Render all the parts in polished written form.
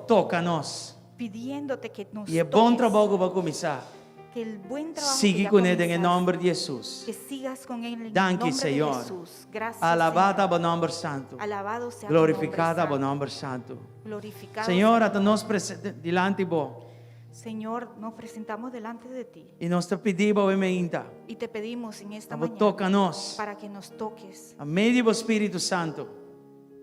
toka nos. Pidiéndote que nos I e bon toques. trabou ku bo a kuminsá, Que el buen trabajo que sigui ya kuné den e comenzaste, nòmber di Hesus. que sigas con él en el Danki, nombre de Señor. Jesús. Gracias, Alabá ta Señor. bo nòmber santu. Alabado sea tu nombre Glorifiká ta bo santo. nòmber santu. Glorificado Señor, sea ata tu nos nombre. prese dilanti bo. Señor, nos presentamos delante de ti. I nos ta pidi bo e meinta. Y te pedimos en esta Pa bo mañana toka nos. para que nos toques. Pa medio di bo Spiritu Santu.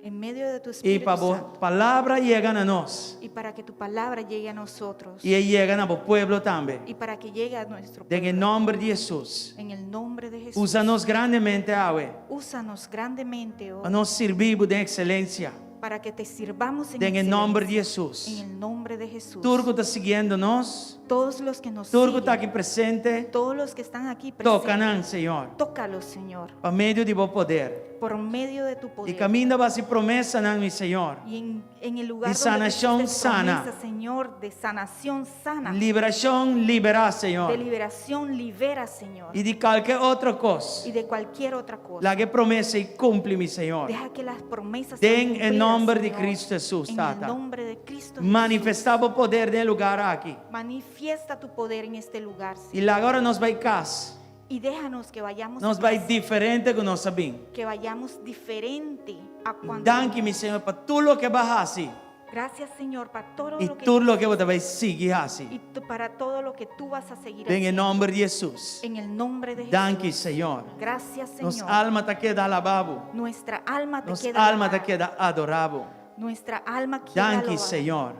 En medio de tu I Espíritu pa bo Santo. palabra yega na nos. Y para que tu palabra llegue a nosotros. I e yega na bo pueblo tambe. Y para que llegue a nuestro Den e pueblo. nòmber di Hesus. En el nombre de Jesús. Usa nos grandemente awe. Úsanos grandemente hoy. Pa nos sirbi bo den ekselensia. Para que te sirvamos en Den e nòmber di excelencia. Hesus. En el nombre de Jesús. Tur ku ta siguiendo nos. Todos los que nos Tur ku ta siguen. aki presente. Todos los que están aquí presentes. Toka nan, Señor. Tócalos, Señor. Pa medio di bo poder. Por medio de tu I poder. kaminda bo a hasi promesanan, mi Señor. Y en, en el lugar Di donde tú sanashon, hiciste sana. promesas, Señor, de sanación sana. Liberashon, liberá, Señor. De liberación, libera, Señor. I di kalke otro kos. Y de cualquier otra cosa. Laga e promesa ei kumpli, mi Señor. Deja que las promesas Den sean e cumplidas, nòmber di Señor. Cristo Hesus, En Tata. el nombre de Cristo Jesús. Manifestá bo poder den e lugar aki. Manifiesta tu poder en este lugar, I Señor. laga ora nos bai kas. Y déjanos que vayamos Nos a bai casa, diferente ku nos a bin. que vayamos diferente a cuando Danki, mi Señor, pa tur loke bo a hasi. Gracias, Señor, pa todo I lo que tur loke bo ta bai sigui hasi. y para todo lo que tú vas a seguir Den e haciendo. nòmber di Hesus. En el nombre de Jesús. Danki, Señor. Gracias, Nos Señor. alma ta keda alabá bo. Nuestra alma te Nos queda alma ta alabada. keda adorá bo. Nuestra alma quiere Danki, alabar. Señor.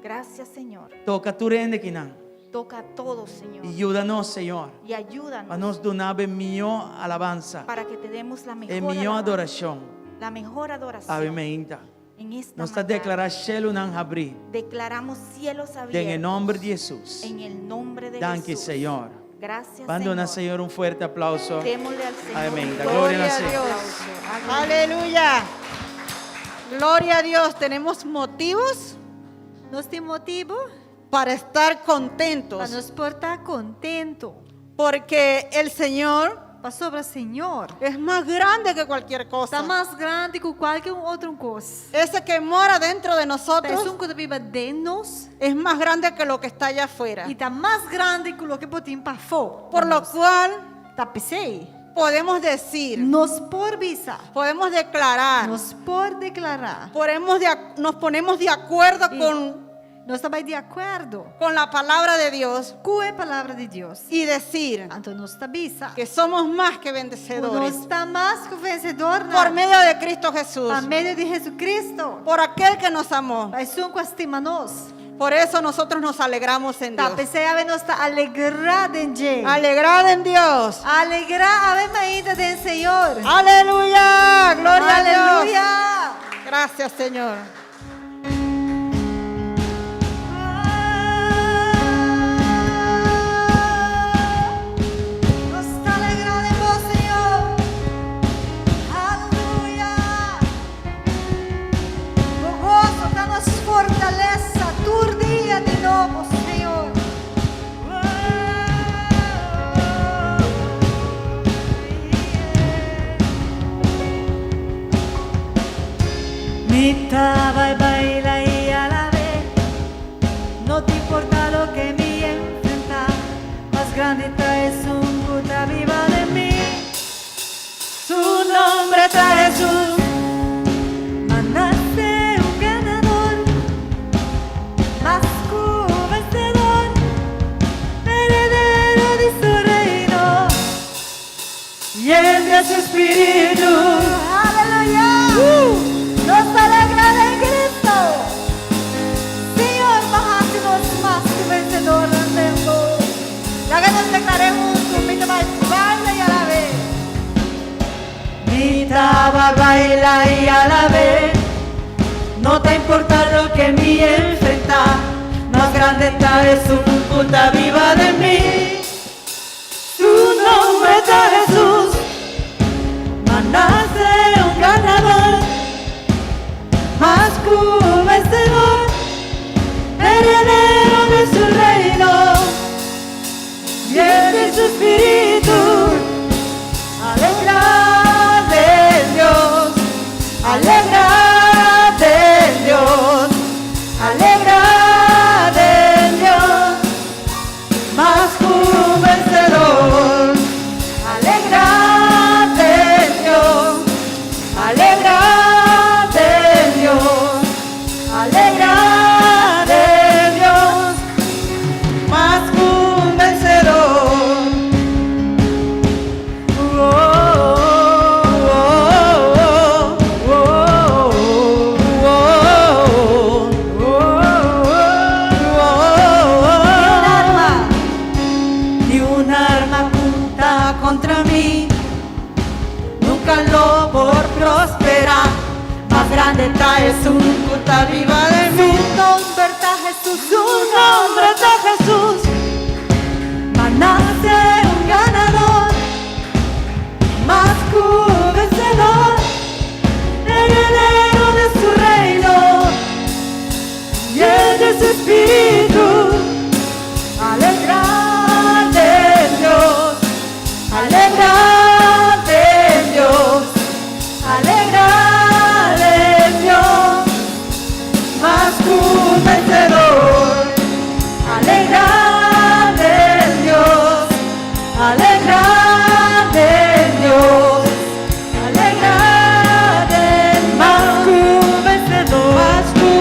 Gracias, Señor. Toka tur hende kinan. Toca a todos, Señor. I yuda nos, Señor. Y ayúdanos. Pa nos duna bo e mihó alabansa. Para que te demos la mejor E mihó alabanza. adorashon. La mejor adoración. Awe meinta. En esta Nos ta mañana. deklará shelunan habrí. Declaramos cielos abiertos. Den e nòmber di Hesus. En el nombre de Danki, Jesús. Señor. Gracias, Ban duna Señor. Señor un fuerte aplauso. Démosle al Señor Amén. un Da gloria fuerte al Señor. aplauso. Aleluya. Gloria a Dios. Tenemos motivos Nos tin motibu para estar contentos. Pa nos por ta kontentu. Porque el Señor Pasobra Señor es más grande que cualquier cosa. Ta mas grandi ku kualke un otro kos. Ese que mora dentro de nosotros. Ta esun ku ta biba den nos. Es más grande que lo que está allá afuera. I ta mas grandi ku loke por tin pafó. Por lo cual. Ta p'esei. Podemos decir. Nos por bisa. Podemos declarar. Nos por declará. Podemos de, nos ponemos de acuerdo I con. Nos ta bai di akuerdo. Con la palabra de Dios. Ku e palabra di Dios. Y decir. Anto nos ta bisa. Que somos más que vencedores. Ku nos ta mas ku vensedornan. Por medio de Cristo Jesús. Pa medio di Jesucristo. Por aquel que nos amó. Pa esun ku a stima nos. Por eso nosotros nos alegramos en Ta Dios. p'esei awe nos ta alegrá den dje. Alegrad en Dios. Alegrá awe mainta den Señor. Aleluya, gloria a Dios. Aleluya. Gracias, Señor. Nos ta alegrá den bo, Señor. Aleluya. Bo goso ta nos fortalesa tur dia di nobo, Señor. Mi ta bai baila i alab'é, no ta importa loke mi enfrentá, mas grandi ta esun ku ta biba den mi. Su nombre ta Hesus, m'a nase un ganador, mas ku vencedor, heredero di su reino. Yen di su spiritu. Aleluya! Nos ta alegra den Cristo. Señor, bo a hasi nos mas ku vencedornan den bo. Laga nos declar'é huntu, Mi ta bai baila i alab'é. Mi ta bai baila i alab'é. No ta importa loke mi enfrenta, mas grande ta esun ku ta biba den mi. Su nombre ta Hesus, m'a nase un ganador, mas ku vencedor, heredero di su reino, yen di su spiritu, alegra den Dios, alegra den Dios, alegra. lo por prosperá. Mas grande ta esun ku ta biba den mi. Su nomber ta Jesús, Su nomber ta Jesús. M'a nase un ganador, mas ku vensedor, heredero di su reino i di su spiritu. Alegrá den Dios, alegrá den Dios, alegrá den Dios, mas ku vensedor. Alegrá den Dios, alegrá den Dios, alegrá den Mas ku vensedor. Mas ku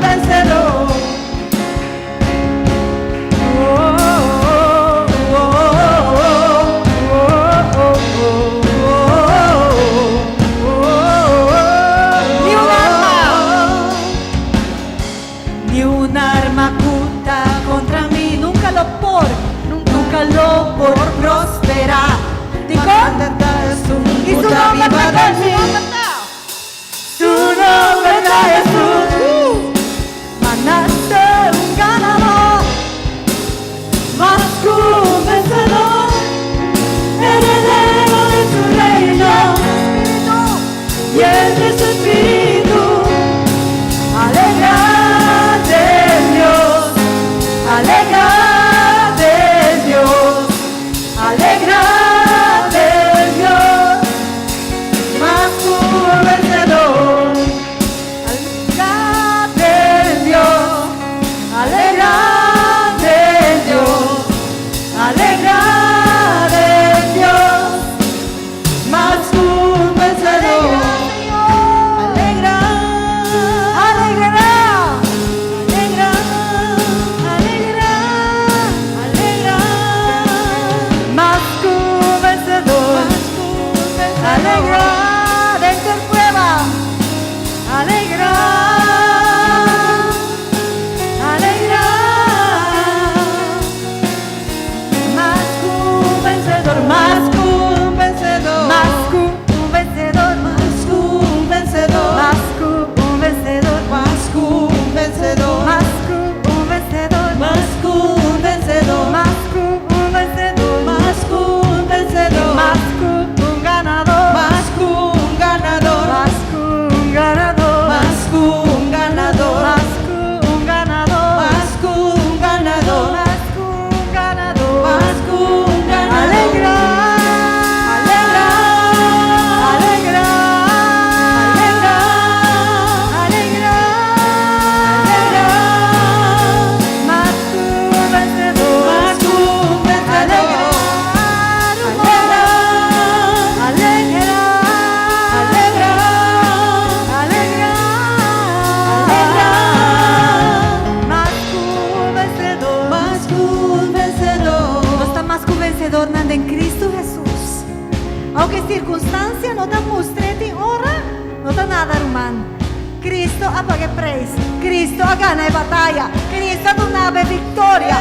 vensedor. Oh, oh, oh, oh, oh, oh, oh, Ni un arma. Ni un arma ku ta kontra mi, Nunka lo por, nunka lo por prosperá. Di kon? I su nomber ta su nomber ta. Su nomber ta Jesús. M'a nase un ganador, mas ku vensedor, heredero di su reino i di su spiritu. Alegrá den Dios, alegrá den Dios, alegrá den Dios, mas ku vensedor. Alegrá den Dios, alegrá den Dios, alegrá den Dios, mas ku vensedor. Alegrá, Alegrá. alegrá, alegrá, alegrá, Mas ku vensedor. mas ku vensedor. Alegrá den prueba. Alegrá, alegrá, mas ku vensedor, mas ku vensedor, Mas ku vensedor. mas ku vensedor, Mas ku vensedor. mas ku vensedor, Mas ku vensedor. mas ku vensedor, Mas ku vensedor. mas ku vensedor, Mas ku un ganador. mas ku ganador, Mas ku un ganador. mas ku ganador, Mas ku un ganador. mas ku ganador, Mas ku un ganador. mas ku ganador. Alegrá. Alegrá, Alegrá. alegrá, Alegrá. alegrá, Mas ku vensedor. mas ku vensedor. Alegrá. Alegrá. Alegrá, Alegrá. alegrá, Mas ku vensedor. mas ku vensedor. Nos ta mas ku vensedor den Kristu Hesus. Aunke sirkunstansia no ta mustra tin ora, no ta nada, ruman. Kristu a paga preis. Kristu a gana e bataya. Kristu a duna viktoria.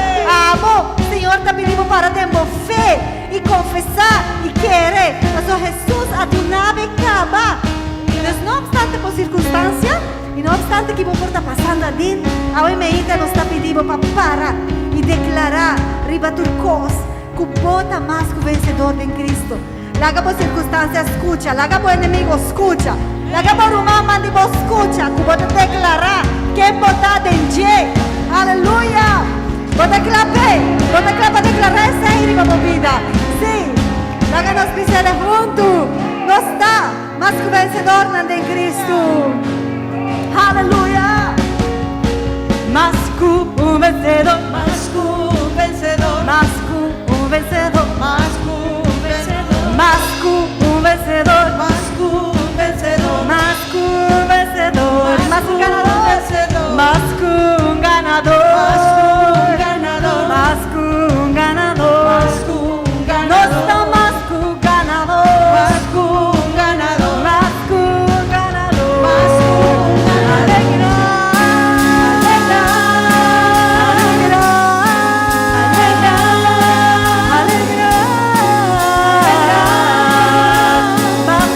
Abo, Señor ta pidiendo pa tin fe i konfesá i kere. Mas Hesus a duna kaba. Mas no opstante por sirkunstansia i no opstante kiko bo por ta pasando aden, awe mainta nos ta pidiendo pa para i deklará riba tur kos ku bo ta mas ku vensedor den Kristu. Laga bo sirkunstansia skucha, laga bo enemigu skucha, laga bo ruman di bo skucha, ku bo ta deklará ku bo ta den dje. Aleluya! Bo ta kla, bo ta kla pa deklará esei riba bo bida. Sí, laga nos bisa huntu. Nos ta mas ku vensedor den Kristu. Aleluya! Mas ku vensedor, Mas ku vensedor, mas ku vensedor, mas ku vensedor, mas ku vensedor, mas ku vensedor, mas ku vensedor, mas ku ganador, vensedor, mas ku ganador, mas ku ganador, mas ku ganador, mas ku Nos ganador, ta mas ku ganador, mas ku ganador, mas ku ganador, mas ku ganador. Alegrá, Alegrá, alegrá, alegrá, alegrá, mas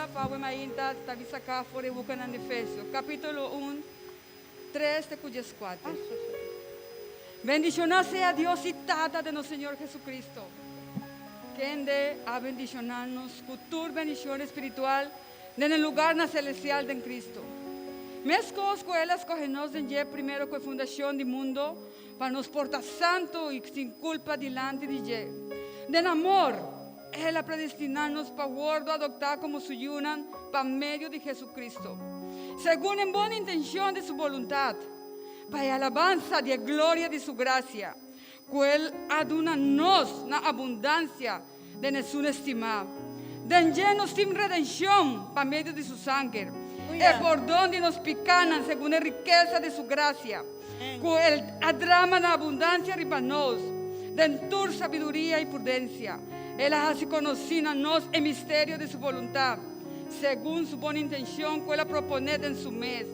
Biblia pa awe mainta ta bisa ka for e bukinan di Efesio, kapítulo un, tres te ku dieskuater. Bendishoná sea Dios i Tata de nos Señor Jesucristo, kende a bendishoná nos ku tur bendishon espiritual den e lugarnan selestial den Cristo. Meskos ku El a skohe nos den dje primero ku e fundashon di mundo, pa nos por ta santu i sin kulpa dilanti di dje. Den amor, El a predestiná nos pa wòrdu adoptá komo Su yunan pa medio di Jesucristo, segun e bon intenshon di Su boluntat, pa e alabansa di e gloria di Su grasia, ku El a duna nos na abundansia den Esun estimá. Den dje nos tin redenshon pa medio di Su sanger, e pordon di nos pikánan segun e rikesa di Su grasia, ku El a drama na abundansia riba nos den tur sabiduria i prudensia. El a hasi konosí na nos e misterio di Su boluntat, segun Su bon intenshon ku El a proponé den Su mes,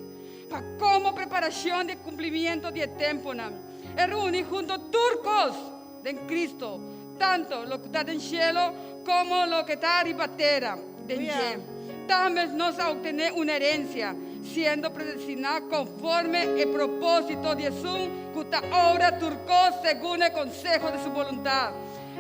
pa komo preparashon di e kumplimiento di e tempunan, E reuní hunto tur kos den Cristo, tanto lo ku ta den shelo komo loke ta riba tera. Den dje tambe nos a obtené un herensia, siendo predestiná konforme e propósito di esun ku ta obra tur kos segun e konseho di su boluntat,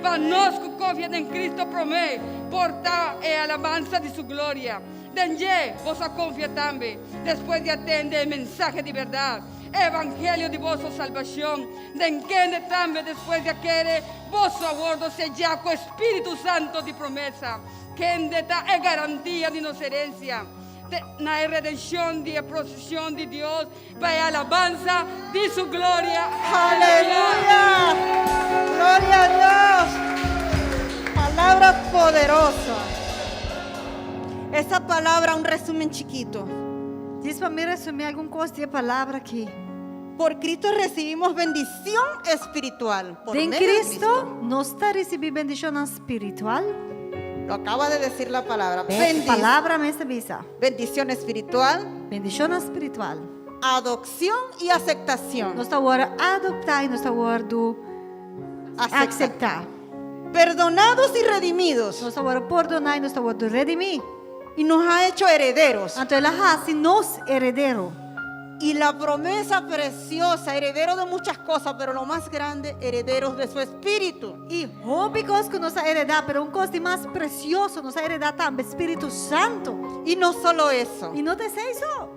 pa nos ku konfia den Cristo promé por ta e alabansa di su gloria. Den dje boso a konfia tambe, despues di a tende e mensahe di bèrdat, e evangelio di boso salbashon, den kende tambe despues di a kere, boso a wordo sellá ku e Spiritu Santo di promesa, kende ta e garantia di nos herensia, te na e redenshon di e proseshon di Dios pa e alabansa di su gloria. Aleluya! Gloria a Dios! Palabra poderosa. Esa palabra, un resumen chiquito. Djis pa mi resumí algun kos di e palabra akí. Por Cristo recibimos bendición espiritual. Por Den medio de Cristo nos ta risibí bendishonnan spiritual. Lo acaba de decir la palabra. E Bendi- palabra mes ta bisa. Bendición espiritual. Bendishonnan spiritual. Adopción y aceptación. Nos ta wòrdu adoptá i nos ta wòrdu Acepta. akseptá. Perdonados y redimidos. Nos ta wòrdu pordoná i nos ta wòrdu redimí. Y nos ha hecho herederos. Anto el a hasi nos heredero. Y la promesa preciosa, heredero de muchas cosas, pero lo más grande, herederos de su espíritu. I hopi kos ku nos a heredá, pero un kos di mas presioso nos a heredá tambe, Spiritu Santu. Y no solo eso, I no ta esei so,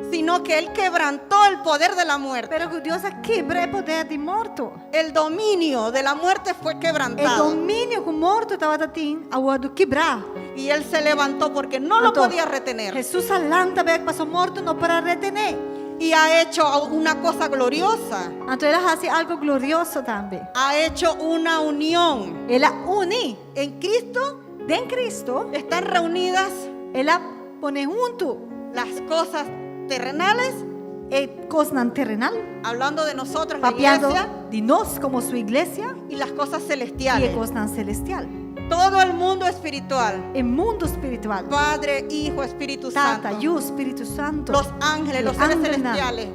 sino que Él quebrantó el poder de la muerte. pero ku Dios a kibra e poder di morto. El dominio de la muerte fue E quebrantado. dominio ku morto tabata tin a wòrdu kibrá. Y Él se levantó porque no lo Anto, podía retener. Hesus a lanta bèk paso morto no por a retené. Y ha hecho una cosa gloriosa. Anto el a hasi algu glorioso tambe. Ha hecho una unión. El a uni. En Cristo Den Cristo están reunidas el a pone huntu las cosas terrenales, e kosnan terenal, hablando de nosotros, la papiando iglesia, di nos komo su iglesia y las cosas i e celestiales. kosnan celestial. Todo el mundo espiritual. E mundu spiritual. Padre, Hijo, Espíritu Tata, Santo. Yu, Spiritu Santu. Los ángeles, los E seres angelnan. celestiales.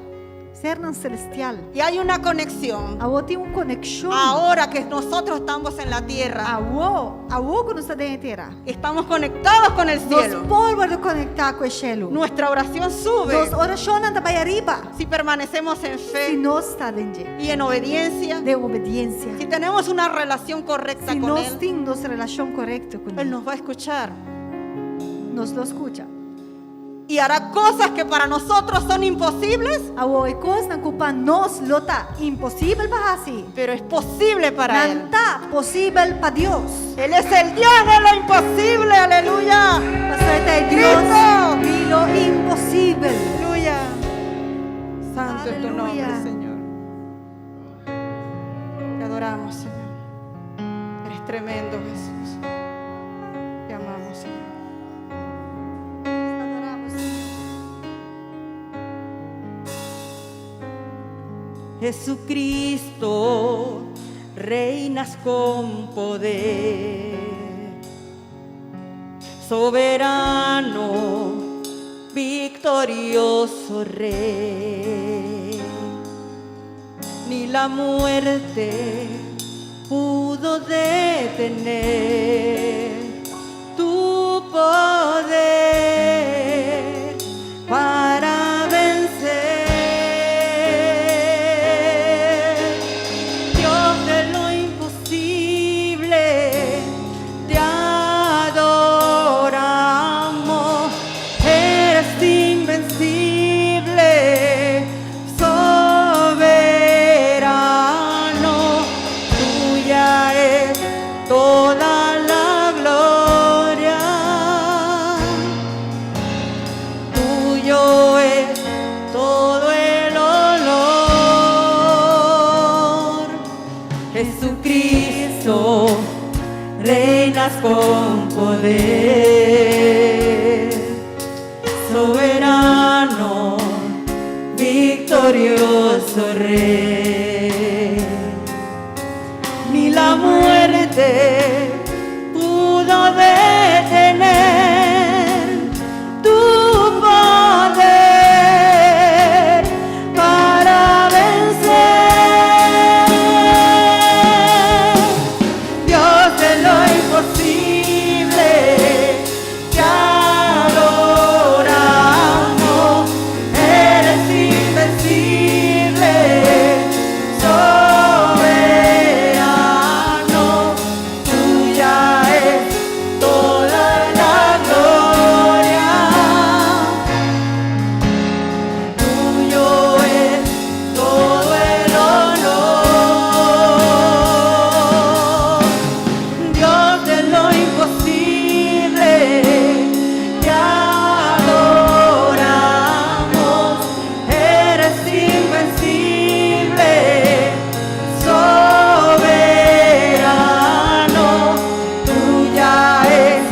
Sernan celestial. Y hay una conexión. Awor tin un konekshon. Ahora que nosotros estamos en la tierra, Awor, awor ku nos ta den e tera. estamos conectados con el Nos cielo. por wòrdu konektá ku e shelu. Nuestra oración sube Nos orashonnan ta bai ariba. si permanecemos en Si fe nos ta den dje. y en obediencia. Den obediensia. Si tenemos una relación correcta Si con nos Él, tin nos relashon korekto ku Él Él, nos va a escuchar nos lo skucha. y hará cosas que para nosotros son imposibles, Awor e kosnan ku pa nos lo ta imposibel pa hasi, pero es posible para Él. nan ta posibel pa Dios. Él es el Dios de lo imposible, aleluya. Pasobra e ta e Dios Cristo. di lo imposibel. Aleluya. Santo es tu nombre, Aleluya. Señor. Te adoramos, Señor. Eres tremendo, Jesús. Te amamos, Señor. Adoramos, Señor. Jesucristo, reinas con poder, soberano, victorioso rey. Ni la muerte pudo detener tu poder para vencer. Dios de lo imposible, te adoramos. Eres invencible, soberano. Tuya es toda la gloria. Tuyo es todo el honor. Jesucristo, reinas con poder, soberano, victorioso Rey. Ni la muerte pudo detener tu poder para vencer. Dios de lo imposible, te adoramos. Eres invencible, soberano. Tuya es toda la gloria. Tuyo es todo el honor. Dios de lo imposible, te adoramos. Eres invencible, soberano. Tuya es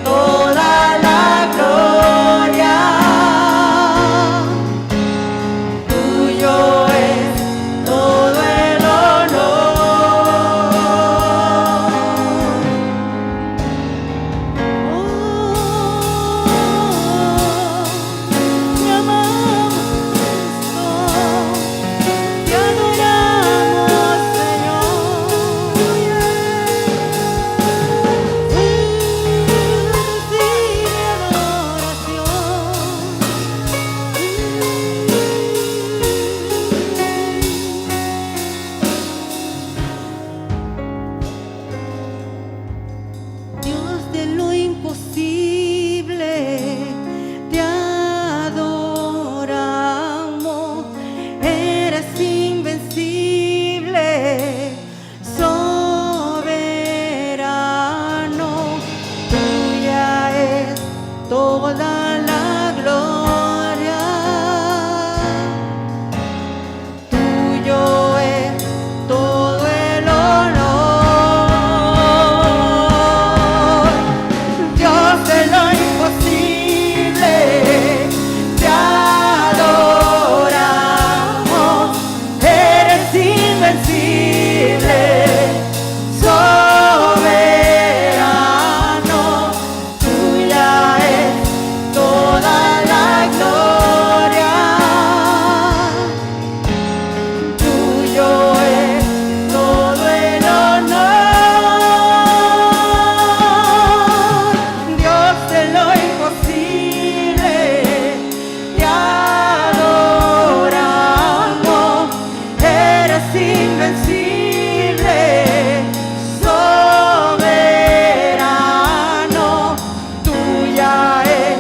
toda la gloria. Tuyo es todo el honor. Oh, te amamos, Cristo, te adoramos, Señor. Recibe adoración. Dios de lo imposible, te adoramos. Eres invencible, soberano. Tuya es toda la gloria. Tuyo es todo el honor. Dios de lo imposible, te adoramos. Eres invencible, soberano. Tuya es toda la gloria. Tuyo es todo el honor. Dios de lo imposible, te adoramos. Eres invencible, soberano. Tuya es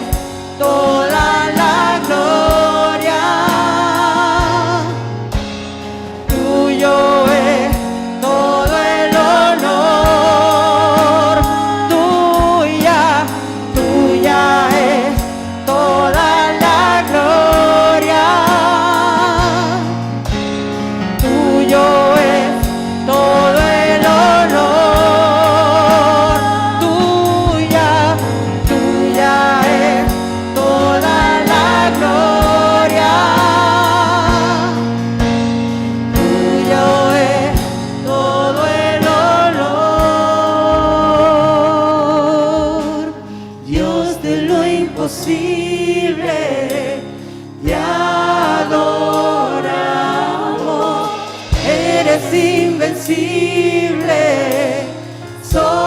toda la gloria. Tuyo es todo el honor. Tuya, tuya es toda la gloria. Tuyo es todo el honor. Tuya, tuya es toda la gloria. Tuyo es todo el honor. Dios de lo imposible, te adoramos. Eres invencible, soberano.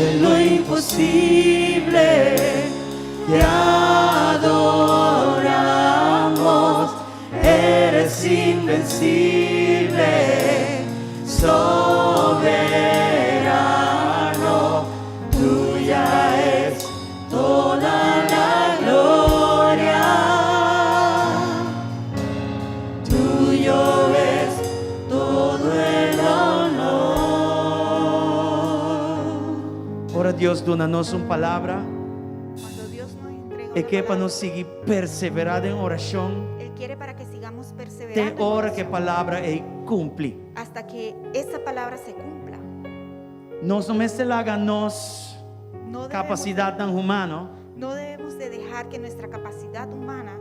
de lo imposible, te adoramos, eres invencible, soberano, tuya es toda la gloria. Tuyo es todo el honor. Ora Dios duna nos un palabra, Cuando Dios nos entrega E una ke pa palabra, nos sigui perseverá den orashon Él quiere para que sigamos te perseverando en ora ku e oración palabra ei kumpli. hasta que esa palabra se cumpla. Nos no mester laga nos No debemos, kapasidatnan humano no debemos de dejar que nuestra capacidad humana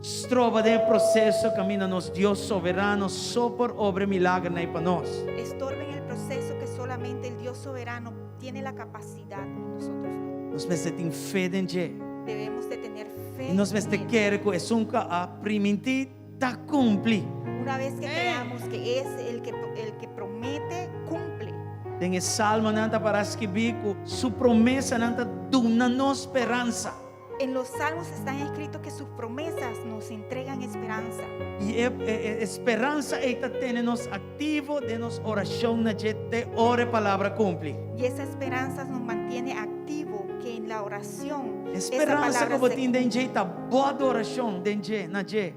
stroba den e proseso kaminda nos Dios soberano so por obra e milagernan ei pa nos. estorben el proceso que solamente el Dios soberano tiene la capacidad y nosotros no. Nos mester tin fe den dje. Debemos de tener fe. I nos mester en Él. kere ku esun ku a primintí ta kumpli. Una vez que creamos que es el que, el que promete, cumple. Den e Salmonan ta pará skibí ku su promesanan ta duna nos speransa. En los salmos están escritos que sus promesas nos entregan esperanza. I e e speransa ei ta tene nos aktivo den nos orashon na dje te ora e palabra kumpli. Y esa esperanza nos mantiene activo que en la oración esa Speransa palabra ku bo se tin den dje ta bo adorashon den dje, na dje.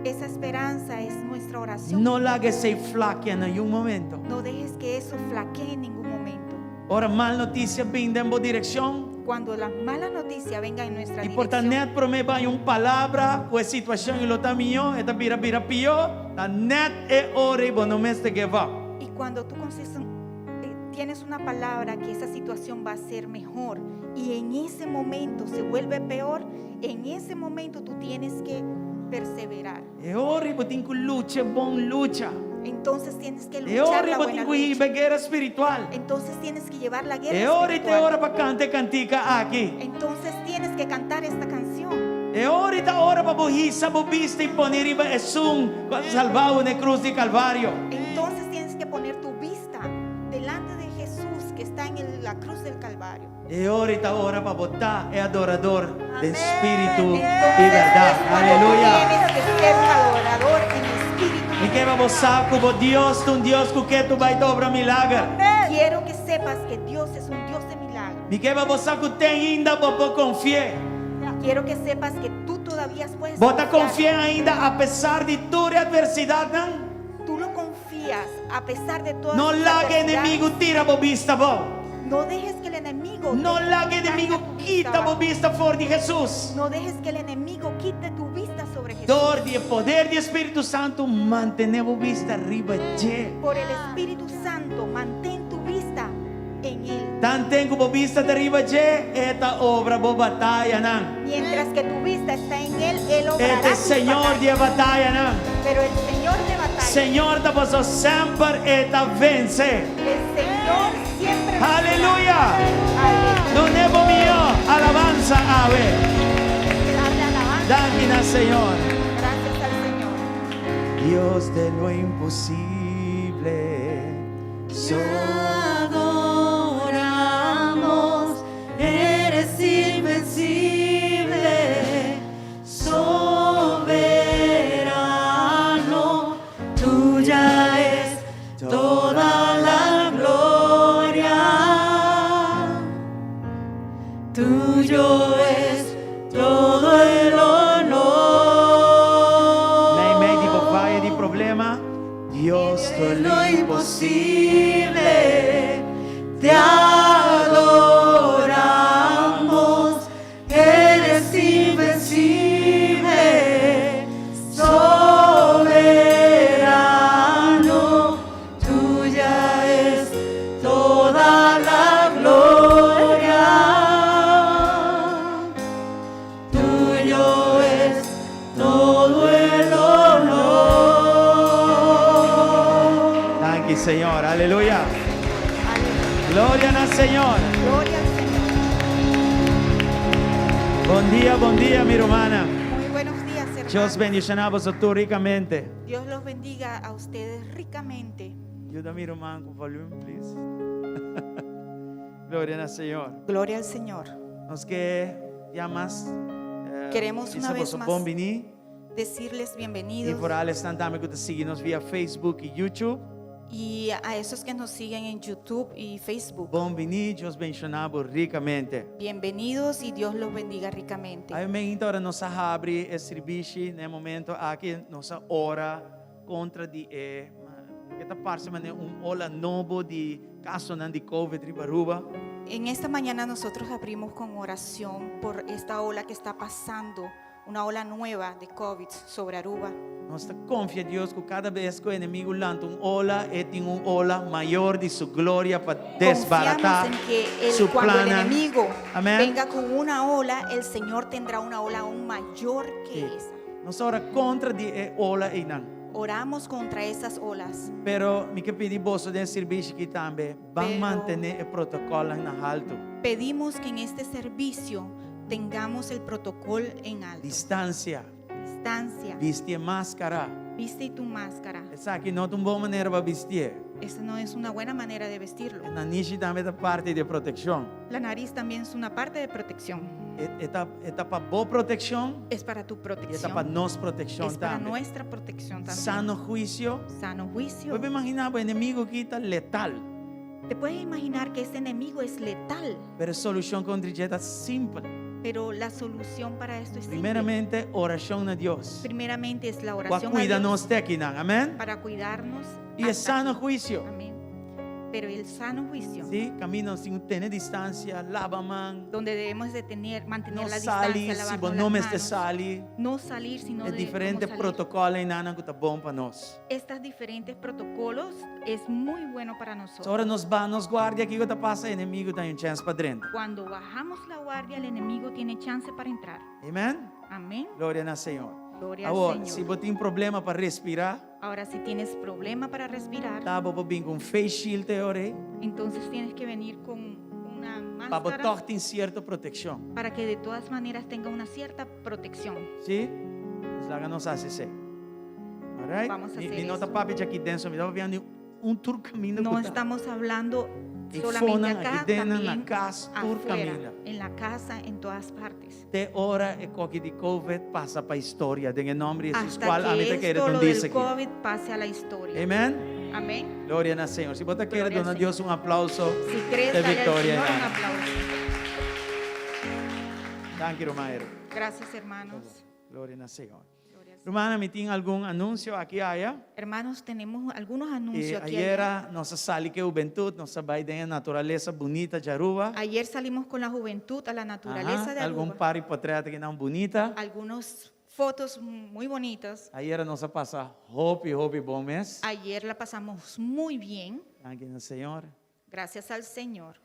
Esa esperanza es nuestra oración. No laga esei flakia na niun momento. No dejes que eso flaquee en ningún momento. Ora mal notisia bin den bo direkshon, Cuando la mala noticia venga en nuestra i por ta dirección nèt promé bai un palabra ku e situashon i lo ta mihó, e ta bira bira pió, ta nèt e ora ei bo no mester give up. y cuando tú consigues un- eh, tienes una palabra que esa situación va a ser mejor y en ese momento se vuelve peor, en ese momento tú tienes que perseverar. E ora ei bo tin ku lucha e bon lucha. Entonces tienes que E luchar ora la ei bo tin buena ku hiba lucha. e guera spiritual. Entonces tienes que llevar la guerra E ora ei ta e espiritual. ora pa kanta e kantika aki. Entonces tienes que cantar esta canción. E ora ei ta ora pa bo hisa bo bista i pone riba esun ku a salba bo na e krus di Kalvario. Entonces tienes que poner tu vista delante de Jesús que está en el- la cruz del Calvario. E ora ta ora pa bo ta e adorador den spiritu i Entonces bèrdat. es cuando tú Aleluya! tienes que ser un adorador en espíritu. Mi ke pa bo sa ku bo Dios ta un Dios ku ke tu bai ta obra milager. Quiero que sepas que Dios es un Dios de milagros. Mi ke pa bo sa ku te ainda bo por konfi'é. Quiero que sepas que tú todavía puedes Bo ta confiar. konfi'é ainda apesar di tur e atversidatnan? Tú lo confías a pesar de todas No tus laga e adversidades. enemigu tira bo bista abou. No dejes que el enemigo No te laga e enemigu traiga tu vista kita bo abajo. bista for di Hesus. No dejes que el enemigo quite tu vista sobre Jesús. Dor di e poder di e Spiritu Santu mantené bo bista riba dje. Por el Espíritu Santo, mantén tu vista en Él. Tanten ku bo bista ta riba dje, e ta obra bo batayanan. Mientras que tu vista está en Él, Él E obrará ta e tus Señor di e batallas. batayanan. Pero el Señor de batalla, Señor ta paso semper e ta vense. el Señor siempre vencerá. Aleluya! Aleluya. Dun'é bo mihó alabansa awe. Darle alabanza. Danki na Señor. Gracias al Señor. Dios de lo imposible. Te adoramos, eres invencible, soberano, tuya es toda la gloria, tuyo es todo el honor. Meimei di bo vaye di problema, Dios ta lo imposible, te adoramos, eres invencible, soberano, tuya es toda la gloria, tuyo es todo el honor. Danki Señor, aleluya. Gloria na Señor. Gloria al Señor. Bon dia, bon dia, mi rumannan. Muy buenos días, Dios hermanos. bendishoná boso tur rikamente. Dios los bendiga a ustedes ricamente. Yuda mi ruman ku volume, please. Gloria na Señor. Gloria al Señor. Nos ke ya mas eh, Queremos una bisa vez boso más bon bini. Decirles I bienvenidos vooral esnan tambe ku ta sigui nos via Facebook i YouTube. y a esos que nos siguen en YouTube y Facebook. Bon bini, Dios bendishoná bo rikamente. Bienvenidos y Dios los bendiga ricamente. Awe mainta ora nos a habri e sirbishi, na e momento aki nos a ora kontra di e loke ta parse manera un ola nobo di kasonan di Covid riba Aruba. En esta mañana nosotros abrimos con oración por esta ola que está pasando, una ola nueva de COVID sobre Aruba. Nos ta konfia Dios ku kada bes ku e enemigu lanta un ola, e tin un ola mayor di su gloria pa desbaratá Confiamos en que el, su cuando el plannan. enemigo Amén. venga con una ola, el Señor tendrá una ola aún mayor que Sí. esa. Nos a ora kontra di e ola einan. Oramos contra esas olas. Pero mi ke pidi boso den sirbishi aki tambe, ban Pero- mantené e protokòlnan na haltu. Pedimos que en este servicio tengamos el protocolo en alto. Distansia, Distancia. bisti e máskara. Viste tu máscara. Esaki no ta un bon manera pa bistié. Esa no es una buena manera de vestirlo. E nanishi tambe ta parti di e protekshon. La nariz también es una parte de protección. E, e ta, e ta pa bo protekshon Es para tu i e ta pa protección. nos protekshon Es para tambe. nuestra protección también. Sano huisio. Sano juicio. Bo por imaginá bo enemigu aki ta letal. Te puedes imaginar que este enemigo es letal, Pero e solushon kontra dje ta simpel. pero la solución para esto es simple. Primeramente, orashon na Dios. Primeramente es la Ku a oración a kuida Dios nos te akinan. Amèn? para cuidarnos. I e hasta sano aquí. huisio. Amén. Pero el sano juicio, Sí, kaminda nos tin ku tene distansia, laba man, donde debemos de tener, mantener no la sali distancia, si bo lavarnos no las mester manos, sali. no salir si no E debemos diferente salir. protokòlnan ku ta bon pa nos. Estos diferentes protocolos es muy bueno para nosotros. Ora nos baha nos guardia, kiko ta pasa? Enemigu ta haña un chèns pa drenta. Cuando bajamos la guardia, el enemigo tiene chance para entrar. Amen? Amén. Gloria na Señor. Gloria al Awor, Señor. si bo tin problema pa respirá, Ahora, si tienes problema para respirar, ta bo por bin ku un face shield te ora ei, entonces tienes que venir con una pa bo máscara tòg tin sierto protekshon. para que de todas maneras tenga una cierta protección. Sí? Pues laga nos hasi esei. Alright? Vamos a Mi, hacer mi no ta eso. papia djaki den so, mi ta papiando di un tur kaminda No ku ta. estamos hablando Y solamente fonan, acá, aquí denan, también na cas, tur afuera, caminda. en la casa, en todas partes. Te ora e koki di COVID pasa pa historia den e nomber di Jesus Hasta cual ami ta que kere esto, don lo dice del aki. COVID, pase a la historia. Amen. Amén. Gloria na Señor. Si bo ta kere Gloria al duna Dios un aplauso Si crees, de dale al victoria. Señor un aplauso. Danki, ruman. Gracias, hermanos. Gloria na Señor. Gloria al Señor. Rumannan, mi tin algun anunsio aki aya. Hermanos, tenemos algunos anuncios E aquí. ayera nos a sali ku e hubentut, nos a bai den e naturalesa bunita di Aruba. Ayer salimos con la juventud a la naturaleza Aha, de algun Aruba. par di potrèt akinan bunita. Algunas fotos muy bonitas. Ayera nos a pasa hopi, hopi bon mes. Ayer la pasamos muy bien, Danki na Señor. gracias al Señor.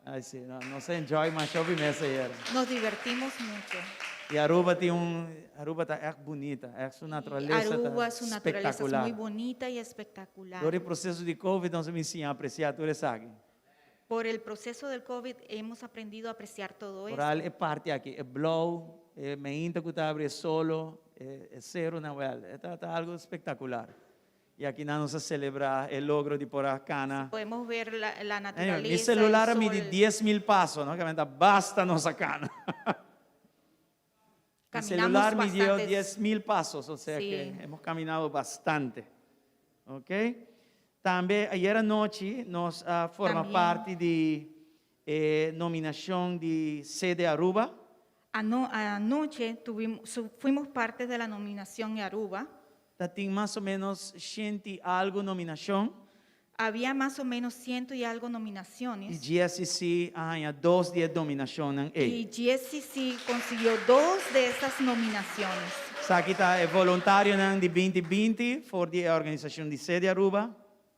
Ai, si, no, nos a enjoy masha hopi mes ayera. Nos divertimos mucho. I Aruba tin un, Aruba ta ègt bunita, ègt su naturalesa ta Aruba, su naturaleza es spektakular. muy bonita y espectacular. Dor e proseso di Covid nos a bin siña apresiá tur esaki. Por el proceso del COVID hemos aprendido a apreciar todo eso. Vooral e parti aki, e blou, e meinta ku ta abri, e solo, e serunan, wèl, e ta algu spektakular. I aki nan nos a selebrá e logro di por a kana. Podemos ver la, la Anyway, mi naturaleza, el celular a midi sol. 10.000 paso, no? Ke men ta basta nos a kana. Mi Caminamos celular midió bastantes. 10.000 pasos, o sea Sí. que hemos caminado bastante. ¿Ok? Tambe ayera nochi nos a forma También. parti di e nominacion di Sede Aruba. Ano- anoche tuvimos, su- fuimos parte de la nominación en Aruba. Ta tin mas o menos shenti algu nominashon. Había más o menos ciento y algo I nominaciones. GSCC a haña dos di e dominashonnan ei. Y GSCC consiguió dos de esas nominaciones. Esaki ta e voluntarionan di binti binti for di e organisashon di Sede Aruba.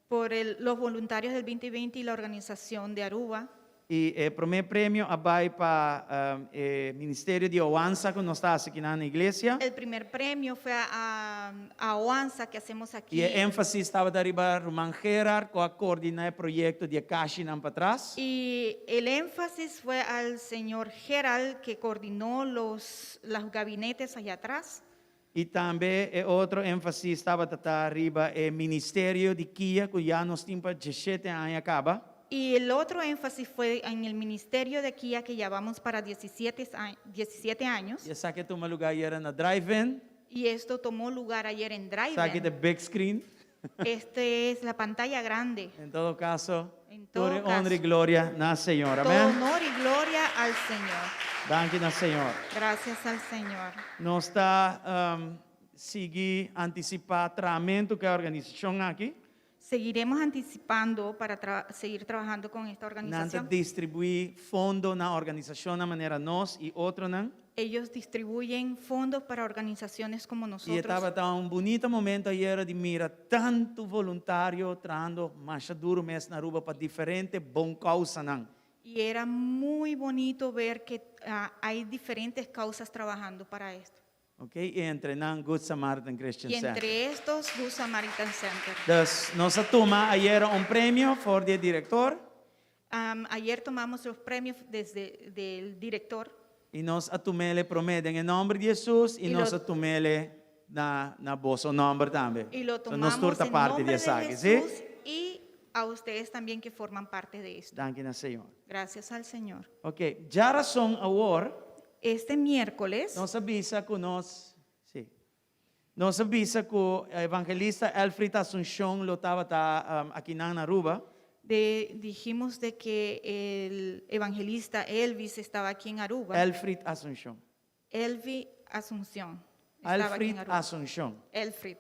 Por el- los voluntarios del 2020 y la organización de Aruba. I e promé premio a bai pa e ministerio di Oansa ku nos ta hasi akinan na iglesia. El primer premio fue a, a Oansa que hacemos aquí. I e énfasis tabata riba ruman Gerard ku a koordiná e proyekto di e kashinan patras. Y el énfasis fue al señor Gerald que coordinó los, los gabinetes allá atrás. I tambe e otro énfasis tabata ta riba e ministerio di Kia ku ya nos tin pa 17 aña kaba. Y el otro énfasis fue en el ministerio de Kia que ya vamos para 17, 17 años. I esaki a tuma lugá ayera na Drive-In. Y esto tomó lugar ayer en Esaki Drive-In. ta big screen. Este es la pantalla grande. En todo kaso, En todo tur honor i caso. gloria na Señor. Todo Amèn. honor y gloria al Señor. Danki na Señor. Gracias al Señor. Nos ta sigui antisipá trahamentu ku e organisashon aki. Seguiremos anticipando para tra- seguir trabajando con esta Nan ta organización. distribuí fondo na organisashonnan manera nos i otronan. Ellos distribuyen fondos para organizaciones como I e nosotros. tabata un bunita momento ayera di mira tantu voluntario trahando masha duru mes na Aruba pa diferente bon kousanan. Y era muy bonito ver que ah, hay diferentes causas trabajando para esto. Ok, i entre nan Good Samaritan Christian Y Center. entre estos, Good Samaritan Center. Dus nos a tuma ayera un premio for di e direktor. Ayer tomamos los premios desde del director I nos a tumele promé den e nòmber di Hesus i I nos lo a tumele na na boso nòmber tambe. y lo So nos tomamos tur ta en parti di nombre de esaki, sí? Jesús y a ustedes también que forman parte de esto. Danki na Señor. Gracias al Señor. Ok, djarason awor Este miércoles nos a bisa ku nos, sí. Nos a bisa ku evangelista Elfrid Asuncion lo tabata um, akinan na Aruba. Dijimos de que el evangelista Elvis estaba aquí en Aruba. Elfrid Asuncion. Elvi Asunción. Estaba aquí Elfrid en Aruba. Asuncion. Elfrid.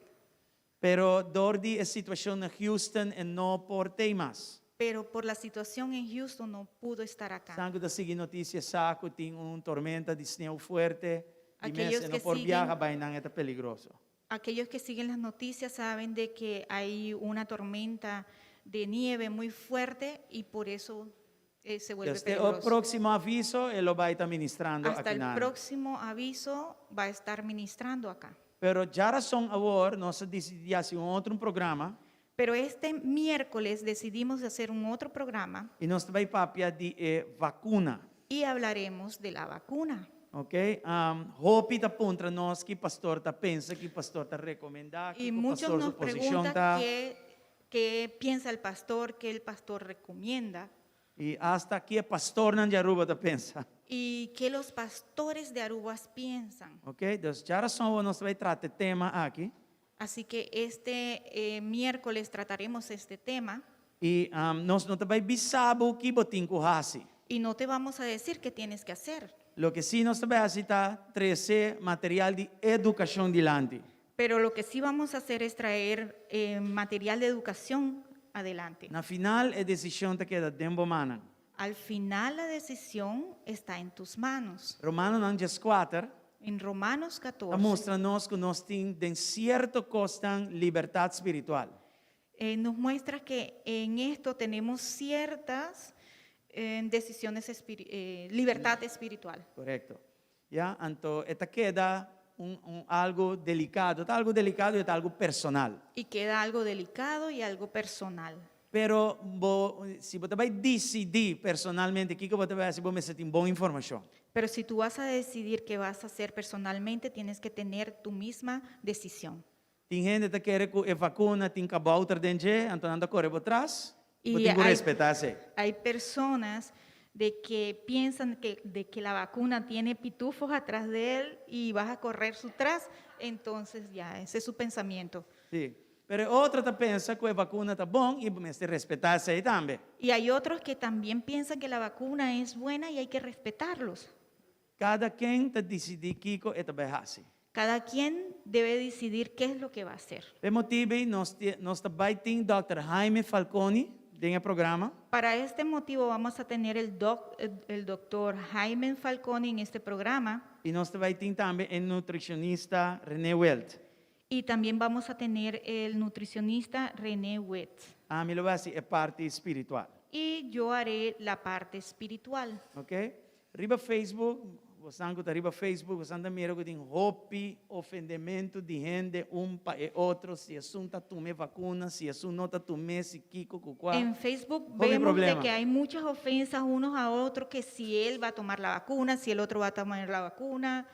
Pero dor di e situashon na Houston e no por tei mas. Pero por la situación en Houston no pudo estar acá. Esnan ku ta sigui notisia sa ku tin un tormenta di sneu fuerte di mes Aquellos e no que por siguen biaha bai nan e ta peligroso. Aquellos que siguen las noticias saben de que hay una tormenta de nieve muy fuerte y por eso se vuelve Desde o peligroso. próximo aviso e lo bai ta ministrando Hasta aki el nan. próximo aviso va a estar ministrando acá. Pero djarason awor nos a disidí hasi un otro programa. Pero este miércoles decidimos de hacer un otro programa I nos ta bai papia di e vakuna. y hablaremos de la vacuna. Ok? Hopi ta puntra nos ki pastor ta pensa, ki pastor ta rekomendá, Y kiko muchos pastor su nos posishon preguntan ta. qué piensa el pastor, qué el pastor recomienda I asta ki e pastornan di Aruba ta pensa. y qué los pastores de Aruba piensan. Ok? Dus djarason awor nos ta bai trata e tema aki. Así que este miércoles trataremos este tema I nos no ta bai bisa bo ki bo tin ku hasi. y no te vamos a decir qué tienes que hacer. Loke sí nos ta bai hasi ta trese material di edukashon dilanti. Pero lo que sí vamos a hacer es traer material de educación adelante. Na final e desishon ta keda den bo mannan. Al final la decisión está en tus manos. Romanonan dieskuater En Romanos ta 14 mustra nos ku nos tin den sierto kosnan libertat spiritual. nos muestra que en esto tenemos ciertas decisiones, libertad espiritual. Korekto. Ya, anto e ta keda un un algo delikado. Ta algo delikado i ta algo personal. Y queda algo delicado y algo personal. Pero bo si bo ta bai disidí personalmente kiko bo ta bai hasi bo mester tin bon informashon. Pero si tú vas a decidir qué vas a hacer personalmente, tienes que tener tu misma decisión. Tin hende ta kere ku e vakuna tin kabouter den dje, anto nan ta kore bo tras. Bo Y tin ku hay, respetá esei. hay personas de que piensan de que la vacuna tiene pitufos atrás de él y vas a correr su tras, entonces ya, ese es su pensamiento. Sí. Pero e otro ta pensa ku e vakuna ta bon i bo mester respetá esei tambe. Y hay otros que también piensan que la vacuna es buena y hay que respetarlos. Kada ken ta disidí kiko e ta bai hasi. Cada quien debe decidir qué es lo que va a hacer. P'e motibu ei nos nos ta bai tin dòkter Jaime Falconi den e programa. Para este motivo vamos a tener el doc, el doctor Jaime Falconi en este programa. I nos ta bai tin tambe e nutricionista René Welt. Y también vamos a tener el nutricionista René Welt. Ami lo bai hasi e parti spiritual. Y yo haré la parte espiritual. Ok? Riba Facebook, bosan ku ta riba Facebook, bosan ta mira ku tin hopi ofendementu di hende un pa e otro, si esun ta tuma e vakuna, si esun no ta tum'é, si kiko ku kua. En Facebook Hopi vemos de problema. que hay muchas ofensas unos a otros, que si él va a tomar la vacuna, si el otro va a tomar la vacuna.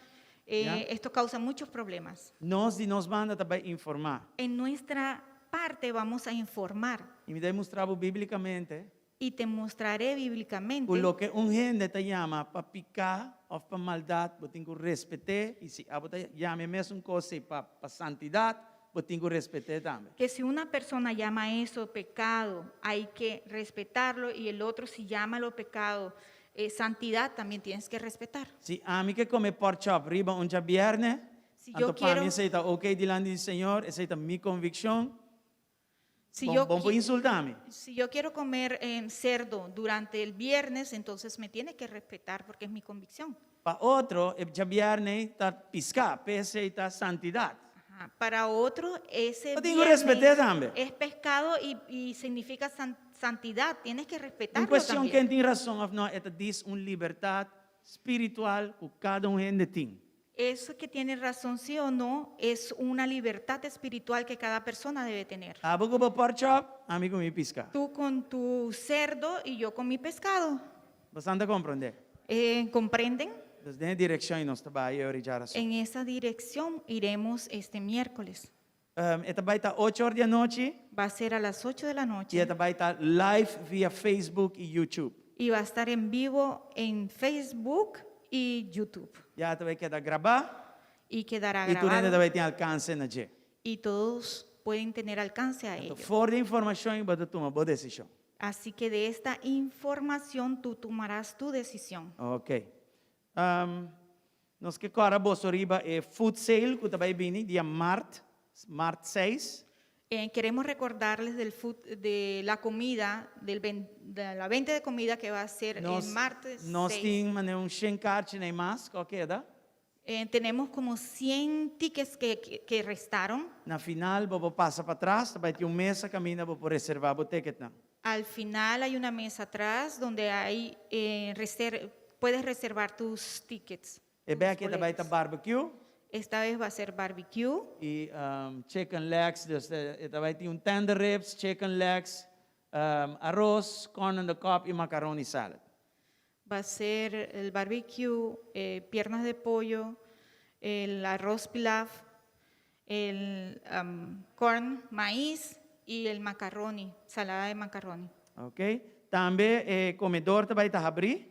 Ya. Esto causa muchos problemas. Nos di nos banda ta bai informá. En nuestra parte vamos a informar. I mi ta mustra bo bíblikamente. Y te mostraré bíblicamente. Ku loke un hende ta yama pa piká òf pa maldat, bo tin ku respet'é, i si abo ta yama e mesun kos ei pa pa santidat, bo tin ku respet'é tambe. Que si una persona llama eso pecado, hay que respetarlo, y el otro si llama lo pecado santidad, también tienes que respetar. Si ami ke kome pork chop riba un djabièrnè, Si yo anto pa mi quiero. esei ta oké dilanti di Señor, esei ta mi konvikshon, Si bon yo bon por qui- insultá mi. Si yo quiero comer cerdo durante el viernes, entonces me tiene que respetar porque es mi convicción. Pa otro, e djabièrnè ta piská, p'esei ta santidat. Ajá. Para otro, ese Bo tin ku viernes respet'é tambe. es pescado y, y significa san- santidad. Tienes que Un respetarlo kuestion también. ken tin rason òf no, e ta dis un libertat spiritual ku kada un hende tin. Eso que tiene razón sí o no es una libertad espiritual que cada persona debe tener. Abo ku bo pork chop, ami ku mi piská. Tú con tu cerdo y yo con mi pescado. Boso ta komprondé? ¿Comprenden? Dus den e direkshon ei nos ta bai e ora djarason. En esa dirección iremos este miércoles. E ta bai ta ocho or di anochi. Va a ser a las 8 de la I noche. e ta bai ta live via Facebook i YouTube. Y va a estar en vivo en Facebook y YouTube. Ya ta bai keda grabá. Y quedará I tur hende ta grabado. bai tin alkanse na dje. Y todos pueden tener alcance a Anto ello. for di e informashon ei bo ta tuma bo desishon. Así que de esta información tú tomarás tu decisión. Ok. Nos ke kòrda boso riba e food sale ku ta bai bini dia mart, mart seis. Queremos recordarles del food, de la comida, del ven, de la venta de comida que va a ser el Nos, martes nos 6. tin manera un shen karchi nei mas ku a keda. Tenemos como 100 tickets que, que, que restaron. Na final bo por pasa patras, ta bai tin un mesa kaminda bo por reservá bo ticketnan. Al final hay una mesa atrás donde hay, eh, reser- puedes reservar tus tickets. E tus bek ta bai ta boletos. barbecue Esta vez va a ser barbecue i chicken legs, dus e ta bai tin un tender ribs, chicken legs, aros, corn on the cob i macaroni salad. Va a ser el barbecue, eh, piernas de pollo, el arroz pilaf, el corn, maíz y el macaroni, salada de macaroni. Ok. Tambe e komedor ta bai ta habrí.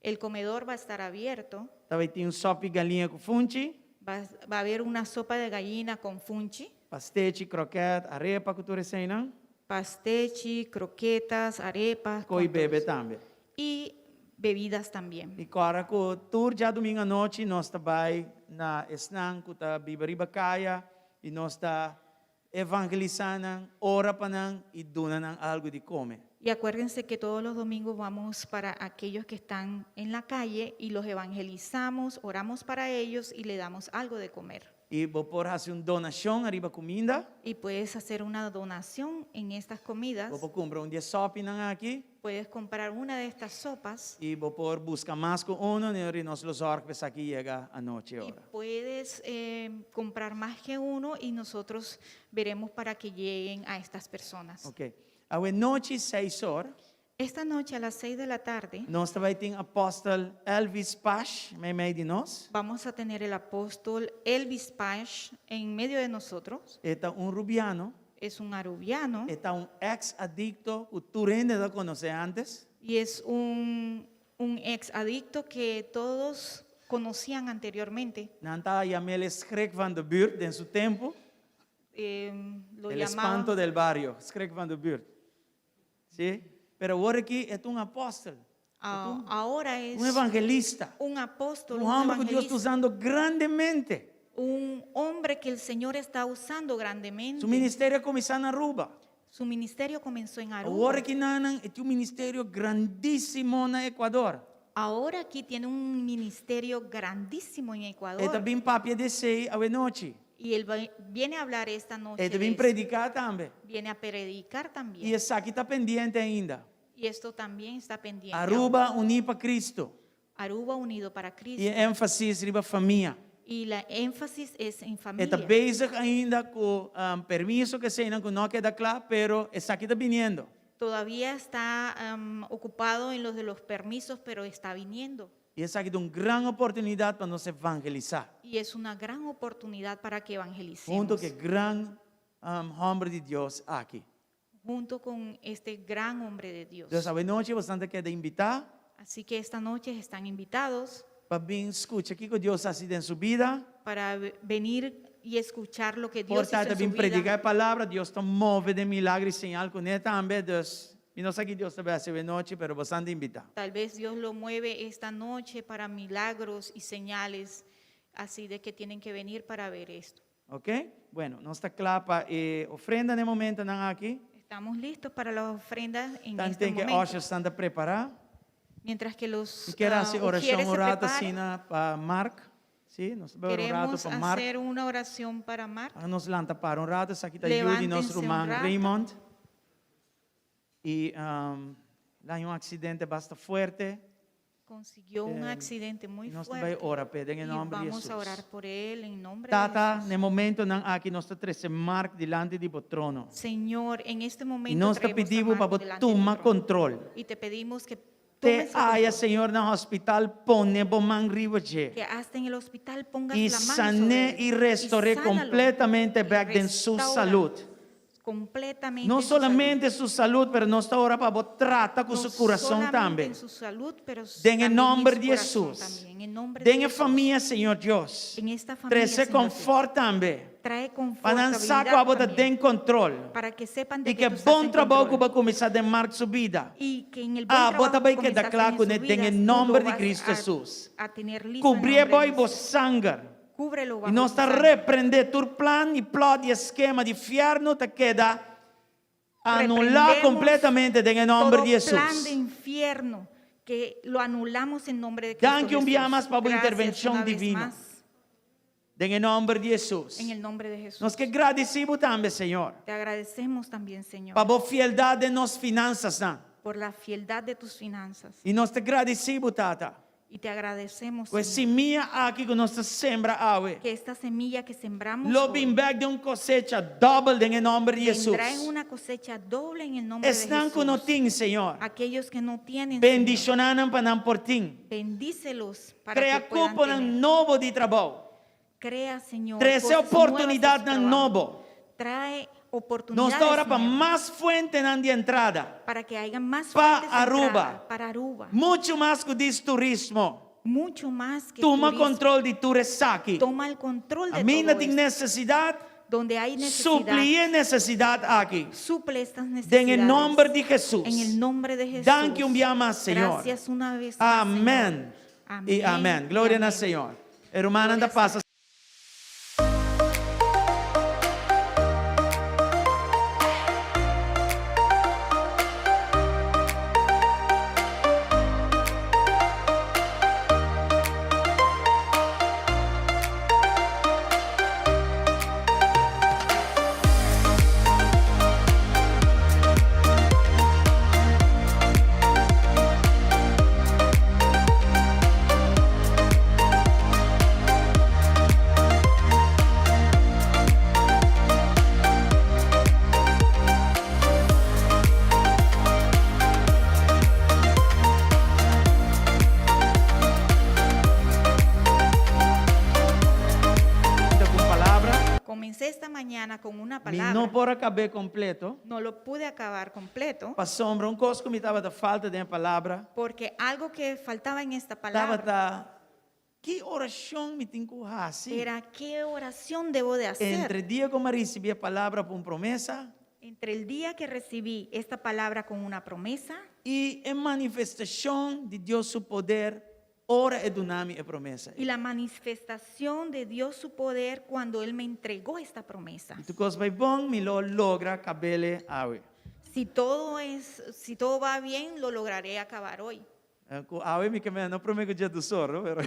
El comedor va a estar abierto. Ta bai tin un sòpi galiña ku funchi. Va, va a haber una sopa de gallina con funchi. Pastechi, krokèt, arepa ku tur eseinan. Pastechi, croquetas, arepas. Koi con todo bebe eso. tambe. Y bebidas también. I kòrda ku tur djadumingu anochi nos ta bai na esnan ku ta biba riba kaya i nos ta evangelisá nan, ora pa nan i duna nan algu di kome. Y acuérdense que todos los domingos vamos para aquellos que están en la calle y los evangelizamos, oramos para ellos y le damos algo de comer. I bo por hasi un donashon ariba kuminda. Y puedes hacer una donación en estas comidas. Bo por kumpra un di e sòpinan aki. Puedes comprar una de estas sopas. I bo por buska mas ku uno, i nos lo sòrg pa esaki yega anochi Y ora. puedes comprar más que uno y nosotros veremos para que lleguen a estas personas. Ok. Awe nochi seis or. Esta noche a las 6 de la tarde. Nos ta bai tin apòstel Elvis Pash meimei di nos. Vamos a tener el apóstol Elvis Pash en medio de nosotros. E ta un rubiano. Es un arubiano. E ta un ex adicto ku tur hende ta konosé antes. Y es un, un ex adicto que todos conocían anteriormente. Nan ta yam'é e schrik van de buurt den su tempu. Eh, lo El llamaban espanto del barrio, schrik van de buurt. Sí? Pero awor aki e ta un apòstel. Ah, ahora es Un evangelista. un apóstol, Un un hòmber ku Dios ta evangelista, usando grandemente. un hombre que el Señor está usando grandemente. Su ministerio a kuminsá na Aruba. Su ministerio comenzó en Aruba. Awor aki nan e tin un ministerio grandísimo na Ecuador. Ahora aquí tiene un ministerio grandísimo en Ecuador. E ta bin papia di esei awe nochi. Y él va- viene a hablar esta noche. E ta de bin eso. prediká tambe. Viene a predicar también. I esaki ta pendiente ainda. Y esto también está pendiente. Aruba uní pa Cristo. Aruba unido para Cristo. I e énfasis riba famia. Y la énfasis es en E ta familia. bezig ainda ku permiso ku eseinan ku no a keda kla, pero esaki ta biniendo. Todavía está ocupado en los de los permisos, pero está viniendo. I esaki ta un gran oportunidat pa nos evangelisá. Y es una gran oportunidad para que evangelicemos. Hunto ku e gran hòmber di Dios aki. Hunto con este gran hombre de Dios. Dus awenochi bosan ta keda invitá. Así que esta noche están invitados. Pa bin skucha kiko Dios hasi den su bida. Para venir y escuchar lo que Dios Por ta hizo ta en su bin prediká vida. e palabra, Dios ta move den milagro i señal kuné tambe. Dus mi no sa ki Dios ta bai hasi awenochi, pero bosan ta invitá. Tal vez Dios lo mueve esta noche para milagros y señales, así de que tienen que venir para ver esto. Ok? Bueno, nos ta kla pa e ofrenda na e momentonan aki. Estamos listos para las ofrendas en Tanten este ke momento. ushersnan ta prepará. Mientras que los Mi kier hasi orashon ujieres un se rato preparen, asina pa Mark. Sí, nos ta bai ora un rato queremos pa Mark. hacer una oración para Mark. Laga nos lanta para un rato, esaki ta yu di nos Levántense un ruman rato. Raymond. I el a haña un aksidente basta fuerte. Consiguió un accidente muy I nos ta bai fuerte. ora p'e den e Y nòmber di vamos a Hesus. orar por él en nombre de Tata, Jesús. na e momentonan aki nos ta trese Mark dilanti di bo trono. Señor, en este I momento nos ta traemos a pidi bo pa Marco bo delante de tu tuma trono. control. Y te pedimos que Te tomes el aya, control. Señor, na hospital pone bo man riba dje. Que hasta en el hospital pongas I la mano sobre sané él i restor'é y sánalo completamente y bek den su restaura salud. Completamente No en su salud. solamente su salud, pero nos ta ora pa bo trata cu No su curason solamente tambe. en su salud, pero Den e también en nomber su di corazón Hesus. también. En nombre de Den e Jesús. famia, Señor Dios. En esta familia, Trece Señor Dios. confort tambe. Trae confort, Pa nan sa cu estabilidad abo ta también. den control. Para que sepan de I que cu tú e estás bon en trabou cu control. bo a cuminsa den Mark su bida. Y que en el buen Abo ta trabajo bay que keda comenzaste cla en cu su ne den vida, e tú lo nomber di vas Cristo a Hesus. a tener listo en Cubri e nombre de bo y bo Jesús. sanger. Cúbrelo I bajo nos tu ta sangre. reprende tur plan i plot i eskema di fierno ta keda anulá Reprendemos completamente den e nomber todo di plan Hesus. de infierno que lo anulamos en nombre de Cristo Danki un bia Jesús. mas pa bo Gracias intervencion una vez divino. más Den e nomber di Hesus. En el nombre de Jesús. Nos ke gradisí bo tambe, Señor. Te agradecemos también, Señor. Pa bo fieldad den nos finanzasnan. Por la fieldad de tus finanzas. I nos ta gradisí bo, Tata. Y te agradecemos, Ku e Señor. simia aki ku nos ta sembra awe. Que esta semilla que sembramos Lo hoy bin bek den un kosecha dòbel den e nòmber di Hesus. vendrá en una cosecha doble en el nombre de Esnan ku no Jesús. tin, Señor. Aquellos que no tienen, Señor, Bendishoná nan pa nan por tin. bendícelos para Krea que puedan kuponan tener. nobo di trabou. Crea, Señor, Trese cosas nuevas de su oportunidatnan trabajo. nobo. Trae Nos oportunidades ta ora pa nuevas mas fuentenan di entrada. para que haya más Pa fuentes de Aruba. entrada para Aruba. Muchu mas ku dis turismo. Mucho más que Tuma turismo. control di tur esaki. Toma el control de Aminda todo tin esto. necesidad, Donde hay necesidad, supli e necesidad aki. suple estas Den e necesidades. nomber di Jesus. En el nombre de Jesús. Danki un bia mas, Señor. Gracias una vez más, Amén. Señor. Y amén. Gloria y na amén. Señor. E rumannan ta Gloria al pasa. Ku palabra. Comencé esta mañana con una Mi palabra. no por a kab'é kompleto. No lo pude acabar completo. Pasobra un kos ku mi tabata falta den e palabra. Porque algo que faltaba en esta palabra. Tabata ki orashon mi tin ku hasi? Era qué oración debo de hacer. Entre dia ku mi a risibí e palabra pa un promesa. Entre el día que recibí esta palabra con una promesa. I e manifestashon di Dios su poder ora e duna mi e promesa. Y la manifestación de Dios su poder cuando Él me entregó esta promesa. I tur kos bai bon, mi lo logra kab'é awe. Si todo es, si todo va bien, lo lograré acabar hoy. Eh, ku awe mi ke men no promé ku diesdos or, no, pero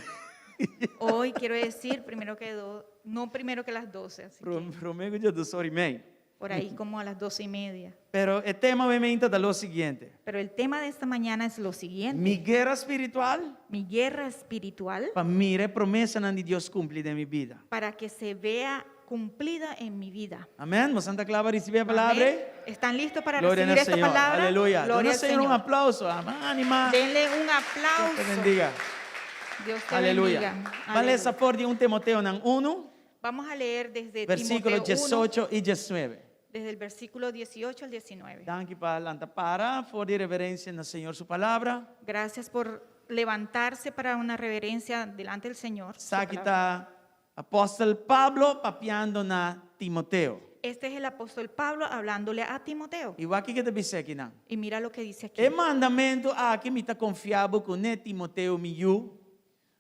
Hoy quiero decir primero que do, no primero que las 12, así que promé ku diesdos or i mei. por ahí como a las doce y media. Pero e tema obviamente ta lo siguiente. Pero el tema de esta mañana es lo siguiente. Mi guera spiritual Mi guerra espiritual pa mira e promesanan di Dios cumpli den mi bida. para que se vea cumplida en mi vida. Amén. Boso ta cla pa recibi e palabra? Amén. ¿Están listos para Gloria recibir al esta Señor. palabra? Aleluya. Gloria Duna al Señor un Señor. aplauso. Amén. Anima. Denle un Dios te aplauso. bendiga. Dios te Aleluya. bendiga. Ban lesa Aleluya. for di 1 Timoteonan 1, Vamos a leer desde versíkulo Timoteo 1, 18 i 19. desde el versículo 18 al 19. Danki pa lanta para, for di reverensia na Señor su palabra. Gracias por levantarse para una reverencia delante del Señor. su Esaki palabra. ta apòstel Pablo papiando na Timoteo. Este es el apóstol Pablo hablándole a Timoteo. I wak kiko e ta bisa akinan. Y mira lo que dice aquí. E mandamentu aki mi ta konfia bo kuné, Timoteo, mi yu,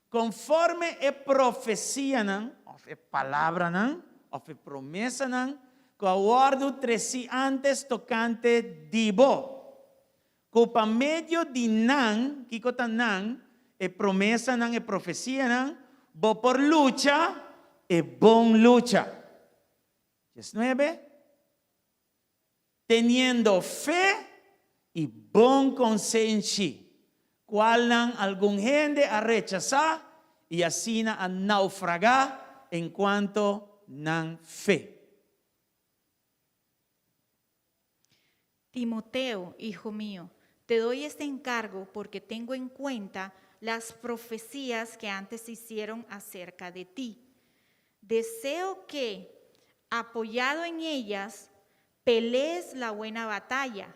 konforme e profesianan, òf e palabranan, òf e promesanan, ku a wòrdu tresí ántes tokante di bo. Ku pa medio di nan, kiko ta nan, e promesanan, e profesianan, bo por lucha e bon lucha. Diesnuebe, Teniendo fe i bon konsenshi, kualnan algun hende a rechasá i asina a naufragá enkuanto nan fe. Timoteo, hijo mío, te doy este encargo porque tengo en cuenta las profecías que antes se hicieron acerca de ti. Deseo que, apoyado en ellas, pelees la buena batalla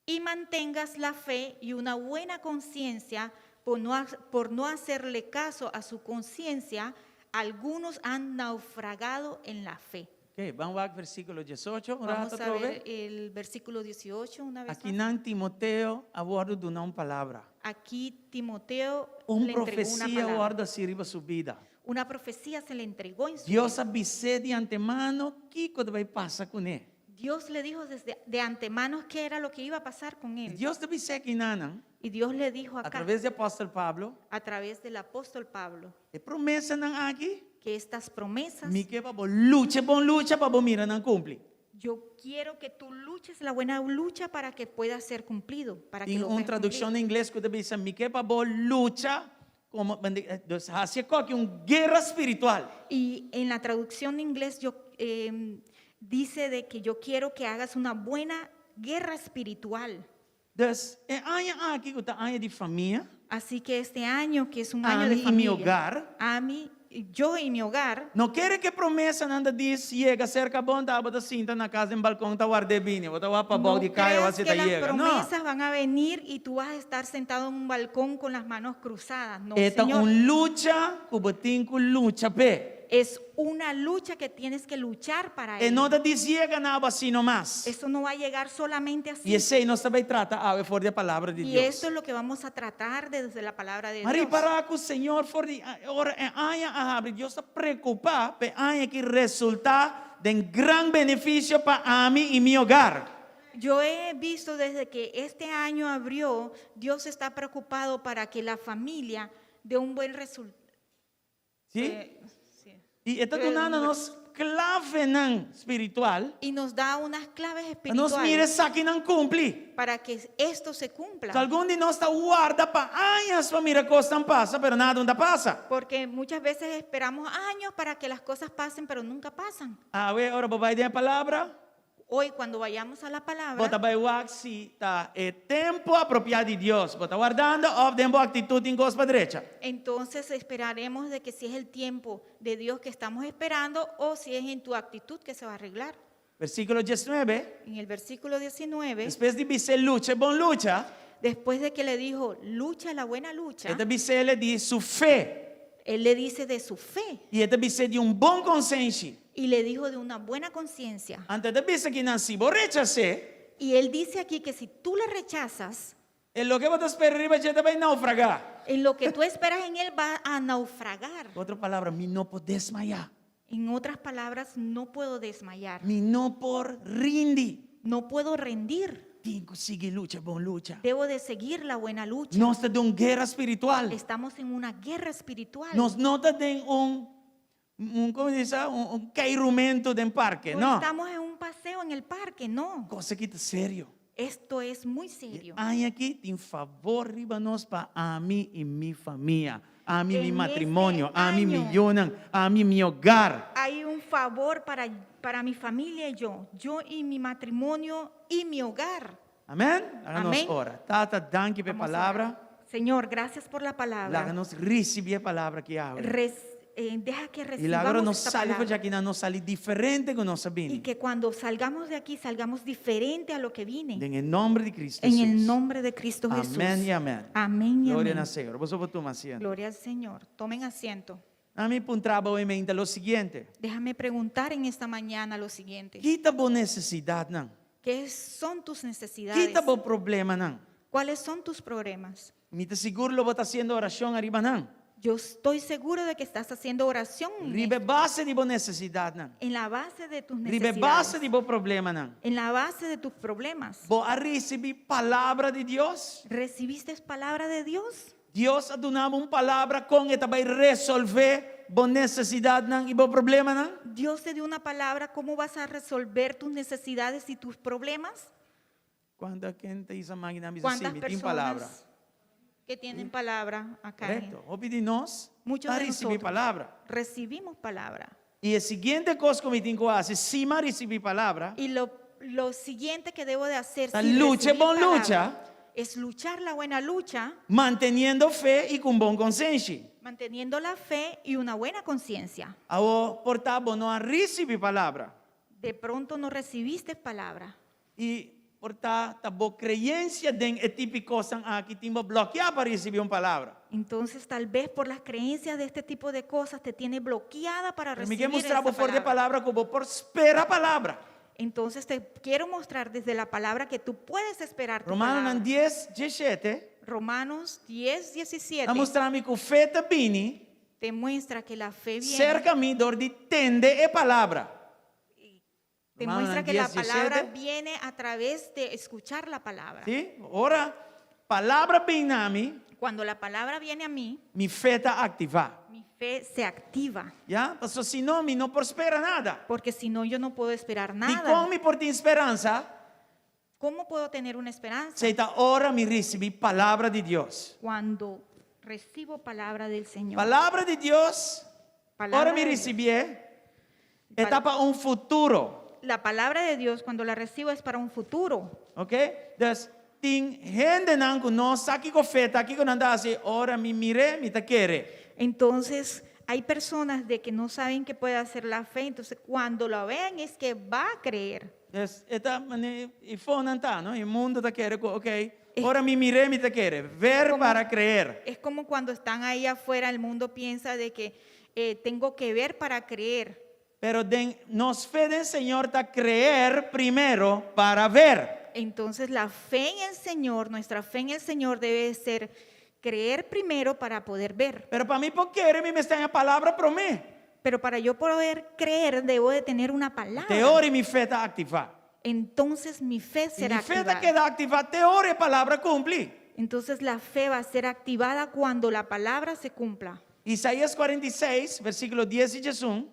y mantengas la fe y una buena conciencia por no, por no hacerle caso a su conciencia, algunos han naufragado en la fe. Ok, ban wak versíkulo 18 un Vamos rato a atrobe. ver el versículo 18 una vez Aki más. nan Timoteo a wòrdu duna un palabra. Aquí Timoteo Un le entregó una profesia a palabra. wòrdu hasi riba su bida. Una profecía se le entregó en su Dios vida. a bis'é di antemano kiko ta bai pasa kuné. Dios le dijo desde de antemano qué era lo que iba a pasar con I él. Dios ta bis'é akinan, Y Dios le dijo a acá, traves di apòstel Pablo, a través del apóstol Pablo, e promesanan aki, que estas promesas, mi ke pa bo lucha bon lucha pa bo mira nan kumpli. yo quiero que tú luches la buena lucha para que pueda ser cumplido, para que Tin lo un puedas traduccion cumplir. na ingles cu ta bisa, Mi ke pa bo lucha como, dus haci coki un guera spiritual. Y en la traducción de inglés yo, eh, dice de que yo quiero que hagas una buena guerra espiritual. Dus e aña aki cu ta aña di famia, Así que este año, que es un año de ami y mi familia, hogar, a mí, yo y mi hogar, No kere ku e promesanan ta dis yega serka bo, anto abo ta sinta na kas den balkon ta ward'é bini, bo ta wak pabou no di kaya creas wak si que ta las yega. No. promesas van a venir y tú vas a estar sentado en un balcón con las manos cruzadas. No, E ta Señor. un lucha ku bo tin ku lucha p'e. Es una lucha que tienes que luchar para E ello. no ta dis yega na abo asina nomas. Eso no va a llegar solamente así. I esei nos ta bai trata awe for di e palabra di Y Dios. esto es lo que vamos a tratar desde la palabra de Ma Dios. ripará ku Señor for di ora e aña a habri, Dios ta preokupá pa e aña aki resultá den gran benefisio pa ami i mi hogar. Yo he visto desde que este año abrió, Dios está preocupado para que la familia dé un buen resultado. Sí? Eh, sí. I e ta dunando nos klavenan spiritual Y nos da unas claves pa nos mira espirituales esakinan kumpli. para que esto se cumpla. So, algun di nos ta warda pa añas pa mira kosnan pasa, pero nada no ta pasa. Porque muchas veces esperamos años para que las cosas pasen, pero nunca pasan. Awe, ora bo bai den e palabra, Hoy cuando vayamos a la palabra, bo ta bai wak si ta e tempu apropiá di Dios. Bo ta wardando òf den bo aktitut tin kos pa drecha. entonces esperaremos de que si es el tiempo de Dios que estamos esperando o si es en tu actitud que se va a arreglar. Versíkulo 19. En el versículo 19, Despues di bis'é lucha e bon lucha, después de que le dijo, lucha la buena lucha, e ta bis'é di su fe. él le dice de su fe I e ta bis'é di un bon konsenshi. y le dijo de una buena conciencia. Anto e ta bisa akinan si bo rechas'é, Y él dice aquí que si tú le rechazas, e loke bo ta spera riba dje ta bai naufragá. en lo que tú esperas en él va a naufragar. Ku otro palabra, mi no por desmayá. En otras palabras, no puedo desmayar, Mi no por rindi. no puedo rendir. Tin ku sigui lucha bon lucha. Debo de seguir la buena lucha. Nos ta den un guera spiritual. Estamos en una guerra espiritual. Nos no ta den un, un kon bisa, un, un keirumento den parke, No no. estamos en un paseo en el parque, no. Kos aki ta serio. Esto es muy E serio. aña aki tin favor riba nos pa ami i mi famia, ami mi En este matrimonio, ami mi año yunan, ami mi hogar. Hay un favor para, para mi familia y yo, yo y mi matrimonio y mi hogar. Amen? Laga nos Amén. ora. Tata, danki p'e Vamos a palabra. orar. Señor, gracias por la palabra. Laga nos risibí e palabra aki awe. Res, eh, deja que I laga ora recibamos nos esta sali for palabra. djaki nan nos sali diferente ku nos a Y bini. que cuando salgamos de aquí salgamos diferente a lo que vine. Den e nomber di Cristo En el Hesus. nombre de Cristo Jesús. Amèn i amèn. Amén y Gloria amén. na Señor. Boso por tuma asiento. Gloria al Señor. Tomen asiento. Ami puntra bo awe mainta lo siguiente. Déjame preguntar en esta mañana lo siguiente. Ki ta bo nesesidatnan? ¿Qué son tus necesidades? Ki ta bo problemanan? ¿Cuáles son tus problemas? Mi ta sigur lo bo ta hasiendo orashon ariba nan. Yo estoy seguro de que estás haciendo oración en Riba e esto, base di bo nesesidatnan. en la base de tus Riba e necesidades. base di bo problemanan. En la base de tus problemas. Bo a risibí palabra di Dios? ¿Recibiste palabra de Dios? Dios a duna bo un palabra kon e ta bai resolvé bo nesesidatnan i bo problemanan? Dios te dio una palabra, ¿cómo vas a resolver tus necesidades y tus problemas? Kuantu ken ta hisa man i nan bisa, sí, ¿Cuántas mi tin palabra? personas que tienen palabra acá? Korekto. Hopi di nos Muchos ta de risibí nosotros palabra. recibimos palabra. I e siguiente kos ku mi tin ku hasi, si mi a risibí palabra, Y lo, lo siguiente que debo de hacer, Ta si lucha recibí bon palabra, lucha. es luchar la buena lucha, manteniendo fe i ku un bon konsenshi. manteniendo la fe y una buena conciencia. Awor, por ta bo no a risibí palabra. De pronto no recibiste palabra. I por ta ta bo kreensia den e tipo di kosnan aki tin bo blòkiá pa risibí un palabra. Entonces, tal vez por las creencias de este tipo de cosas te tiene bloqueada para Pero mi ke recibir mustra esa bo for di e palabra. palabra ku bo por spera palabra. Entonces, te quiero mostrar desde la palabra que tú puedes esperar tu Romanonan palabra. dies, diesshete Romanos 10, 17 ta mustra mi ku fe ta bini te muestra que la fe viene. serka mi dor di tende e palabra. Te Romanonan muestra que la 10, palabra 17. viene a través de escuchar la palabra. Sí? Ora palabra bin na mi, Cuando la palabra viene a mí, mi fe ta aktivá. mi fe se activa. Ya? Paso si no, mi no por spera nada. Porque si no, yo no puedo esperar Di nada. kon mi por tin speransa? ¿Cómo puedo tener una esperanza? Si ta ora mi risibí palabra di Dios. Cuando recibo palabra del Señor. Palabra di Dios, Palabra ora mi de Dios. risibié, e ta pa un futuro. La palabra de Dios cuando la recibo es para un futuro. Ok? Dus tin hendenan ku no sa kiko fe ta, kiko nan ta hasi, ora mi mir'é, mi ta kere. Entonces, hay personas de que no saben qué puede hacer la fe, entonces cuando lo vean es que va a creer. Dus e ta mane e fonan ta, no? E mundo ta kere ku, ok, ora mi mir'é, mi ta kere. Ver para creer. Es como cuando están ahí afuera, el mundo piensa de que eh, tengo que ver para creer. Pero den, nos fe den Señor ta creer primero para ver. Entonces la fe en el Señor, nuestra fe en el Señor debe ser creer primero para poder ver. Pero pa mi por kere mi mester haña palabra promé. Pero para yo poder creer debo de tener una palabra. Te ora mi fe ta aktivá. Entonces mi fe I será mi fe ta activada. keda aktivá te ora e palabra kumpli. Entonces la fe va a ser activada cuando la palabra se cumpla. Isaías 46, versíkulo 10 i 11.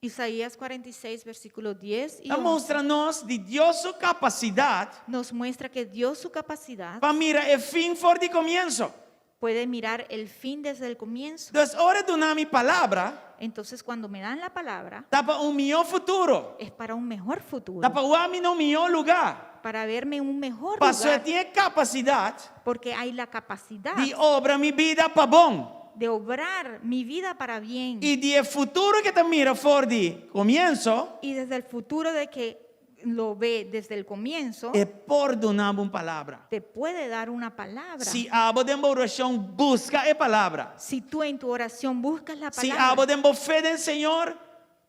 Isaías 46, versículo 10 y Ta 11 mustra nos di Dios su kapasidat nos muestra que Dios su capacidad pa mira e fin for di komienso. puede mirar el fin desde el comienzo. Dus ora e duna mi palabra, Entonces cuando me dan la palabra ta pa un mihó futuro. es para un mejor futuro, Ta pa wak mi na un mihó lugá. para verme en un mejor Pasobra lugar, e tin e kapasidat porque hay la capacidad di obra mi bida pa bon. de obrar mi vida para bien. I di e futuro ku e ta mira for di komienso, Y desde el futuro de que lo ve desde el comienzo, e por duna bo un palabra. te puede dar una palabra. Si abo den bo orashon buska e palabra. Si tú en tu oración buscas la Si palabra, abo den bo fe den Señor,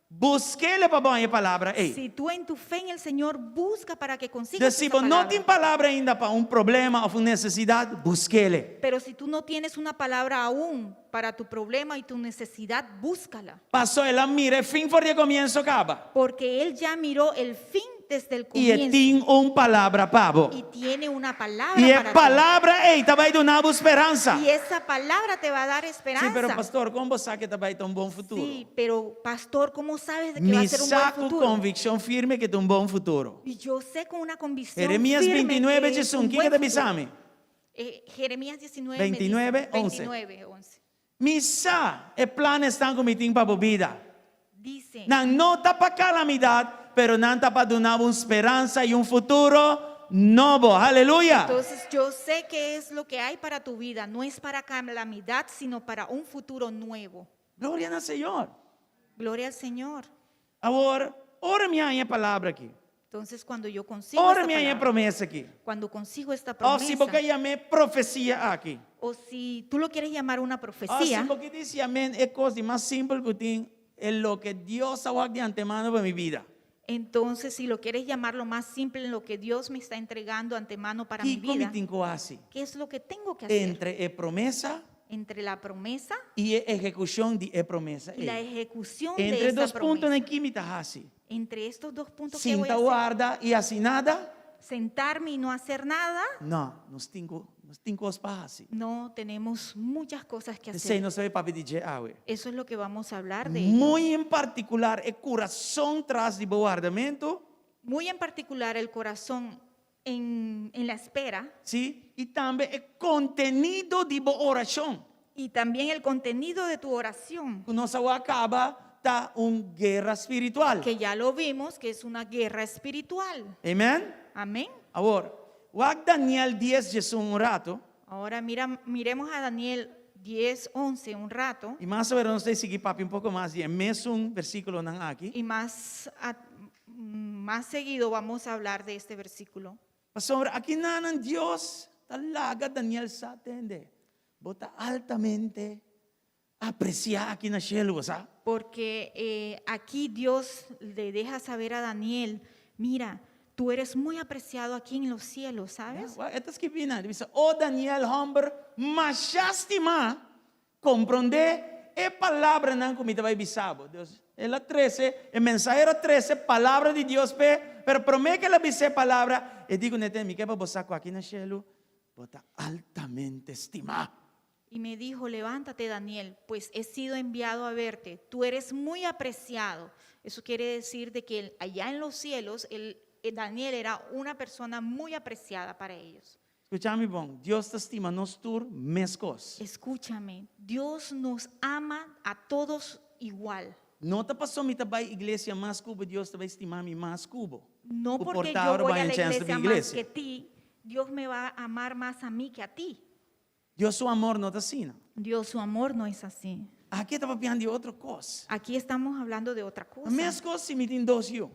busk'é pa bo haña e palabra ei. si tú en tu fe en el Señor busca para que consigas Dus si esa bo no palabra. tin palabra ainda pa un problema òf un nesesidat, busk'é. Pero si tú no tienes una palabra aún para tu problema y tu necesidad, búscala. Paso el a mira e fin for di e komienso kaba. Porque Él ya miró el fin desde el I e comienzo. tin un palabra pa bo. Y tiene una palabra I e para ti. palabra ei ta bai duna bo speransa. Y esa palabra te va a dar esperanza. Sí, pero pastor, kon bo sa ku ta bai ta un bon futuro? Sí, pero pastor, ¿cómo sabes de que va a Mi ser un buen sa ku futuro? konvikshon firme ku ta un bon futuro. Y yo sé con una convicción Jeremías firme 29, que es 11, un ¿quién buen te avisa futuro. a mí? Eh, Jeremías 19, me dice, 29, 11. 29, 11. Mi sa e plannan ku mi tin pa bo bida. Dice, Nan no ta pa kalamidat, pero nan ta pa duna bo un speransa i un futuro. nobo. Aleluya! Entonces yo sé qué es lo que hay para tu vida. No es para calamidad, sino para un futuro nuevo. Gloria na Señor. Gloria al Señor. Awor, ora mi haña e palabra aki. Entonces cuando yo consigo Ora esta mi haña e palabra, promesa aki. cuando consigo esta Òf si bo promesa, ke yam'é profesia aki. o si tú lo quieres llamar una Òf si profecía, bo ke disi amén, e kos di mas simpel ku tin, e loke Dios a wak di antemano pa mi bida. entonces si lo quieres llamar lo más simple en lo que Dios me está entregando antemano para mi Kiko mi vida, tin ku hasi? ¿qué es lo que tengo que hacer? Entre e promesa Entre la promesa i e ehekushon di e promesa y la ei. ejecución de Entre esa dos puntonan promesa. ki mi ta hasi? Entre estos dos puntos, ¿qué voy Sinta a hacer? warda i hasi nada? Sentarme y no hacer nada. No, nos tin ku, nos tin kos pa hasi. No, tenemos muchas cosas que Esei hacer. nos ta bai papia di dje awe. Eso es lo que vamos a hablar de ello. Muy en particular e kurason tras di bo wardamentu. Muy en particular el corazón en, en la espera Sí, i tambe e kontenido di bo orashon. y también el contenido de tu oración, Ku nos a wak kaba ta un guera spiritual. que ya lo vimos que es una guerra espiritual. Amen? Amén. Awor, wak Daniel dies djesun un rato. Ahora mira, miremos a Daniel 10, 11 un rato I mas awor nos ta sigui papia un poko mas di e mesun versíkulonan aki. y más, a- más seguido vamos a hablar de este versículo. Pasobra aki nanan Dios ta laga Daniel sa tende. Bo ta altamente apresiá aki na shelu, bo sa. Porque eh, aquí Dios le deja saber a Daniel, mira, tú eres muy apreciado aquí en los cielos, ¿sabes? E ta skibí nan, e ta bisa, O Daniel, hòmber mashá stimá, komprondé e palabranan ku mi ta bai bisa bo. Dios, el a trese, e mensahero a trese palabra di Dios p'e, pero promé ku el a bisa e palabra, e di ku nete, Mi ke pa bo sa ku aki na shelu bo ta altamente stimá. Y me dijo, levántate, Daniel, pues he sido enviado a verte. Tú eres muy apreciado. Eso quiere decir de que allá en los cielos, el, eh, Daniel era una persona muy apreciada para ellos. Skucha mi bon, Dios ta stima nos tur meskos. Escúchame, Dios nos ama a todos igual. No ta paso mi ta bai iglesia mas ku bo, Dios ta bai stima mi mas ku bo. No Ku por porque ta yo ora voy bo a haña la chèns di iglesia bin más iglesia. que ti, Dios me va a amar más a mí que a ti. Dios su amor no ta asina. Dios, su amor no es así. Aki ta papiando di otro kos. Aquí estamos hablando de otra cosa. Meskos si mi tin dos yu.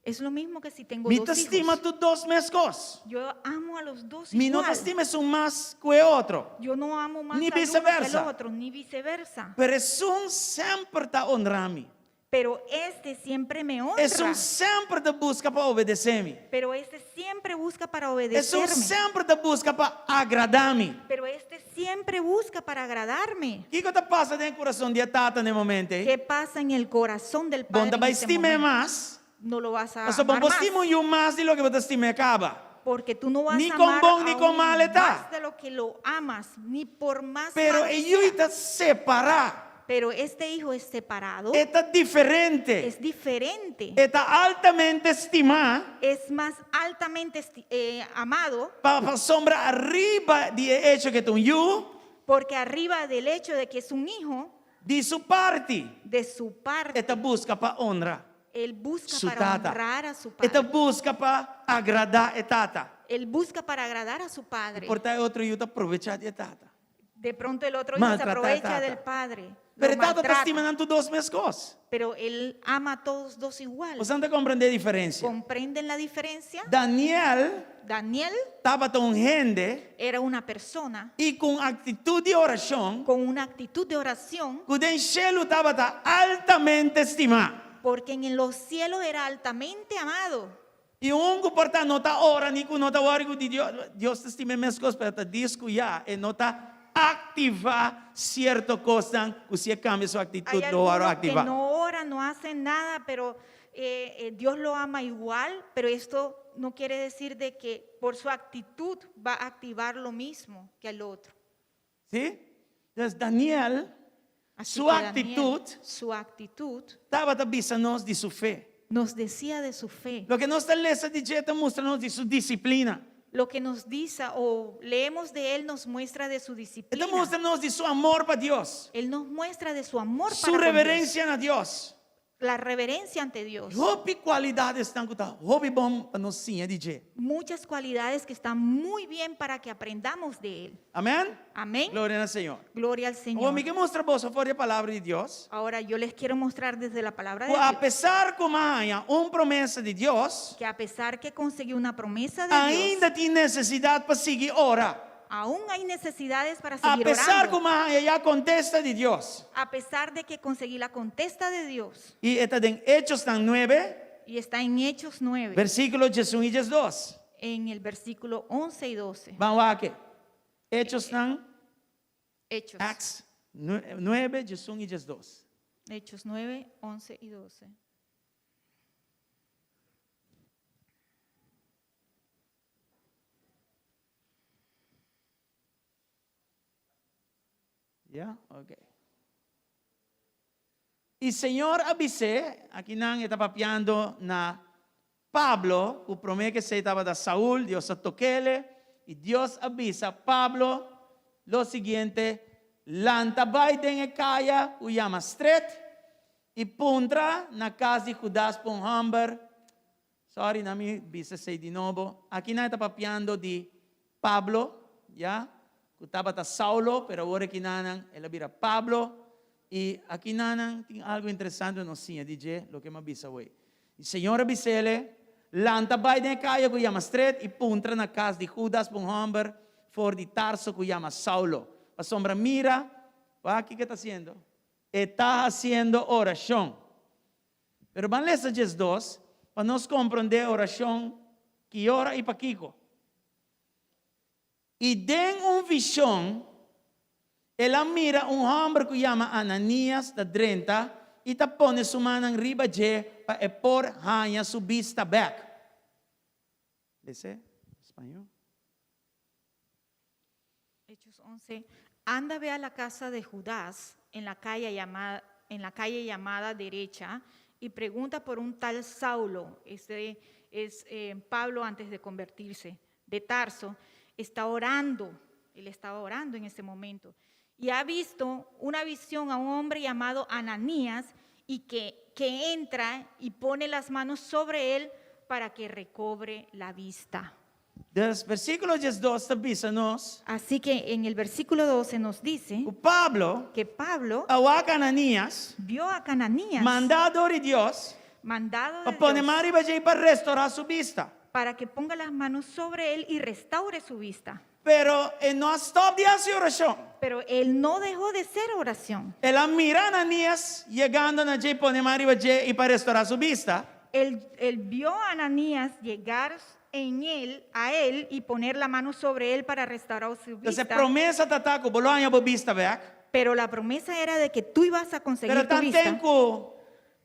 Es lo mismo que si tengo Mi dos ta stima hijos. tur dos meskos. Yo amo a los dos Mi no ta igual. stima esun mas ku e otro. Yo no amo más Ni al uno que al viceversa. otro, ni viceversa. Pero esun semper ta honra mi. Pero este siempre me honra. Esun semper ta buska pa obedesé mi. Pero este siempre busca para Esun obedecerme. semper ta buska pa agradá mi. Pero este siempre busca para agradarme. Kiko ta pasa den kurason di e tata na e momento ei? ¿Qué pasa en el corazón del Bon padre? ta en bai este stim'é momento? mas. No lo vas a Pasobra bon amar bo más. stima un yu mas di loke bo ta stim'é kaba. Porque tú no vas Ni a con amar bon ni con aún mal está. más de lo que lo amas, ni por más Pero malo e que yu sea. ta separá. Pero este hijo es separado, E ta diferente. es diferente, E ta altamente stimá. es más altamente esti- eh, amado, Pa pasobra ariba di e echo ku e ta un yu. porque arriba del hecho de que es un hijo, Di su parti. de su parte, E ta buska pa honra. él busca Su para tata. honrar a su E ta padre. buska pa agradá e tata. Él busca para agradar a su padre. Por ta e otro yu ta probechá di e tata. De pronto el otro hijo se Maltratá e aprovecha tata. del padre. lo Pero e tata ta maltrata, stima nan tur dos meskos. pero él ama a todos dos igual. Boso ta komprendé e diferensia. ¿Comprenden la diferencia? Daniel Daniel tabata un hende era una persona i ku un aktitut di orashon con una actitud de oración ku den shelu tabata altamente stimá. porque en los cielos era altamente amado. I un ku por ta no ta ora ni ku no ta wòri ku di Dios, Dios ta stima e mes kos, pero ta dis ku ya e no ta aktivá sierto kosnan ku si e kambia su Hay aktitut lo wòrdu algunos que aktivá. no oran, no hacen nada, pero eh, eh, Dios lo ama igual, pero esto no quiere decir de que por su actitud va a activar lo mismo que al otro. Sí? Entonces Daniel, Así su que Daniel, actitud su actitud tabata bisa nos di su fe. nos decía de su fe. Loke nos ta lesa di dje ta mustra nos di su disiplina. Lo que nos dice o leemos de él nos muestra de su E ta disciplina. mustra nos di su amor pa Dios. Él nos muestra de su amor Su para con Dios, reverencia na Dios. La reverencia ante Dios. Hopi kualidadesnan ku ta hopi bon pa nos siña di dje. Muchas cualidades que están muy bien para que aprendamos de Él. Amèn? Amén. Gloria na Señor. Gloria al Awor Señor. mi ke mustra boso for di e Palabra di Dios Ahora yo les quiero mostrar desde la palabra de ku Dios apesar ku mi a haña un promesa di Dios, que a pesar que conseguí una promesa de Dios, ainda tin nesesidat pa sigui ora. aún hay necesidades para A seguir pesar ku orando. mi a haña ya kontesta di Dios. A pesar de que conseguí la contesta de Dios. I e ta den Hechosnan nuebe, Y está en Hechos 9, versíkulo diesun i diesdos. en el versículo 11 y 12. Ban wak. Hechosnan, Hechos. Acts nuebe, diesun i diesdos. Hechos 9, 11 y 12. Ya? Ok. I Señor a bis'é, akinan e ta papiando na Pablo, ku promé ke esei tabata Saul, Dios a tok'ele, i Dios a bisa Pablo lo siguiente, Lanta bai den e kaya ku yama Stret, i puntra na kas di Judas pa un hòmber Sorry, na mi bisa esei di nobo. Aki nan e ta papiando di Pablo, ya, ku tabata Saulo, pero awor aki nan el a bira Pablo. I aki nan tin algu interesante nos siña di dje, loke mi a bisa awor. I Señor a bis'ele, Lanta bai den e kaya ku yama Stret i puntra na kas di Judas pa un hòmber for di Tarso ku yama Saulo. Pasobra mira, wak kiko e ta hasiendo? E ta hasiendo orashon. Pero ban lesa diesdos pa nos komprondé orashon ki ora i pakiko. I den un vishon el a mira un hòmber ku yama Ananias ta drenta i ta pone su mannan riba dje pa e por haña su bista bèk. Les'é spañó. Hechos 11, Anda ve a la casa de Judas en la calle llamada, en la calle llamada derecha y pregunta por un tal Saulo, este es eh, Pablo antes de convertirse, de Tarso, está orando, él estaba orando en ese momento, y ha visto una visión a un hombre llamado Ananías y que, que entra y pone las manos sobre él para que recobre la vista. Dus versíkulo diesdos ta bisa nos. Así que en el versículo 12 nos dice Ku Pablo que Pablo a wak Ananías, vio a Cananías mandá dor di Dios, mandado pa de pone Dios man riba dje pa restorá su bista. para que ponga las manos sobre él y restaure su vista. Pero e no a stòp di hasi orashon. Pero él no dejó de hacer oración. El a mira Ananías yegando na dje i pone man riba dje i pa restorá su bista. Él, él vio a Ananías llegar en él, a él y poner la mano sobre él para restaurar su Entonces, vista. promesa ta ta ku bo lo haña bo bista bèk. Pero la promesa era de que tú ibas a conseguir Pero tu vista. tanten ku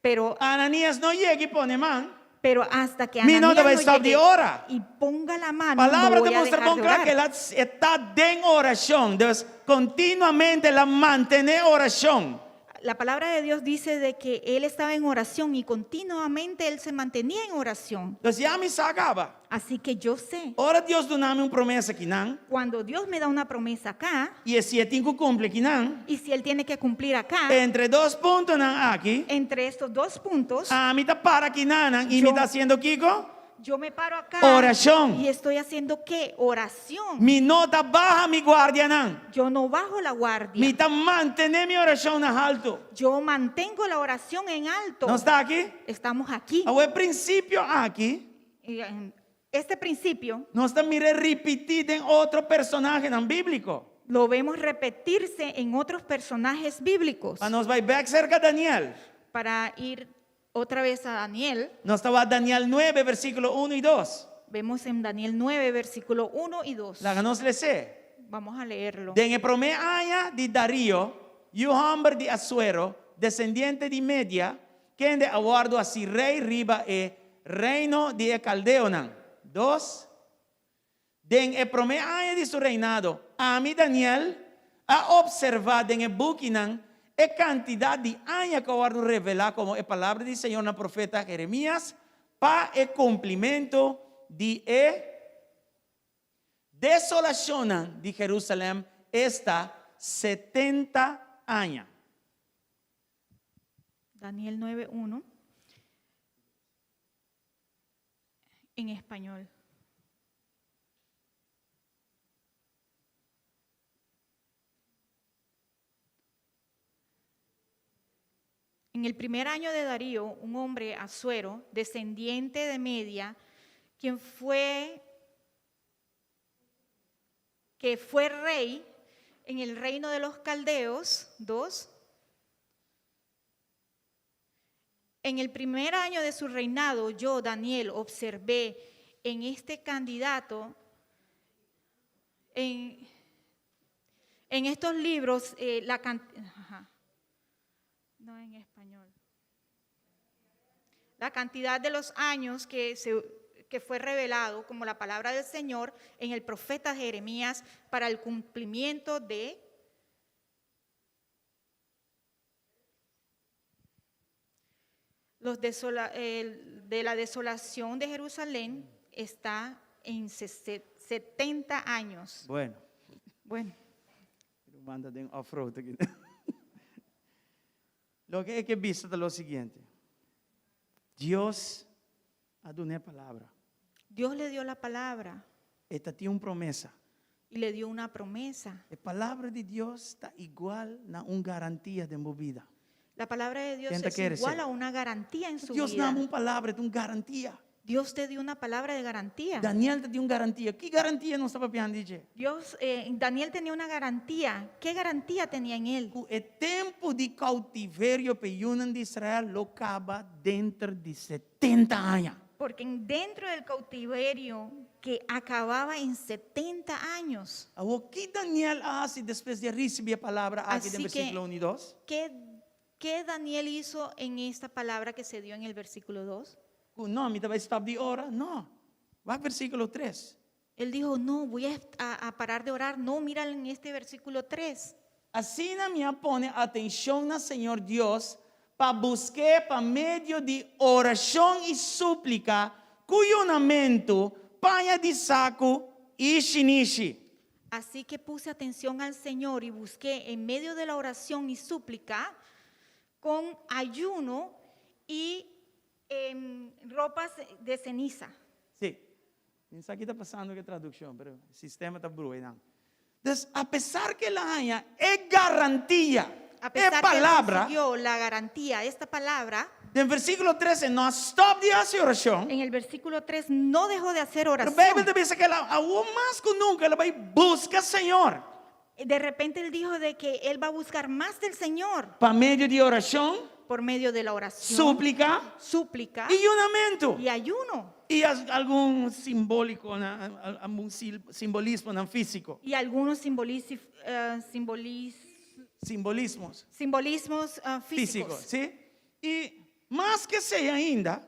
Pero, Ananías no yega i pone man, pero hasta que Mi no Ananías ta bai no stop di llegue ora. y ponga la mano, no Palabra voy ta a mustra dejar bon de kla orar. ku el a e ta den orashon. Dus kontinuamente el a mantené orashon. La palabra de Dios dice de que él estaba en oración y continuamente él se mantenía en oración. Dus ya mi sa kaba. Así que yo sé, Ora Dios duna mi un promesa akinan, cuando Dios me da una promesa acá, i e si e tin ku kumpli akinan, y si él tiene que cumplir acá, entre dos puntonan aki, entre estos dos puntos, ami ta para akinanan i mi Yo ta hasiendo kiko? yo me paro acá Oración. y estoy haciendo qué? Oración. Mi no ta baha mi guardianan. Yo no bajo la guardia. Mi ta mantené mi orashon na haltu. Yo mantengo la oración en alto. Nos ta aki? Estamos aquí. Awor e prinsipio aki, Y, em, Este principio nos ta mir'é ripití den otro personahenan bíbliko. lo vemos repetirse en otros personajes bíblicos. Pa nos bai bèk serka Daniel. Para ir otra vez a Daniel, Nos ta wak Daniel nuebe, versíkulo unu i dos. vemos en Daniel 9, versículo 1 y 2. Laga nos les'é. Vamos a leerlo. Den e promé aña di Darío, yu hòmber di Asuero, desendiente di Media, kende a wòrdu hasi rei riba e reino di e kaldeonan. Dos. Den e promé aña di su reinado, ami, Daniel, a opservá den e bukinan e kantidat di aña ku a wòrdu revelá komo e palabra di Señor na profeta Jeremias pa e kumplimentu di e desolashonnan di Jerusalèm, esta, setenta aña. Daniel 9.1 en español. En el primer año de Darío, un hombre asuero, descendiente de Media, quien fue que fue rey en el reino de los caldeos, dos. En el primer año de su reinado, yo, Daniel, observé en este candidato, en, en estos libros, eh, la cantidad, no en español, la cantidad de los años que, se, que fue revelado como la palabra del Señor en el profeta Jeremías para el cumplimiento de los desola- el- de la desolación de Jerusalén está en 70 años. Bueno, Bueno, manda den off-road aki. Loke e ke bisa ta lo siguiente. Dios a dun'é palabra. Dios le dio la palabra E tabatin un promesa. y le dio una promesa. E palabra di Dios ta igual na un garantia den bo bida. La palabra de Dios ¿Quién te es quiere igual ser? a una garantía en su Dios vida. duna bo un palabra, un garantia. Dios te dio una palabra de garantía. Daniel tabatin un garantia. Ki garantia nos ta papiando di dje? Dios, eh, Daniel tenía una garantía. ¿Qué garantía tenía en él? Ku e tempu di koutiverio pa e yunan di Israel lo kaba den di 70 aña. Porque dentro del cautiverio que acababa en 70 años, Awor ki Daniel a hasi despues di risibí e palabra aki Así den versíkulo que- 1 i 2? ¿qué, qué Daniel hizo en esta palabra que se dio en el versículo 2? No, mi ta bai stòp di ora. No. Bai versíkulo 3. Él dijo, no, voy a, a- a parar de orar. No, mira en este versículo 3. Asina mi a pone atenshon na Señor Dios pa busk'é pa medio di orashon i súplika, ku yunamentu, paña di saku i shinishi. Así que puse atención al Señor y busqué en medio de la oración y súplica con ayuno y em, ropas de ceniza. Sí. No sa kiko ta pasando ku e tradukshon, pero e sistema ta brutu, no. Entonses, apesar ku el a haña e garantia, A e pesar que él palabra, consiguió la garantía, esta palabra, den versíkulo 3, e no a stòp di hasi orashon. en el versículo 3 no dejó de hacer Pero oración. Beibel ta bisa ku el a, aun mas ku nunka, el a bai buska Señor. De repente él dijo de que él va a buscar más del Señor Pa medio di orashon, por medio de la oración, súplika súplica i yunamentu. y ayuno I algun simbóliko, algun simbolismo no físiko. y algunos simbolici- eh, simboliz- Simbolismos simbolismos eh, físicos, físicos. sí? I mas ku esei ainda,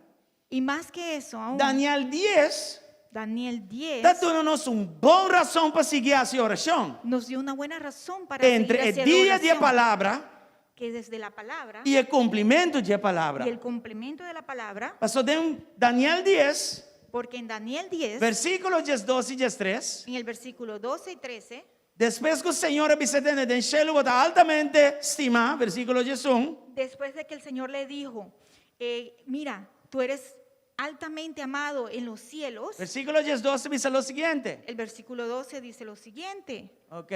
Y más que eso, aún, Daniel 10 Daniel 10 ta duna nos un bon rason pa sigui hasi orashon. nos dio una buena razón para Entre seguir e haciendo dia di oración, palabra que desde la palabra i e kumplimentu di palabra. y el complemento de la palabra, Pasó den Daniel 10, porque en Daniel 10, versíkulo 12 i 13, en el versículo 12 y 13, despues ku Señor a bis'é den shelu bo ta altamente stimá, versíkulo 11, después de que el Señor le dijo, eh, mira, tú eres altamente amado en los cielos, Versíkulo 12 ta bisa lo siguiente. el versículo 12 dice lo siguiente, Ok.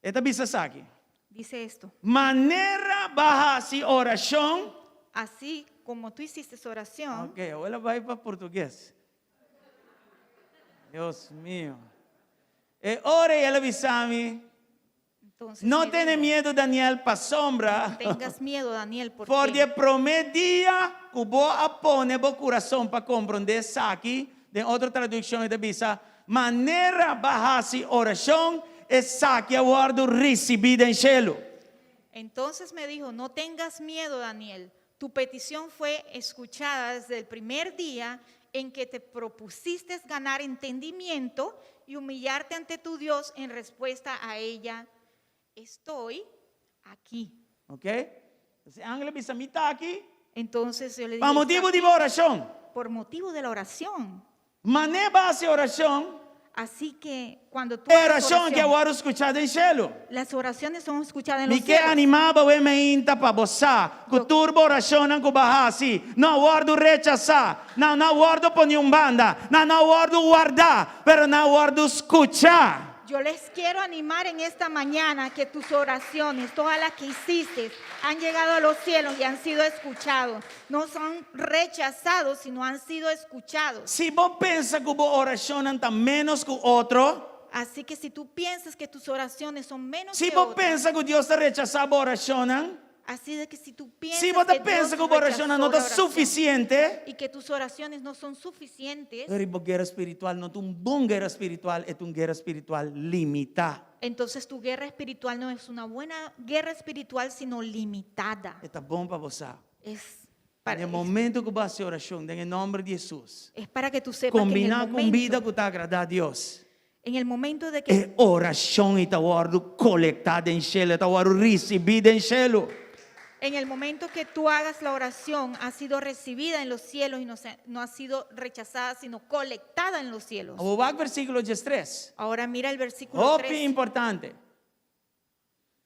E ta bisa esaki. dice esto, Manera bo a hasi orashon. así como tú hiciste oración, Ok, el a bai pa portugues. Dios mio. E ora el a bisa mi. entonces No me tene dijo, miedu, Daniel, pasombra. no tengas miedo, Daniel, For porque di promé dia ku bo a pone bo kurason pa komprondé esaki, den otro tradukshon ta bisa, manera bo a hasi orashon, esaki a wòrdu risibí den shelu. Entonces me dijo, no tengas miedo, Daniel. Tu petición fue escuchada desde el primer día en que te propusiste ganar entendimiento y humillarte ante tu Dios en respuesta a ella. Estoy aquí. Ok? E angel a bisa mi ta aki, Entonces yo le dije, pa motibu "Está di orashon. por motivo de la oración. Manera bo a hasi orashon, Así que cuando tú E hagas orashon aki a oración, wòrdu skuchá den shelu. las oraciones son escuchadas en Mi los ke cielos. animá bo e meinta pa bo sa ku tur bo orashonnan ku bo a hasi no a wòrdu rechasá, nan no a wòrdu pone un banda, nan no a wòrdu wardá, pero nan a wòrdu skuchá. Yo les quiero animar en esta mañana que tus oraciones, todas las que hiciste, han llegado a los cielos y han sido escuchados. No son rechazados, sino han sido escuchados. Si bo pensa ku bo orashonnan ta ménos ku otro, Así que si tú piensas que tus oraciones son menos si que bo otras, pensa ku Dios ta rechasá bo orashonnan, así de que si tú piensas si bo ta que Dios pensa ku bo orashonnan rechazó no ta la oración sufisiente, y que tus oraciones no son suficientes, pero bo guera spiritual no ta un bon guera spiritual, e ta un guera spiritual limitá. entonces tu guerra espiritual no es una buena guerra espiritual, sino limitada. E ta bon pa bo sa. Es para, Na e momento ku bo hasi orashon den e nòmber di Hesus, es para que tú sepas que en el kombiná ku un bida momento, ku ta agradá Dios, en el momento de que e orashon ei ta wòrdu kolektá den shelu, e ta wòrdu risibí den shelu. En el momento que tú hagas la oración, ha sido recibida en los cielos y no, se- no ha sido rechazada, sino colectada en los cielos. Awor wak versíkulo diestres. Ahora mira el versículo Hopi 3, importante.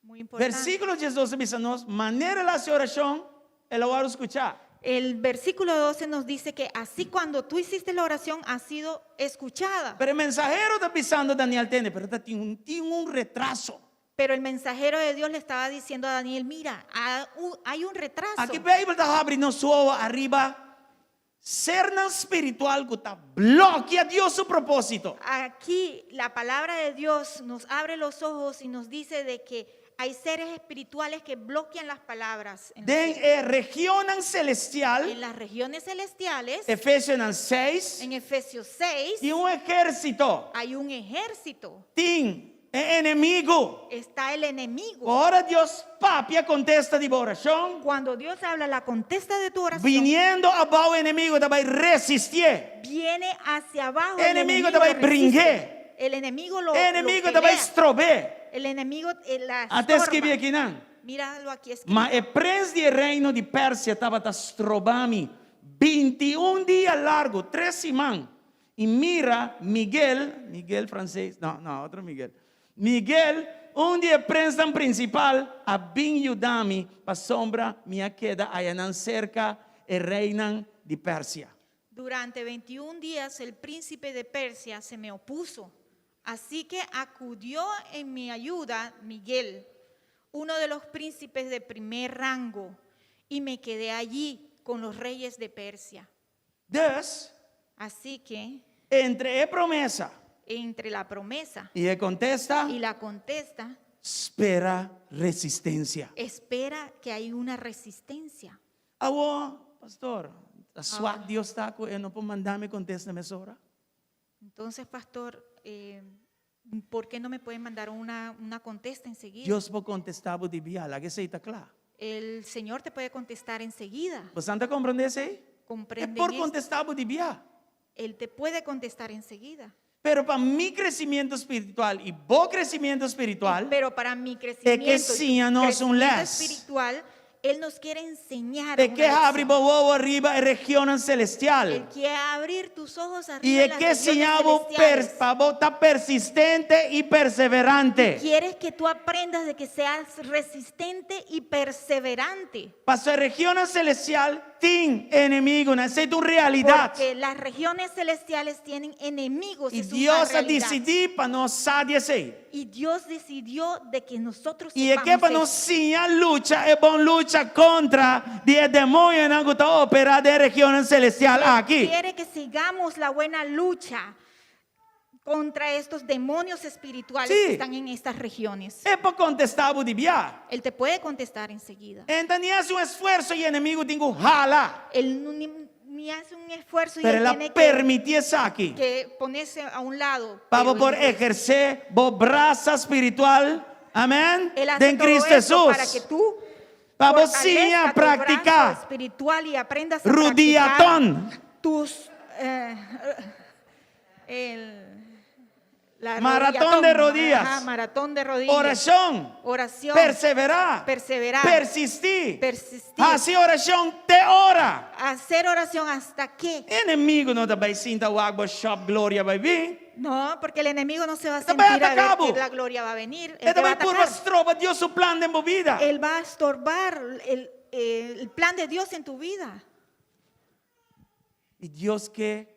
muy importante. Versíkulo 12 ta bisa nos, manera el a hasi orashon, el a wòrdu skuchá. El versículo 12 nos dice que así cuando tú hiciste la oración, ha sido escuchada. Pero e mensahero ta bisando Daniel tende, pero ta tin un, tin un retraso. Pero el mensajero de Dios le estaba diciendo a Daniel, mira, hay un retraso. Aki Beibel ta habri nos wowo ariba sernan spiritual ku ta blokia Dios su propósito. Aquí la palabra de Dios nos abre los ojos y nos dice de que hay seres espirituales que bloquean las palabras. En, los Den cielos. e regionnan celestial, En las regiones celestiales, Efesionan 6, en Efesios 6, tin un ejército. hay un ejército. Tin e enemigu. Está el enemigo. Ora Dios papia kontesta di bo orashon, Cuando Dios habla, la contesta de tu oración biniendo abou e enemigu ta bai resistié. viene hacia abajo. E El enemigu enemigo ta bai lo resiste. bring'é. El enemigo lo, E lo enemigu ta bai pelea. strob'é. El enemigo eh, la Ata skibí estorba. akinan. Míralo aquí escrito. Ma e prens di e reino di Persia tabata stroba mi bintiun dia largu, tres siman. I mira, Miguel, Miguel franses, no, no, otro Miguel. Miguel, un di e prensnan prinsipal, a bin yuda mi pasobra mi a keda ayanan serka e reinan di Persia. Durante 21 días el príncipe de Persia se me opuso. Así que acudió en mi ayuda Miguel, uno de los príncipes de primer rango, y me quedé allí con los reyes de Persia. Dus, Así que entre e promesa entre la promesa i e kontesta, y la contesta, spera resistensia. espera que hay una resistencia. Awor, pastor, ta swak Dios ta ku e no por manda mi kontesta mesora? Entonces, pastor, eh, ¿por qué no me pueden mandar una, una contesta enseguida? Dios por kontestá bo di bia, laga esei ta kla. El Señor te puede contestar enseguida. Bosan ta komprondé esei? E Comprenden por esto? kontestá bo di bia. Él te puede contestar enseguida. Pero pa mi crecimiento spiritual y bo crecimiento spiritual, Pero para mi e ke crecimiento y tu siña nos un crecimiento les. espiritual, Él nos quiere enseñar E una ke habri lección. bo wowo riba e regionnan celestial. Él quiere abrir tus ojos Y arriba e en las ke regiones siña bo per, celestiales. pa bo ta persistente y perseverante. Quieres que tú aprendas de que seas resistente y perseverante. Paso e regionnan celestial tin enemigunan. Esei ta un realidat. Porque las regiones celestiales tienen enemigos. Y es una Dios a realidad. disidí pa nos sa di esei. Y Dios decidió de que nosotros Y e ke sepamos pa nos esto. siña lucha e bon lucha kontra di e demonionan ku ta operá den e regionnan celestial aki. Quiere que sigamos la buena lucha contra estos demonios espirituales Sí. que están en estas regiones. E por kontestá bo di bia. Él te puede contestar enseguida. E n' ta ni hasi un esfuerso i enemigu tin ku hala. Él no- ni, ni hace un esfuerzo y Pero él el a tiene que, permití esaki. que ponerse a un lado. Pa bo Pero por él- ehersé bo brasa spiritual. Amén. Él hace Den todo Cristo esto para Hesus. que tú Pa bo fortalezca siña tu brazo praktiká. espiritual y aprendas a Rudiatón. practicar tus eh, el, la Maratón de rodillatón. rodillas. Ajá, maratón de rodillas. Orashon. Oración. Perseverá. Perseverar. Persistí. Persistir. Hasi orashon te ora. Hacer oración hasta que Enemigu no ta bai sinta wak bo shop gloria bai bin. No, porque el enemigo no se va a E ta bai sentir a ver ataká bo. que la gloria va a venir. Él E te ta va a bai purba atacar. stroba Dios su plan den bo bida. Él va a estorbar el plan de Dios en tu vida. I Dios ke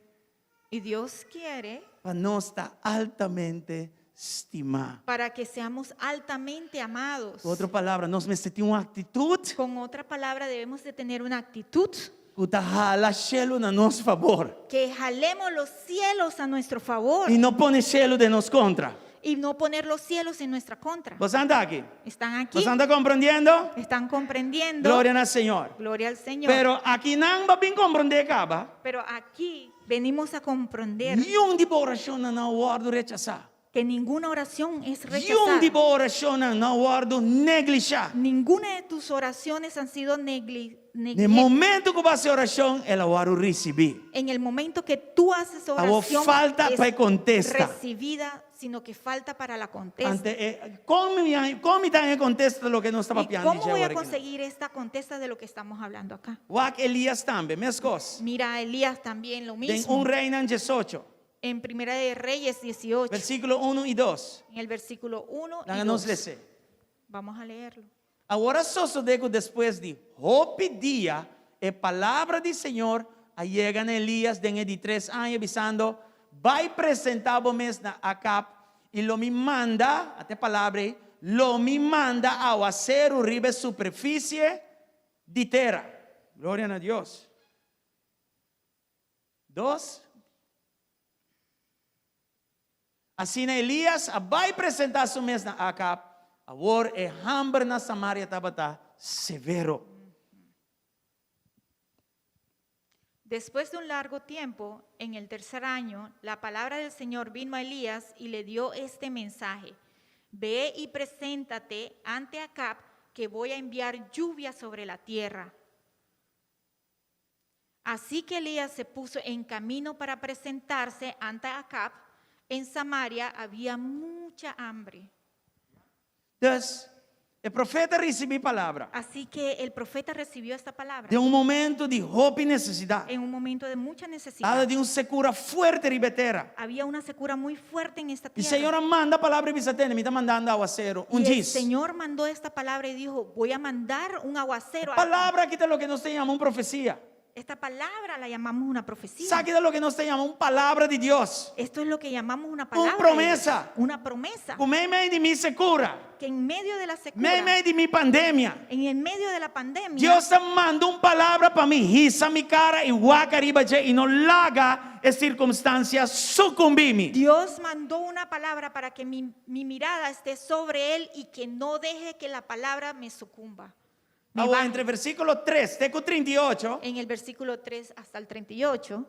Y Dios quiere pa nos ta altamente stimá. para que seamos altamente amados. Ku otro palabra, nos mester tin un aktitut Con otra palabra, debemos de tener una actitud ku ta hala shelu na nos fabor que jalemos los cielos a nuestro favor i no pone shelu den nos kontra. y no poner los cielos en nuestra contra. Boso ta aki? ¿Están aquí? Boso ta komprondiendo? ¿Están comprendiendo? Gloria na Señor. Gloria al Señor. Pero akinan bo a bin komprondé kaba. Pero aquí venimos a comprender Niun di bo orashonnan no a wòrdu rechasá. que ninguna oración es Niun rechazada. di bo orashonnan no a wòrdu neglishá. Ninguna de tus oraciones han sido negli Na negli- momento ku bo hasi orashon, el a wòrdu risibí. En el momento que tú haces Awor oración falta es pa e kontesta. recibida, sino que falta para la contesta. Anto, eh, kon mi kon mi ta e kontesta loke nos ta ¿Y papiando cómo voy a aki? conseguir esta contesta de lo que estamos hablando acá? Wak Elias tambe, meskos. Mira a Elías también lo Den mismo. 1 Reinan 18, En Primera de Reyes 18, versíkulo 1 i 2. en el versículo 1 y Laga nos 2. lesa. Vamos a leerlo. Awor a sosodé ku despues di hopi dia e palabra di Señor a yega na Elías den e di tres aña, bisando, Bai presentá bo mes na Akab, i lo mi manda, ata e palabra ei, lo mi manda awaseru riba e superfisie di tera. Gloria na Dios. Dos. Asina Elías a bai presentá su mes na Akab. Awor e hamber na Samaria tabata severo. Después de un largo tiempo, en el tercer año, la palabra del Señor vino a Elías y le dio este mensaje. Ve y preséntate ante Acab, que voy a enviar lluvia sobre la tierra. Así que Elías se puso en camino para presentarse ante Acab. En Samaria había mucha hambre. Dus, e profeta a risibí palabra. Así que el profeta recibió esta palabra Den un momento di hopi nesesidat. en un momento de mucha necesidad. Tabatin un sekura fuerte riba e tera. Había una secura muy fuerte en esta I tierra. Señor a manda palabra i bisa, Tende, mi ta mandando awaseru. Un Y el djis. Señor mandó esta palabra y dijo, voy a mandar un aguacero. Palabra aki ta loke nos ta yama un profesia. Esta palabra la llamamos una profecía. Esaki ta loke nos ta yama un palabra di Dios. Esto es lo que llamamos una palabra. Un promesa. Una promesa. Ku meimei di mi sekura. Que en medio de la secura. Meimei di mi pandemia. En el medio de la pandemia. Dios ta manda un palabra pa mi hisa mi kara i wak ariba dje i no laga e sirkunstansia sukumbí mi. Dios mandó una palabra para que mi, mi mirada esté sobre él y que no deje que la palabra me sucumba. Me Awor baje. entre versíkulo tres te ku trinta i ocho. En el versículo 3 hasta el 38.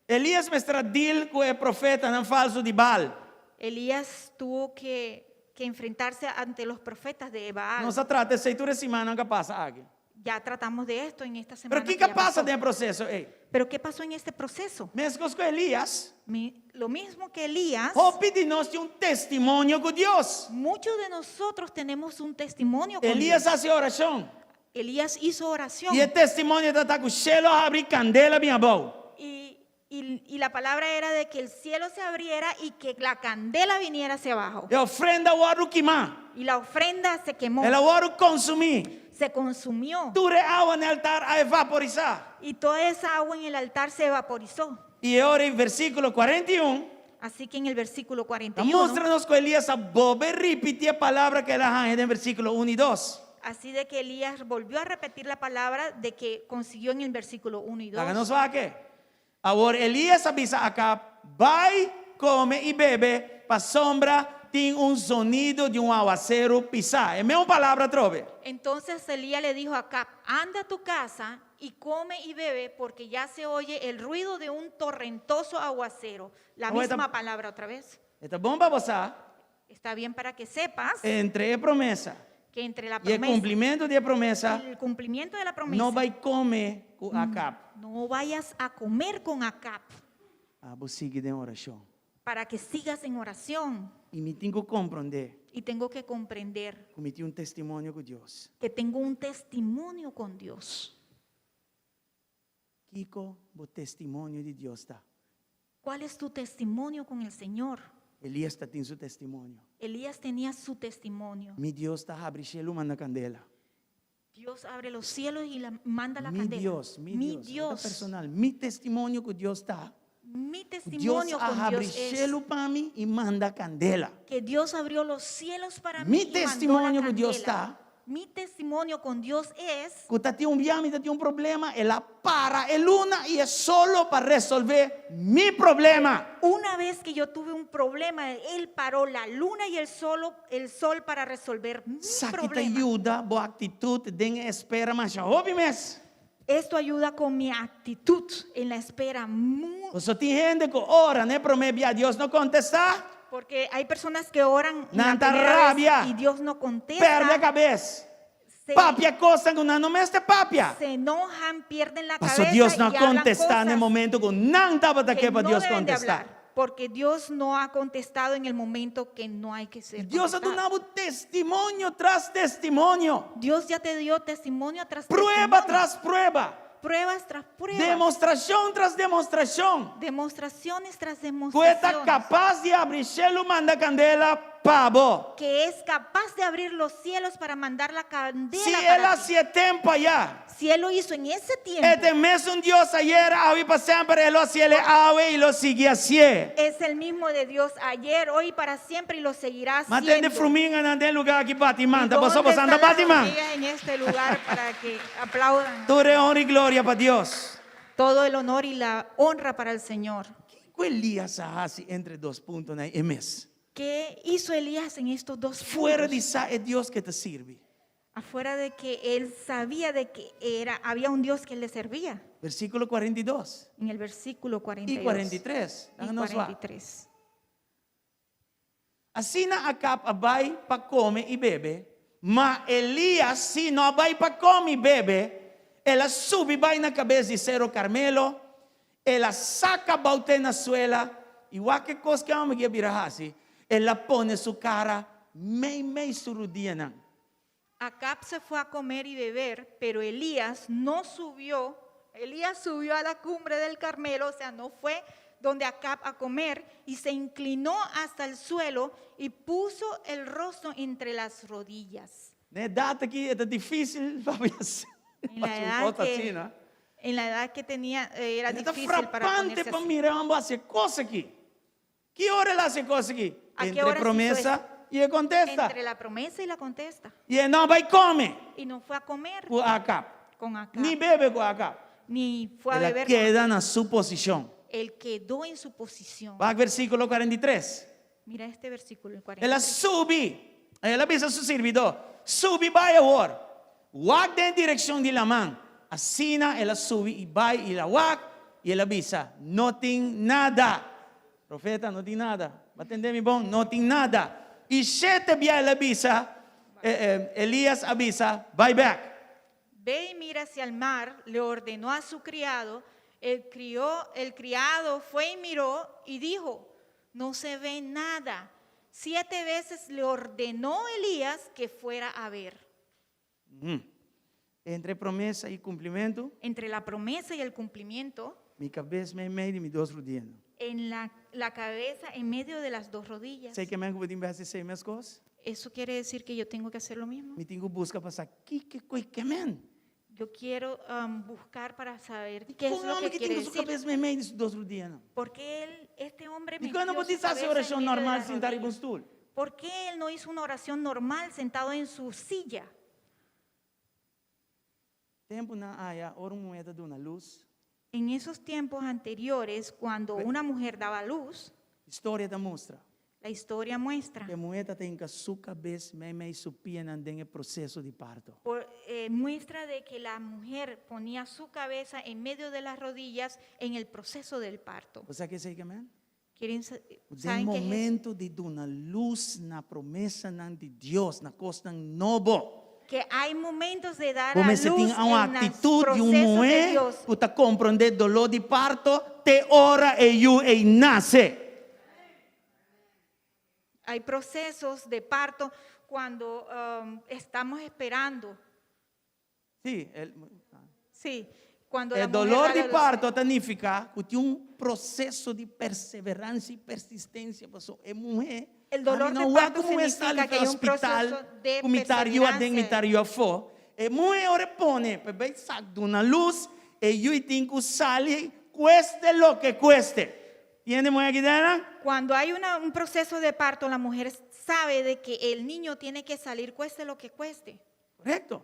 Elías mester a deal ku e profetanan falsu di Baal. Elías tuvo que, que enfrentarse ante los profetas de Baal. Nos a trata esei tur e simannan ku a pasa aki. Ya tratamos de esto en esta semana. Pero que kiko a ya pasa pasó. den e proseso ei? Pero ¿qué pasó en este proceso? Meskos ku Elías, Mi- lo mismo que Elías, hopi di nos tin un testimonio ku Dios. muchos de nosotros tenemos un testimonio con Elías Dios. a hasi orashon. Elías hizo oración. I e testimonio tabata ku shelu a habri kandela a bin abou. Y, y- y la palabra era de que el cielo se abriera y que la candela viniera hacia abajo. E ofrenda a wòrdu kimá. Y la ofrenda se quemó, El a wòrdu konsumí. se consumió. Tur e awa na e altar a evaporisá. Y toda esa agua en el altar se evaporizó. I e ora ei versíkulo 41 Así que en el versículo ta 41, mustra nos ku Elías a bolbe ripití e palabra ku el a haña den versíkulo 1 i 2. Así de que Elías volvió a repetir la palabra de que consiguió en el versículo 1 y 2. Laga nos wak. Awor Elías a bisa Acab, Bai, kome i bebe, pasobra tin un zonido di un awaseru pisá. E mesun palabra atrobe. Entonces Elías le dijo a Acab, anda a tu casa y come y bebe, porque ya se oye el ruido de un torrentoso aguacero. La Awor, misma palabra otra vez. E ta bon pa bo sa. Está bien para que sepas Entre e promesa que entre la i e promesa kumplimentu di e promesa, y el cumplimiento de la promesa, no bai kome ku Acab. No vayas a comer con Acab. Abo sigui den orashon. Para que sigas en oración. I mi tin ku komprondé. Y tengo que comprender. Ku mi tin un testimonio ku Dios. Que tengo un testimonio con Dios. Kiko bo testimonio di Dios ta? ¿Cuál es tu testimonio con el Señor? Elias tabatin su testimonio. Elías tenía su testimonio. Mi Dios ta habri shelu manda kandela. Dios abre los cielos y manda la Mi candela. Dios, mi Mi Dios, Dios, personal, mi testimonio ku Dios ta. mi Dios testimonio a con habri Dios es shelu pa mi i manda kandela. que Dios abrió los cielos para Mi mí y mandó la testimonio con Dios candela. ta. Mi testimonio con Dios es Ku tabatin un bia mi tabatin un problema, el a para e luna i e solo pa resolvé mi problema. Una vez que yo tuve un problema, Él paró la luna y el sol para resolver mi Esaki ta problema. yuda bo aktitut den espera masha hopi mes. Esto ayuda con mi actitud en la espera. Paso tin hende ku ora, ne promé bia Dios no kontestá. Porque hay personas que oran la Nan ta primera vez rabia. y Dios no contesta. Pèrdè kabes. Papia kos ku nan no mester papia. Se enojan, pierden la Paso cabeza Dios no y hablan kontestá na cosas momento ku nan tabata que ke pa no Dios deben de kontestá. hablar, porque Dios no ha contestado en el momento que no hay que ser Dios a contestado. duna bo testimonio tras testimonio. Dios ya te dio testimonio tras Prueba testimonio. tras prueba. Pruebas tras pruebas. Demostrashon tras demostrashon. Demostraciones tras Ku ta demostraciones. kapas di habri shelu manda kandela pa bo. Que es capaz de abrir los cielos para mandar la candela Si para el a ti. hasié tempu ayá. Si él lo hizo en ese tiempo. E ta e mesun Dios ayera, awe i pa semper, e lo hasié awe i lo sigui hasié. Es el mismo de Dios ayer, hoy y para siempre y lo seguirá M'a tende haciendo. fruminganan den lugá aki bati man, ¿Y ta paso dónde bo ta están las bati man. hormigas en este lugar para que aplaudan? Tur honor i gloria pa Dios. Todo el honor y la honra para el Señor. Kiko Elías a hasi entre dos puntonan ei mes? ¿Qué hizo Elías en estos dos Fuera puntos? di sa e Dios ku e ta sirbi. Afuera de que él sabía de que era, había un Dios que le servía. Versíkulo 42 En el versículo i 42 43. y Nos wak. 43. Asina Akab a bai pa kome i bebe, ma Elias sí no a bai pa kome i bebe, el a subi bai na kabes di Sero Karmelo, el a saka abou te na suela, i wak e kos ku e hòmber aki a bira hasi, el a pone su kara meimei su rudianan. Acab se fue a comer y beber, pero Elías no subió. Elías subió a la cumbre del Carmelo, o sea, no fue donde Acab a comer, y se inclinó hasta el suelo y puso el rostro entre las rodillas. Na e edat aki ta difísil pa En la edad que, en la edad que tenía, eh, era Ta difícil para frapante ponerse pa así. mira e hòmber hasi e kos aki. Ki ora el a hasi e kos aki? A qué Entre hora se hizo promesa eso? i e kontesta. Entre la promesa y la contesta. I e no a bai kome Y no fue a comer ku Acab. con Acab, Ni bebe ku Acab. ni fue a El a beber con keda na su posishon. Él quedó en su posición. Wak versíkulo 43. Mira este versículo, el El a 43. subi. El a bisa su sirbidó, Subi bai awor. Wak den direkshon di laman. Asina el a subi i bai i el a wak i el a bisa, No tin nada. Profeta, no tin nada. Bo a tende mi bon, no tin nada. I shete bia el a bisa, Elias a bisa, Bai bèk. Ve y mira hacia el mar, le ordenó a su criado. El, crió, el criado fue y miró y dijo, no se ve nada. Siete veces le ordenó Elías que fuera a ver. Entre promesa i kumplimentu. Entre la promesa y el cumplimiento. Mi kabes meimei di mi dos rudianan. En la, la cabeza, en medio de las dos rodillas. Esei ke men ku bo tin ku hasi esei meskos? ¿Eso quiere decir que yo tengo que hacer lo mismo? Mi tin ku buska pa sa kiko e ke men. Yo quiero um, buscar para saber qué es Un lo hòmber que ku quiere tin su decir. kabes meimei di su dos rudianan. ¿Por qué él, este hombre Dikon no metió por su hasi cabeza en orashon medio de normal las sintá riba un rodillas? stul? ¿Por qué él no hizo una oración normal sentado en su silla? Tempunan aya, ora un muhé ta duna lus. En esos tiempos anteriores, cuando una mujer daba luz, Historia ta mustra. la historia muestra, E muhé ta hinka su kabes meimei su pianan den e proseso di parto. por- eh, muestra de que la mujer ponía su cabeza en medio de las rodillas en el proceso del parto. Bo sa kiko esei ke men? ¿Quieren, sa- Den ¿Saben qué es eso? momento di duna lus na promesanan di Dios, na kosnan nobo. Que hay momentos de dar Bo a mester luz tin un en los aktitut di un procesos de muhé Dios. ku ta komprondé doló di parto te ora e yu ei nase. Hay procesos de parto cuando um, estamos esperando. Sí, el, Sí, Cuando E la mujer dolor da di la luz. parto ta nifiká ku tin un proseso di perseveransia i persistensia pasobra e muhé El dolor ami no de wak parto ku muhé sali significa for que hay un hospital proceso de ku mitar yu aden perseverancia. mitar yu afó. E muhé ora e pone pa e bai sak duna lus e yu i tin ku sali kueste loke kueste. Tiende muhé aki dena? Cuando hay una, un proceso de parto, la mujer sabe de que el niño tiene que salir cueste lo que cueste. Korekto.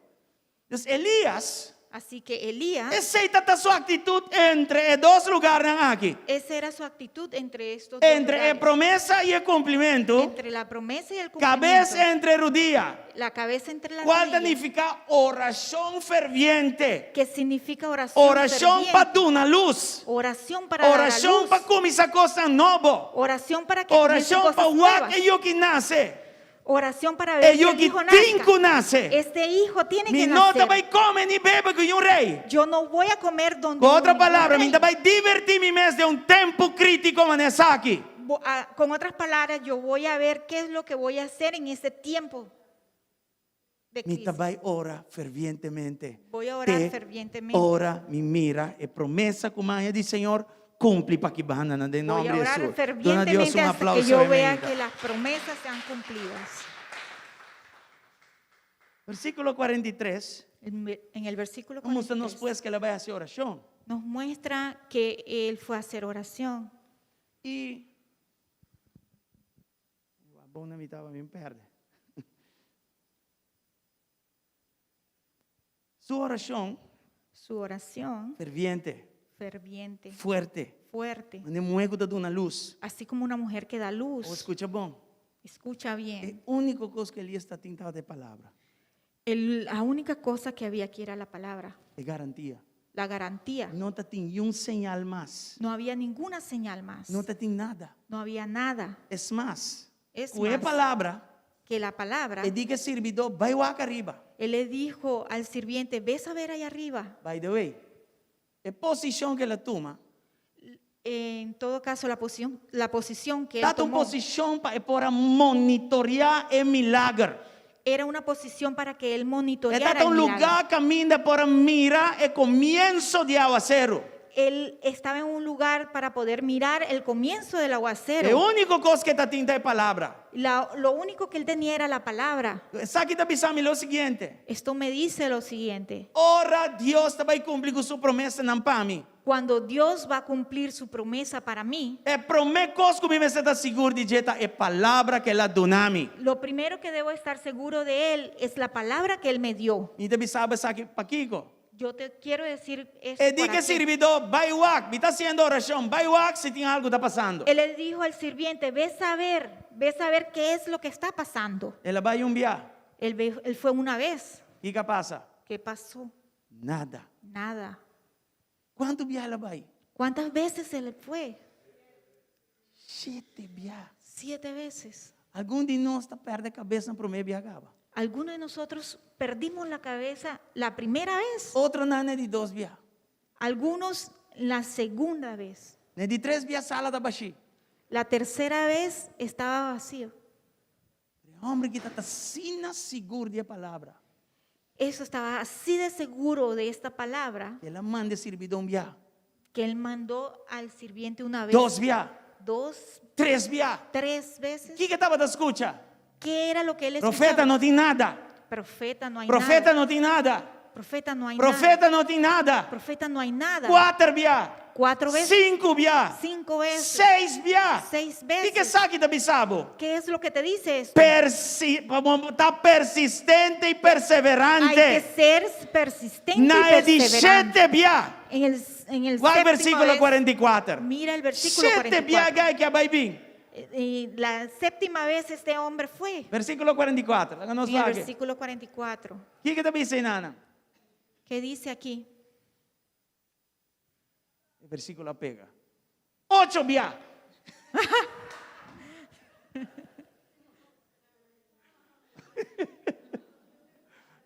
Dus Elías, Así que Elías, esei ta ta su aktitut entre e dos lugarnan aki. esa era su actitud entre estos dos Entre e lugares. promesa i e kumplimentu, Entre la promesa y el kabes cumplimiento. entre rudia, La cabeza entre la kual ta rodilla, nifiká orashon ferviente, que significa oración orashon pa ferviente, duna lus, oración para dar a orashon luz, pa kuminsá kosnan nobo, oración para que comiencen orashon pa cosas wak nuevas, e yu ki nase. oración para E ver que yu el ki hijo tin nazca. ku nase. Este hijo tiene Mi que no ta nacer. bai kome ni bebe ku un rei. Yo no voy a comer donde Ku otro un palabra, mi rey. ta bai divertí mi mes den un tempu krítiko manera esaki. Con otras palabras, yo voy a ver qué es lo que voy a hacer en este tiempo de Mi ta crisis. bai ora fervientemente. Voy a orar Te fervientemente. ora mi mira e promesa ku maya di Señor kumpli pa ki banda nan den Voy nomber a di orar Hesus. Duna Dios fervientemente un hasta que aplauso yo de vea meinta. que las promesas sean cumplidas. Versíkulo 43. En el versículo Ta mustra nos 43 pues ku el a bai hasi orashon. nos muestra que él fue a hacer oración. I Bon na mi taba mi perde. Su orashon Su oración ferviente, ferviente, fuerte, fuerte, mane muhé ku ta duna lus. así como una mujer que da luz. O skucha bon. Escucha bien. E úniko kos ku Elías ta tin tabata e palabra. El, la única cosa que había aquí era la palabra, E garantia. la garantía. No ta tin niun señal mas. No había ninguna señal más. No ta tin nada. No había nada. Es mas, Es ku e más, palabra, que la palabra, e di ku e sirbidó, bai wak ariba. él le dijo al sirviente, ves a ver ahí arriba. By the way, e posishon ku el a tuma, En todo caso, la posición, la posición que él ta un tomó posishon pa e por a monitoriá e milager. era una posición para que él E monitoreara ta el un milagro. lugá kaminda por a mira e komienso di awaseru. Él estaba en un lugar para poder mirar el comienzo del aguacero. E úniko kos ku e ta tin ta e palabra. La- lo único que él tenía era la palabra. Esaki ta bisa mi lo siguiente. Esto me dice lo siguiente. Ora Dios ta bai kumpli ku su promesanan pa mi. Cuando Dios va a cumplir su promesa para mí, E promé kos ku mi mester ta sigur di dje ta e palabra ku el a duna mi. lo primero que debo estar seguro de él es la palabra que él me dio. Mi ta bisa bo esaki pakiko. Yo te quiero decir esto. E di por ku e aquí. sirbidó, Bai wak, mi ta hasiendo orashon, bai wak si tin algu ta pasando. Él le dijo al sirviente, ves a ver, ves a ver qué es lo que está pasando. El a bai un bia. Él, ve- él fue una vez. Kiko a pasa? ¿Qué pasó? Nada. Nada. Kuantu bia el a bai? ¿Cuántas veces él fue? Shete bia. Siete veces. Algun di nos ta pèrdè kabes na promé bia kaba. Algunos de nosotros perdimos la cabeza la primera vez, Otronan na di dos bia. algunos la segunda vez. Na di tres bia sala ta bashí. La tercera vez estaba vacío. E hòmber aki ta asina sigur di e palabra. Eso estaba así de seguro de esta palabra El a manda e sirbidó un bia. que él mandó al sirviente una vez. Dos bia. Dos, Tres bia. tres veces. Kiko e tabata skucha? ¿Qué era lo que él Profeta escuchaba? no tin nada. Profeta no hay Profeta nada. no tin nada. Profeta no hay Profeta nada. no tin nada. Profeta no hay nada. Kuater bia. Cuatro veces. Sinku bia. Cinco veces. Seis bia. Seis Kiko veces. esaki ta bisa bo? ¿Qué es lo que te dice esto? Persi, pa bo ta persistente i Hay que perseverante. ser persistente y Na e di perseverante. shete bia. En el, en el Wak séptimo versíkulo vez, 44. Mira el versículo Shete bia 44. gai ke a bai bin. Y la séptima vez este hombre fue. Versíkulo 44. Laga nos En el wak. versículo 44. Kiko ta bisa einan? ¿Qué dice aquí? E versíkulo a pega. Ocho bia.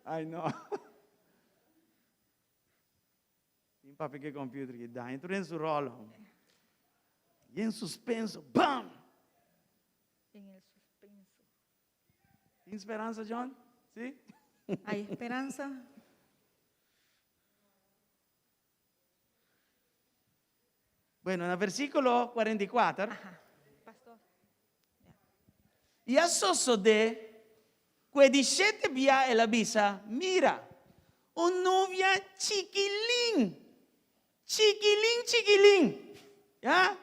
Ai no. Tin papia ku e computer ki daña tur den su ròl. I en suspenso, bam! En el suspenso. Tin speransa, John? Sí? Hay esperanza. Bueno, na versíkulo 44. Ajá. Pastor. I a sosodé ku e di shete bia el a bisa, Mira, un nubia chikilin, chikilin chikilin, ya,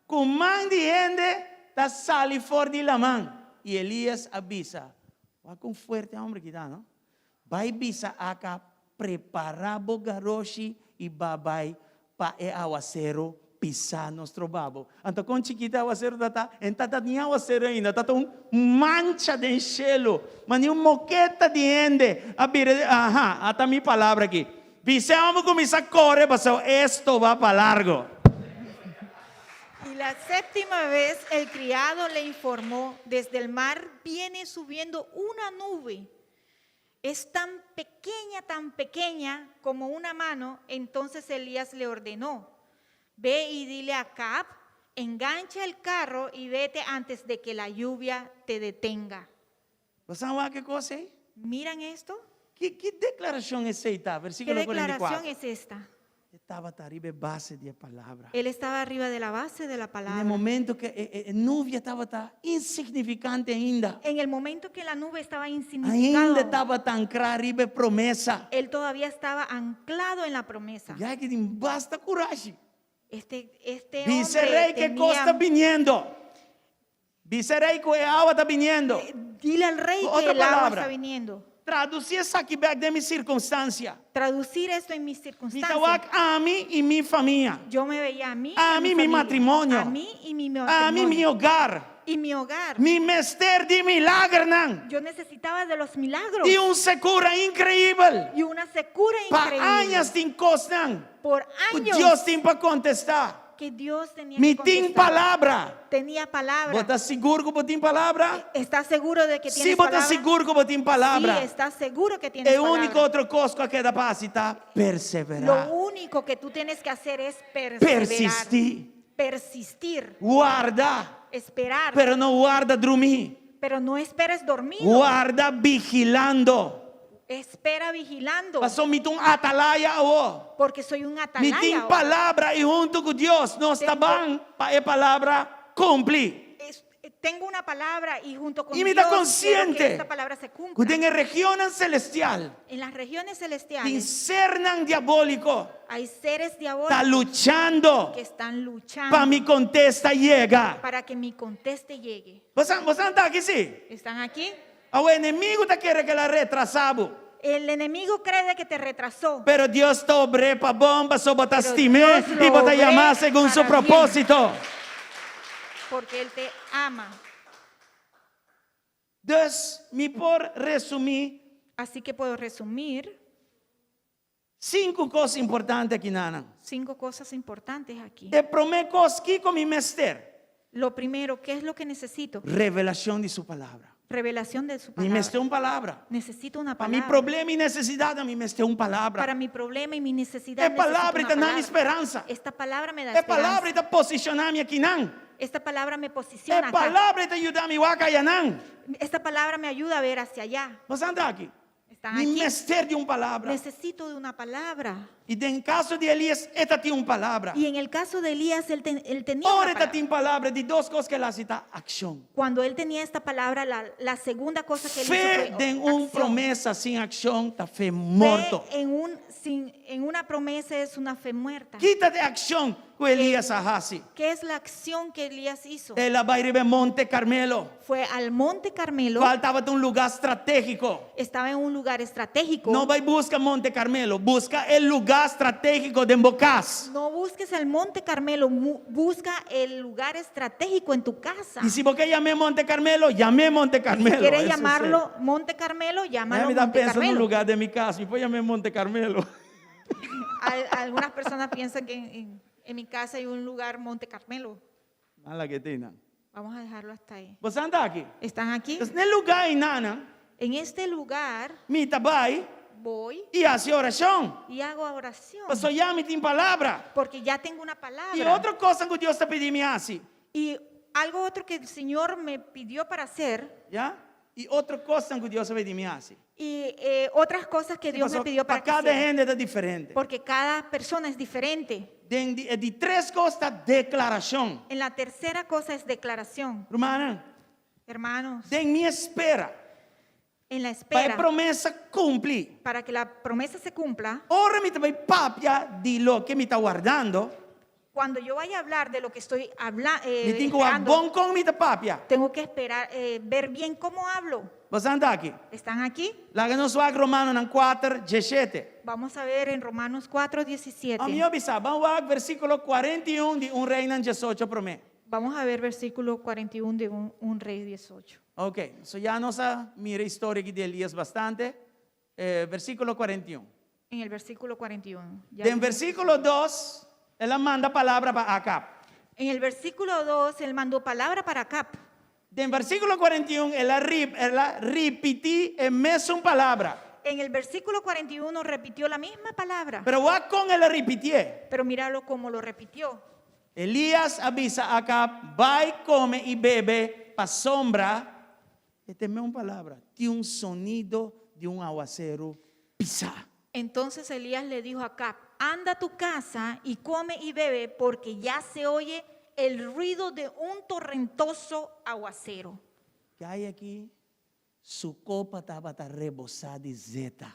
ku man di hende ta sali for di laman. I Elías a bisa, Wak kon fuerte e hòmber aki ta, no? Bai bisa Akab, Prepará bo garoshi i ba bai pa e awaseru pisá nos troba bo. Anto kon chikito e awaseru ta ta? E ta ta ni awaseru ainda, ta ta un mancha den shelu, ma ni un moketa di hende a bira di, aha, ata mi palabra aki. Bisa e hòmber kuminsá kore pasobra esto ba pa largo. Y la séptima vez el criado le informó, Desde el mar viene subiendo una nube. Es tan pequeña, tan pequeña como una mano. Entonces Elías le ordenó, Ve y dile a Acab, engancha el carro y vete antes de que la lluvia te detenga. Bo sa wak e kos ei? Miran esto? Ki ki deklarashon esei ta? ¿Qué Versíkulo declaración 44. es esta? E tabata riba e base di e palabra. Él estaba arriba de la base de la Na e palabra. momento ku e e nubia tabata insignifikante ainda. En el momento que la nube estaba Ainda insignificada, e tabata ankrá riba e promesa. él todavía estaba anclado en la promesa. Ya ki tin basta kurashi. Este, este Bisa e hombre rei ku e kos ta tenía biniendo. Bisa e rei ku e awa ta biniendo. Dile al rey Ku que otro el agua palabra, está viniendo. Tradusí esaki bèk den mi sirkunstansia. Traducir esto en mis Mi ta circunstancias. wak ami i mi famia. Yo me veía a mí y a Ami mi mi familia. matrimonio. A mí y mi Ami mi matrimonio. hogar. Y mi hogar. Mi mester di milagernan. Yo necesitaba de los milagros. Di un sekura inkreibel. Y una secura Pa increíble. añas tin kosnan Por ku años Dios tin pa kontestá. que Dios tenía Mi que tin contestar. palabra. Tenía palabra. Bo ta sigur ku bo tin palabra? ¿Estás seguro de que Si tienes bo ta palabra? sigur ku bo tin palabra. Sí, estás seguro que tienes E úniko palabra. otro kos ku a keda pa hasi ta perseverá. Lo único que tú tienes que hacer es perseverar. Persistí. Persistir. Warda. Esperar. Pero no warda drumí. Pero no esperes dormido. Warda vigilando. Espera vigilando. Paso mi ta un atalaya awo. Porque soy un Mi atalaya. tin ahora. palabra i huntu ku Dios nos ta Tengo- ban pa e palabra kumpli. Es- eh, tengo una palabra y junto con I mi ta Dios quiero que konsiente esta palabra se ku cumpla. den e regionnan selestial En las regiones tin celestiales sernan diabóliko hay seres ta diabólicos luchando que están luchando pa mi kontesta yega. para que mi conteste llegue. Bosan, bosan ta aki si? ¿Están aquí? Awe enemigu ta kere ku el a retrasá bo. El enemigo cree de que te retrasó. Pero Dios ta obr'é pa bon pasobra bo ta Pero stim'é Dios lo i bo ta obr'é yamá segun su para bien. propósito. Porque Él te ama. Dus mi por resumí Así que puedo resumir Sinku kos importante aki nanan. Cinco cosas importantes aquí. E promé kos, kiko mi mester? Lo primero, ¿qué es lo que necesito? Revelashon di su palabra. Revelación de su Mi palabra. mester un palabra. Necesito una Pa mi palabra. problema i nesesidatnan, mi mester un palabra. Para mi problema y mi necesidad. E necesito palabra una ta duna mi palabra. speransa. Esta palabra me da E palabra esperanza. ta posishoná mi akinan. Esta palabra me E posiciona acá. palabra ta yuda mi wak ayanan. Esta palabra me ayuda a ver hacia allá. Bo sa ta aki? Están Mi aquí. mester di un palabra. Necesito de una palabra. I den kaso di Elías, e ta tin un palabra. Y en el caso de Elías, él, ten- él tenía Ora una e ta palabra. tin palabra, di dos kos ku el a hasi ta akshon. Cuando él tenía esta palabra, la, la segunda cosa que él hizo Fe fue den un acción. promesa sin akshon ta fe Fe morto. en, un, sin, en una promesa es una fe muerta. Ki ta e akshon ku Elías a hasi? ¿Qué es la acción que Elías hizo? El a bai riba Monte Carmelo. Fue al Monte Carmelo. Kual tabata un lugá stratégiko. Estaba en un lugar estratégico. No bai buska Monte Carmelo, buska e lugá stratégiko den bo kas. No busques el Monte Carmelo, mu- busca el lugar estratégico en tu casa. I si bo ke yam'é Monte Carmelo, yam'é Monte Carmelo. Si quieres Eso sí. llamarlo Monte Carmelo, llámalo Mi ta Monte pensa na un Carmelo. lugá den mi kas, mi por yam'é Monte Carmelo. Al- algunas personas piensan que en, en- en mi casa hay un lugar Monte Carmelo. Mala que tina. Vamos a dejarlo hasta ahí. Bo ta aki? ¿Están aquí? Entonces, na e lugá einan, En este lugar mi ta bai voy i hasi orashon. y hago oración. Paso ya mi tin palabra. Porque ya tengo una I palabra. otro kos ku Dios ta pidi mi hasi. Y algo otro que el Señor me pidió para hacer, Ya? I otro kosnan ku Dios a pidi mi hasi. Y eh, otras cosas que Sí, Dios me paso, pidió pa para que kada hiciera. hende ta diferente. Porque cada persona es diferente. Den di, e di tres kos ta deklarashon. En la tercera cosa es declaración. Rumannan, Hermanos, den mi espera en la pa e espera promesa kumpli. para que la promesa se cumpla, Ora mi ta bai papia di loke mi ta wardando, cuando yo vaya a hablar de lo que estoy habla, mi eh, tin ku wak esperando, bon kon mi ta papia. tengo que esperar, eh, ver bien cómo hablo. Boso ta aki? ¿Están aquí? Laga nos wak Romanonan kuater, diesshete. Vamos a ver en Romanos 4, 17. Ami a bisa, ban wak versíkulo 41 di un Reinan 18 promé. Vamos a ver versículo 41 de 1 Rey 18. Ok, so ya nos a mira historia aki di Elías bastante. Eh, versíkulo 41. En el versículo 41. Ya Den versíkulo 2, el a manda palabra pa Acab. En el versículo 2, él mandó palabra para Acab. Den versíkulo 41, el a, el a ripití e mesun palabra. En el versículo 41 repitió la misma palabra. Pero wak kon el a ripitié. Pero míralo cómo lo repitió. Elías a bisa Acab, bai kome i bebe, pasobra. E ta e mesun palabra. Tin un sonido di un awaseru pisá. Entonces Elías le dijo a Acab, anda a tu casa y come y bebe, porque ya se oye el ruido de un torrentoso aguacero. Ke aki, su kopa tabata rebosá di zeta.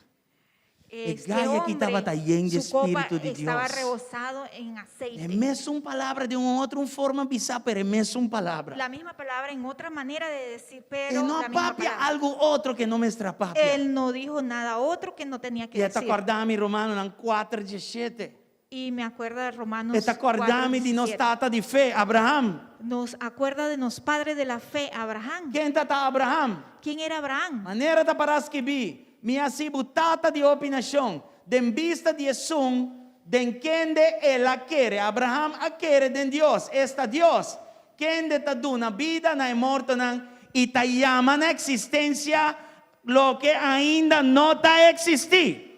E Este gai aki hombre, tabata yen di su copa Spiritu di estaba Dios. rebosado en aceite. E mesun palabra den un otro un forma bisá, pero e mesun palabra. La misma palabra en otra manera de decir, E pero no la misma papia palabra. algu otro ku e no mester a papia. Él no dijo nada otro que no tenía que I e ta decir. kòrda mi Romanonan 4, 17. Y me acuerda de Romanos E ta kòrda mi di nos 4:17. tata di fe, Abraham. Nos acuerda de nos padre de la fe, Abraham. Ken tabata Abraham? ¿Quién era Abraham? Manera ta pará skibí, Mi a hasi bo tata di hopi nashon, den bista di esun den kende el a kere. Abraham a kere den Dios, esta Dios, kende ta duna bida na e mortonan i ta yama na eksistensia loke ainda no ta eksistí.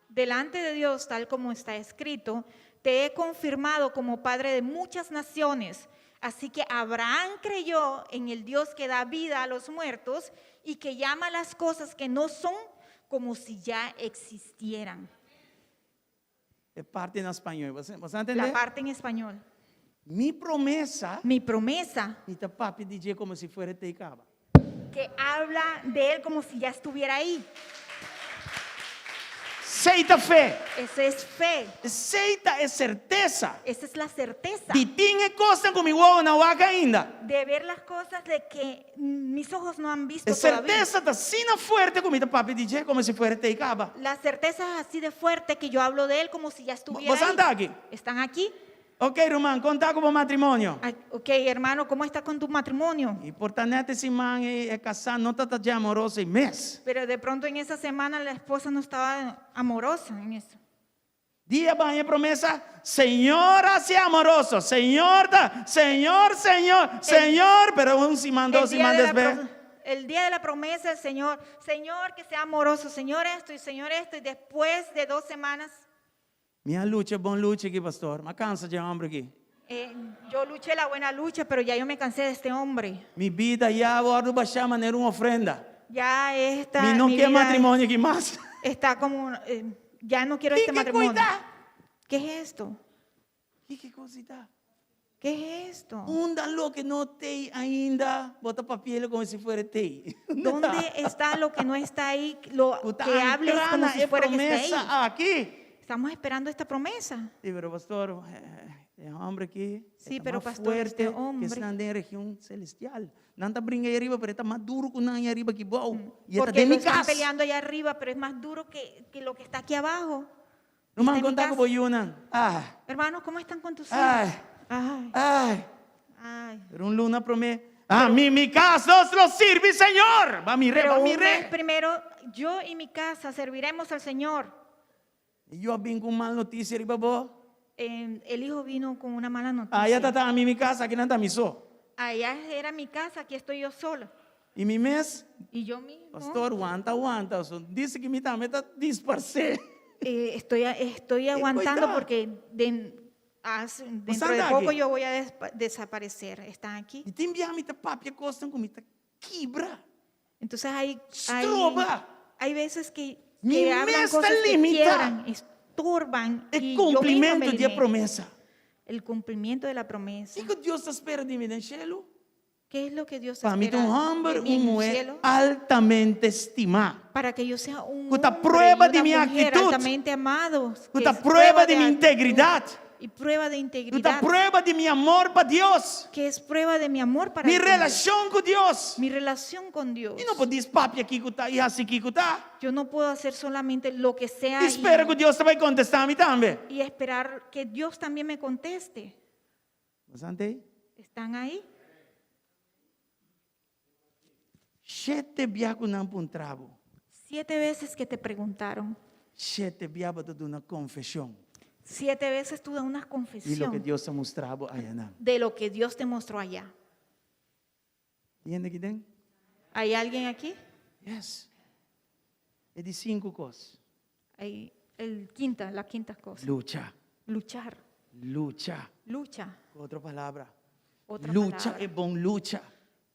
Delante de Dios, tal como está escrito, te he confirmado como padre de muchas naciones. Así que Abraham creyó en el Dios que da vida a los muertos y que llama las cosas que no son como si ya existieran. E parti na spañó. Bo a tende? La parte en español. Mi promesa. Mi promesa. Mi ta papia di dje komo si fuera t'ei kaba. Que habla de él como si ya estuviera ahí. Esei ta fe. Esa es fe. Esei ta e sertesa. Esa es la certeza. Di tin e kosnan ku mi wowo no a wak ainda. De ver las cosas de que mis ojos no han visto E todavía. sertesa ta asina fuerte ku mi ta papia di dje komo si fuera t'ei kaba. La certeza es así de fuerte que yo hablo de él como si ya estuviera Boso ahí. ta aki? ¿Están aquí? Ok, ruman, kon ta ku bo matrimonio. Ah, ok, hermano, ¿cómo está con tu matrimonio? I por ta nèt e siman e kasá no tabata dje amoroso ei mes. Pero de pronto en esa semana la esposa no estaba amorosa en eso. Dia bo haña e promesa, Señor hasi amoroso, Señor ta, Señor, Señor, Señor, pero un siman, dos siman despues. El día de la promesa, el Señor, Señor que sea amoroso, Señor esto y Señor esto, y después de dos semanas. Mi a lucha bon lucha aki, pastor. M'a kansa dje hòmber aki. Eh, yo luché la buena lucha, pero ya yo me cansé de este hombre. Mi bida ya a wòrdu bashá manera un ofrenda. Ya esta, Mi no mi ke vida matrimonio aki mas. está como, eh, ya no quiero este Kiko matrimonio. kuida? ¿Qué es esto? Kiko kosita? ¿Qué es esto? Unda loke no t'ei ainda, bo ta papi'é komo si fuera t'ei. ¿Dónde está lo que no está ahí? Lo Bo ta que hables como ankrá na si e fuera que esté ahí. promesa aki. Estamos esperando esta promesa. Sí, pero pastor, e hòmber aki Sí, ta pero mas pastor, fuerte este que hombre esnan den region celestial. Nan ta bringa ei ariba, pero e ta mas duro ku nan ei ariba aki bou. I e ta Porque den lo mi están kas. peleando allá arriba, pero es más duro que, que lo que está aquí abajo. Ruman, Está en mi kon ta ku casa. bo yunan? Ah, Hermanos, ¿cómo están con tus hijos? Ay. Ay, ay. ay. Pero un luna promé. Ami i mi kas nos lo sirbi Señor. Ba mir'é, Pero ba un mes mir'é. primero, yo y mi casa serviremos al Señor. E yu a bin ku un mal notisia riba bo. Eh, el hijo vino con una mala noticia. Aya ta ta ami mi kas, aki nan ta mi so. Allá era mi casa, aquí estoy yo solo. I mi mes, Y yo mismo pastor, wanta, wanta. So, dise ku mi tambe ta disparsé. eh, estoy, estoy Qué aguantando coitado. porque de- dentro de anda poco aquí. yo voy a desaparecer. ¿Están aquí? I tin bia mi ta papia kosnan ku mi ta kibra. Entonces hay, hay, Stroba. hay veces que, Mi que hablan mes ta cosas que limita. quiebran, estorban E y yo misma me kumplimentu di e limito. promesa. El cumplimiento de la promesa. Kiko Dios ta spera di mi den shelu? ¿Qué es lo que Dios Pa mi ta espera un hòmber, de mí un en el muhé cielo? altamente stimá. Para que yo sea un Ku ta hombre y prueba una di mi mujer aktitut. altamente amados. Ku que ta es prueba di de mi actitud integridat. Y prueba de Ku ta integridad. prueba di mi amor pa Dios. Que es prueba de mi amor para Mi el Señor. relashon ku Dios. Mi relación con Dios. Mi no por djis papia kiko ta i hasi kiko ta. Yo no puedo hacer solamente lo que sea I spera y, ku Dios ta bai kontestá mi tambe. y esperar que Dios también me conteste. Boso ta ei? ¿Están ahí? Shete bia ku nan puntra bo. Siete veces que te preguntaron. Shete bia bo ta duna konfeshon. Siete veces tú das una Di loke confesión Dios a mustra bo ayanan. de lo que Dios te mostró allá. Tin hende aki den? ¿Hay alguien aquí? Yes. E di sinku kos. Hay el quinta, la quinta cosa. Lucha. Luchar. Lucha. Lucha. Ku otro palabra. Otra Lucha palabra. e bon lucha.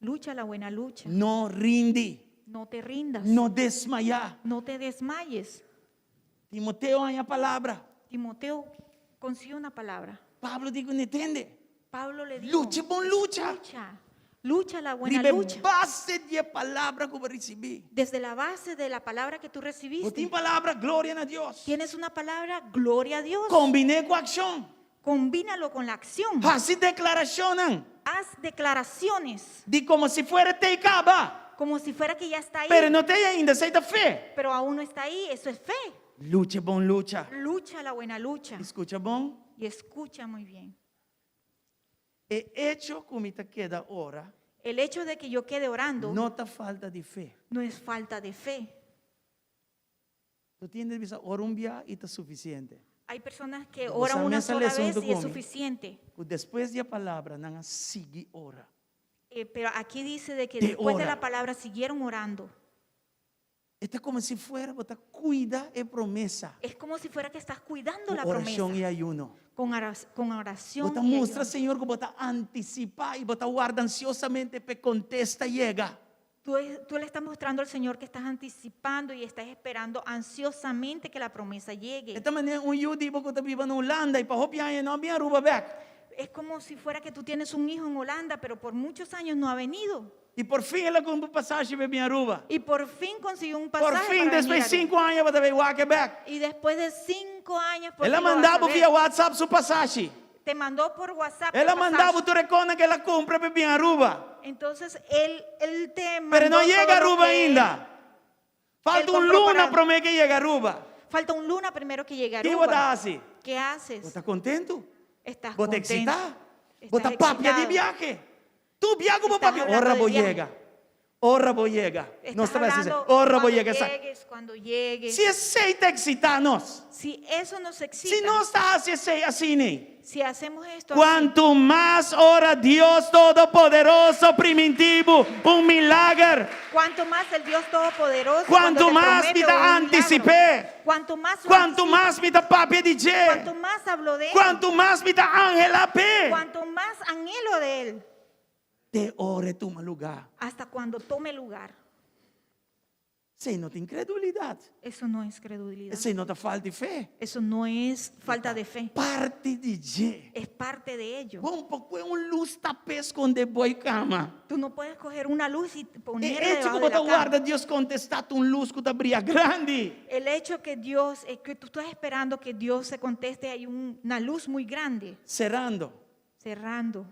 Lucha la buena lucha. No rindi. No te rindas. No desmayá. No te desmayes. Timoteo a haña palabra. Timoteo consiguió una palabra. Pablo di kuné, Tende. Pablo le dijo, Lucha bon lucha. Lucha, lucha la buena Riba e lucha. base di e palabra ku bo a risibí. Desde la base de la palabra que tú Bo recibiste. tin palabra, gloria na Dios. Tienes una palabra, gloria a Dios. Kombiné ku akshon. Combínalo con la acción. Hasi deklarashonnan. Haz declaraciones Di komo si fuera t'ei kaba. como si fuera que ya está ahí, Pero no t'ei ainda, esei ta fe. pero aún no está ahí. Eso es fe. Lucha bon lucha. Lucha la buena lucha. I skucha bon. Y escucha muy bien. E echo ku mi ta keda ora. El hecho de que yo quede orando No ta falta di fe. no es falta de fe. Bo tin hende bisa ora un bia i ta sufisiente. Hay personas que Bo oran sa una mesa sola leson vez tu y es come. suficiente. Ku despues di e palabra nan a sigui ora. Eh, pero aquí dice de que Te después de ora. la palabra siguieron orando. E ta komo si fuera bo ta kuida e promesa. Es como si fuera que estás cuidando Ku la orashon promesa i ayuno. con con oración Bo ta y ayuno. mustra Señor ku bo ta antisipá i bo ta warda ansiosamente p'e kontesta yega. Tú, tú le estás mostrando al Señor que estás anticipando y estás esperando ansiosamente que la promesa llegue. E ta manera un yu di bo ku ta biba na Hulanda i pa hopi aña no a bin Aruba bèk. Es como si fuera que tú tienes un hijo en Holanda, pero por muchos años no ha venido. I por fin el a kumpra un pasashi pa bin Aruba. Y por fin consiguió un Por pasaje fin, para venir despues a sinku aña, bo ta bay wak e bèk. Y después de cinco años, por El a fin lo vas manda a bo ver. via WhatsApp su pasashi. Te mandó por WhatsApp El el a manda bo pasaje. tur e kosnan ku el a kumpra pa bin Aruba. Entonces, él, él te Pero no mandó yega todo lo Aruba que ainda. Falta él un compró luna para- promé ku e yega Aruba. Falta un luna primero que llegue a Ki bo Aruba. ta hasi? ¿Qué haces? Bo ta kontentu? Estás Bo ta contento. eksitá? Bo ta Estás papia di excitado. biahe? Tur bia ku bo Estás papia, hablando ora de bo viaje. yega. Ora bo yega. Estás Nos ta bai hasi, hablando ora bo cuando yega esaki. llegues, cuando llegues. Si esei ta eksitá nos. Si eso nos excita. Si nos ta hasi esei asina. Si hacemos esto así, Kuantu mas ora Dios Todopoderoso primintí bo un milager. Cuanto más el Dios Todopoderoso Cuanto cuando te mas promete mi ta un milagro, anticip'é. Cuanto más lo Kuantu anticipa, mas mi ta papia di dje. Cuanto más hablo de él. Kuantu mas mi ta anhelá p'e. Cuanto más anhelo de él. Te ora e tuma lugá. Hasta cuando tome lugar. Esei no ta inkredulidat. Eso no es credulidad. Esei no ta falta di fe. Eso no es falta de fe. Parti di dje. Es parte de ello. Bo no por kue un lus tap'é skond'é bou kama. Tú no puedes coger una luz y ponerla E echo debajo ku de bo la ta cama. warda Dios kontestá ta un lus ku ta bria grandi. El hecho que Dios, eh, que tú estás esperando que Dios se conteste, hay una luz muy grande Serando. cerrando.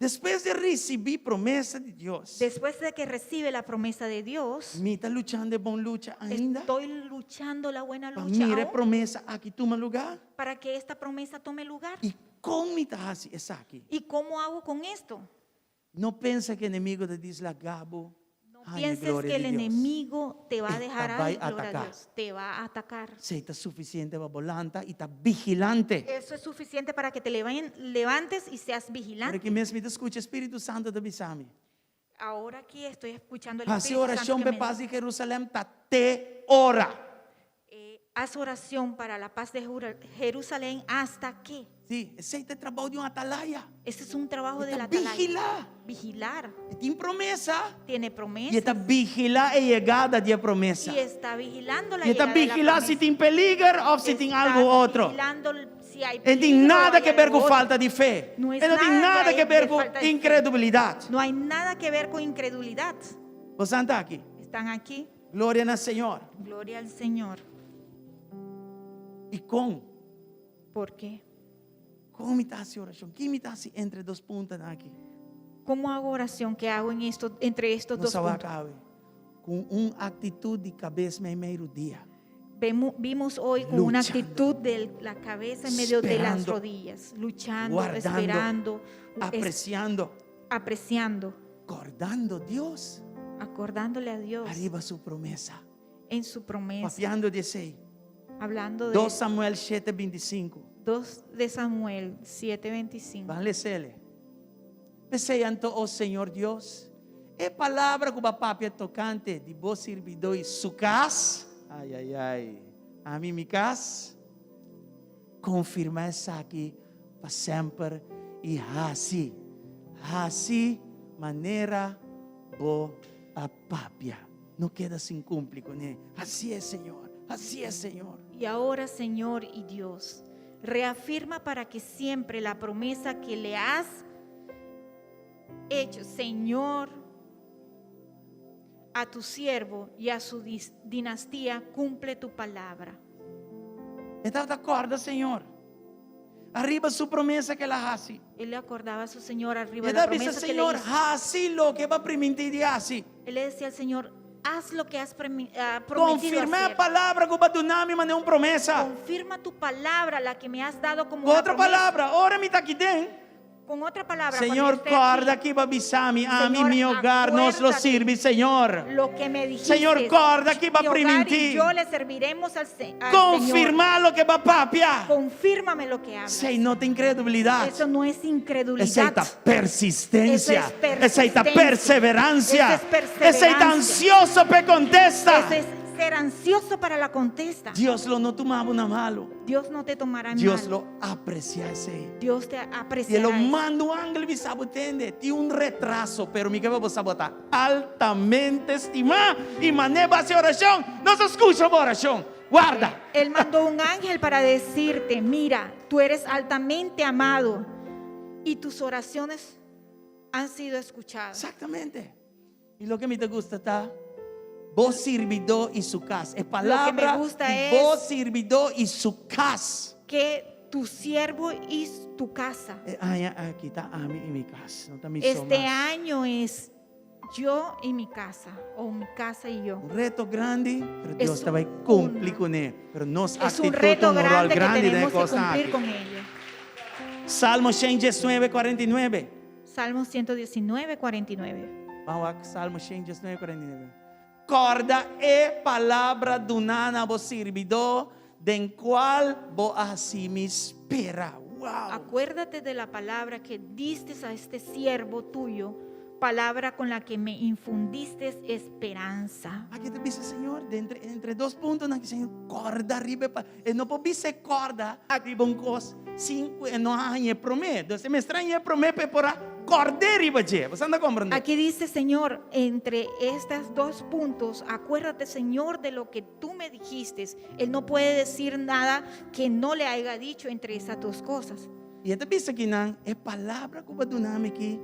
Despues di risibí promesa di Dios. Después de que recibe la promesa de Dios, Mi ta luchando e bon lucha ainda. estoy luchando la buena Pa lucha mira e aún promesa aki tuma lugá. para que esta promesa tome lugar. I kon mi ta hasi esaki? ¿Y cómo hago con esto? No pensa ku e enemigo ta djis laga bo. No Haña pienses gloria que el di Dios. enemigo te va a E dejar ta bai ay, gloria a ataká. Dios, te va a atacar. Esei ta sufisiente pa bo lanta i ta vigilante. Eso es suficiente para que te levantes y seas vigilante. Ora aki mes mi ta skucha Spiritu Santu ta bisa mi. Ahora aquí estoy escuchando el Hasi Espíritu Santo orashon que pa me pas di Jerusalèm ta te ora. Eh, haz oración para la paz de Jerusalén hasta que. Sí, esei ta e trabou di un atalaya. Ese es un trabajo E de ta la atalaya. vigilá. Vigilar. E tin promesa. Tiene I e promesas. ta vigilá e yegada di e promesa. Y está vigilando la I e ta llegada de la vigilá si promesa. tin peliger òf si tin Está algu otro. vigilando si hay E tin peligro o nada hay ke ber algo ku otro. falta di fe. No es E no tin nada nada que ke hay ber de ku falta de fe. inkredubilidat. No hay nada que ver con incredulidad. Bosan ta aki. Están aquí. Gloria na Señor. Gloria al Señor. I kon? ¿Por qué? Kon mi ta hasi orashon? Ki mi ta hasi entre dos puntanan aki? ¿Cómo hago oración? ¿Qué hago en esto, entre estos Nos dos a wak puntos? awe ku un aktitut di kabes meimei rudia. Vemo- vimos hoy con una Luchando. actitud de la cabeza en medio de las Esperando. rodillas, luchando, Guardando. esperando, es- Apresiando. apreciando, Kordando Dios acordándole a Dios ariba su promesa. en su promesa, Papiando di esei. hablando de Dos Samuel shete bintisinku. 2 de Samuel 7:25. Ban lesele. P'esei anto, o Señor Dios, e palabra ku bo a papia tokante di bo sirbidó i su kas, ai, ai, ai, ami mi kas, konfirmá esaki pa semper i hasi, hasi manera bo a papia. No keda sin kumpli kuné. Hasié, Señor. Hasié, Señor. Y ahora, Señor y Dios, reafirma para que siempre la promesa que le has hecho, Señor, a tu siervo y a su dinastía, cumple tu palabra. E tabata kòrda Señor ariba su promesa ku el a hasi. Él le acordaba a su Señor arriba E la ta bisa, promesa que le Señor, hizo. hasi loke bo a primintí di hasi. Él le decía al Señor, haz lo que has prometido Konfirmá e hacer. palabra ku bo a duna mi manera un promesa. Confirma tu palabra, la que me has dado como Ku una otro promesa. palabra, ora mi ta aki den. Con otra palabra, cuando Señor, yo esté corda aquí, ki bo a bisa mi, ami, Señor, mi hogar nos lo acuérdate sirbi, Señor. Lo que me dijiste. Señor, corda ki bo a Mi hogar y primintí. yo le serviremos al, al Señor. Confirmá loke bo a papia. Confírmame lo que hablas. Esei no ta incredubilidad. Eso no es incredulidad. Esei ta persistencia. Eso es Esei ta persistencia. perseverancia. Eso es perseverancia. Esei ta ansioso p'e contesta. Eso es ser ansioso para la contesta. Dios lo no tuma bo na malo. Dios no te tomará en Dios mal. lo aprecia esei. Dios te Y e apreciará. lo eso. manda un angel bisa bo tende. Tin un retraso, pero mi ke pa bo sa bo ta altamente estimá y manera bo haci oracion, nos a scucha bo oracion. Guarda. Él mandó un ángel para decirte, mira, tú eres altamente amado y tus oraciones han sido escuchadas. Exactamente. Y loke mi ta gusta ta bo sirbidó y su cas. E palabra Loke me gusta di es bo sirbidó y su cas. Que tu siervo y tu casa. E aña aki ta ami y mi cas. No ta mi so Este mas. año es yo y mi casa, o mi casa y yo. Un reto grandi, pero Es Dios ta bay cumpli cuné. Pero nos Es un actitud reto un rol grande que grandi den e tenemos que cosnan cumplir aki. con ello. Salmo 119, 49. Salmo 119, 49. Ban wak Salmo 119, 49. Kòrda e palabra duná na bo sirbidó, den kual bo a hasi mi spera. Wow! Acuérdate de la palabra que diste a este siervo tuyo, palabra con la que me infundiste esperanza. Aki ta bisa Señor, den entre, entre dos puntonan aki, Señor, kòrda riba e pa-. E no por bisa e kòrda riba un kos sin ku e no a haña e promé. Dus e mester haña e promé pa e por a kòrd'é riba dje. Bo sa ta komprendé? Aquí dice, Señor, entre estas dos puntos, acuérdate, Señor, de lo que tú me dijiste. Él no puede decir nada que no le haya dicho entre esas dos cosas. I e ta bisa kinan, E palabra ku bo a duna mi aki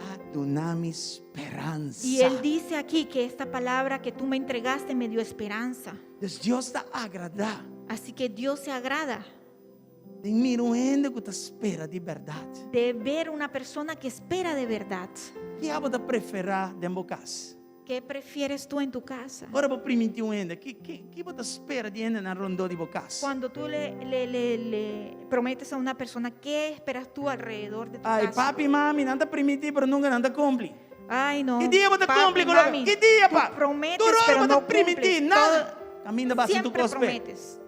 a duna mi speransa. Y él dice aquí que esta palabra que tú me entregaste me dio esperanza. Dus Dios ta agradá. Así que Dios se agrada. Den mira un hende ku ta spera di bèrdat. De ver una persona que espera de verdad. Ki abo ta preferá den bo kas? Qué prefieres tú en tu casa? Ora bo primintí un hende, ki ki ki bo ta spera di hendenan rondó di bo kas? Cuando tú le, le, le, le prometes a una persona, ¿qué esperas tú alrededor de tu Ai, casa? papi, mami, nan ta primintí, pero nunka nan ta kumpli. Ay, no. Ki dia bo ta Papi, kumpli ku loke? mami, Ki dia, tú pa? prometes, Tur ora pero bo ta no primintí, cumples. nada. Todo, Kaminda basa tur siempre kos p'e. prometes.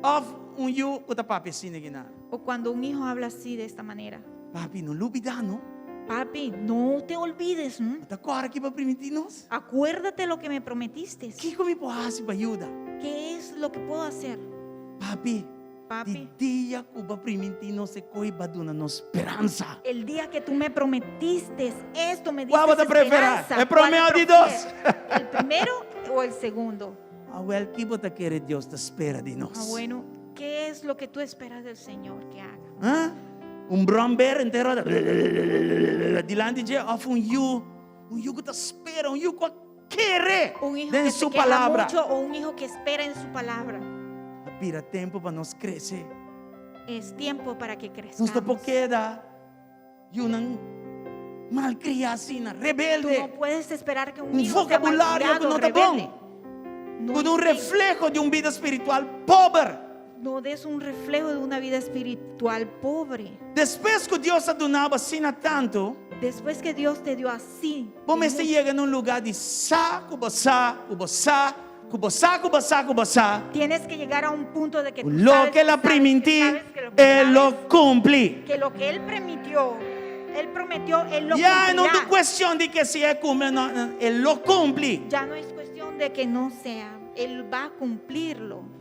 Òf un yu ku ta papia asina aki nan. O cuando un hijo habla así de esta manera. Papi, no lubidá no. Papi, no te olvides. ¿m? Bo ta kòrda ki bo a primintí nos? Acuérdate lo que me prometiste. Kiko mi por hasi pa yuda? ¿Qué es lo que puedo hacer? Papi. Papi. Di dia ku bo a primintí nos e koi bo a duna nos speransa. El día que tú me prometiste esto, me diste Kua bo ta preferá? esperanza. E promé ¿Cuál o di dos? prefieres? ¿El primero o el segundo? Awel, ki bo ta kere Dios ta spera di nos? Ah, bueno, ¿qué es lo que tú esperas del Señor que haga? Ah? Un bromber entero dilanti dje òf un yu, un yu ku ta spera, un yu ku a kere Un hijo den que se su queja palabra. mucho o un hijo que espera en su palabra. A bira tempu pa nos krese. Es tiempo para que Nos no por crezcamos. keda yunan malkriá asina, Tú rebelde. no puedes esperar que un Un hijo sea vocabulario malcriado, ku no ta bon. rebelde. No, Ku un enseñes- refleho di un bida spiritual pober. no des un reflejo de una vida espiritual pobre. Despues ku Dios a duna bo asina tantu, Después que Dios te dio así, bo mester yega na un lugá di sa ku bo sa, ku bo sa, ku bo sa, ku bo sa, ku bo sa. tienes que llegar a un punto de que tú Loke sabes, que el a sabes, que primintí, sabes que lo que e lo sabes, kumpli. que lo que Él permitió, Él prometió, Él lo Ya no ta cumplirá. kuestion di ke si e kumpli o no, e lo kumpli. Ya no es cuestión de que no sea, Él va a cumplirlo.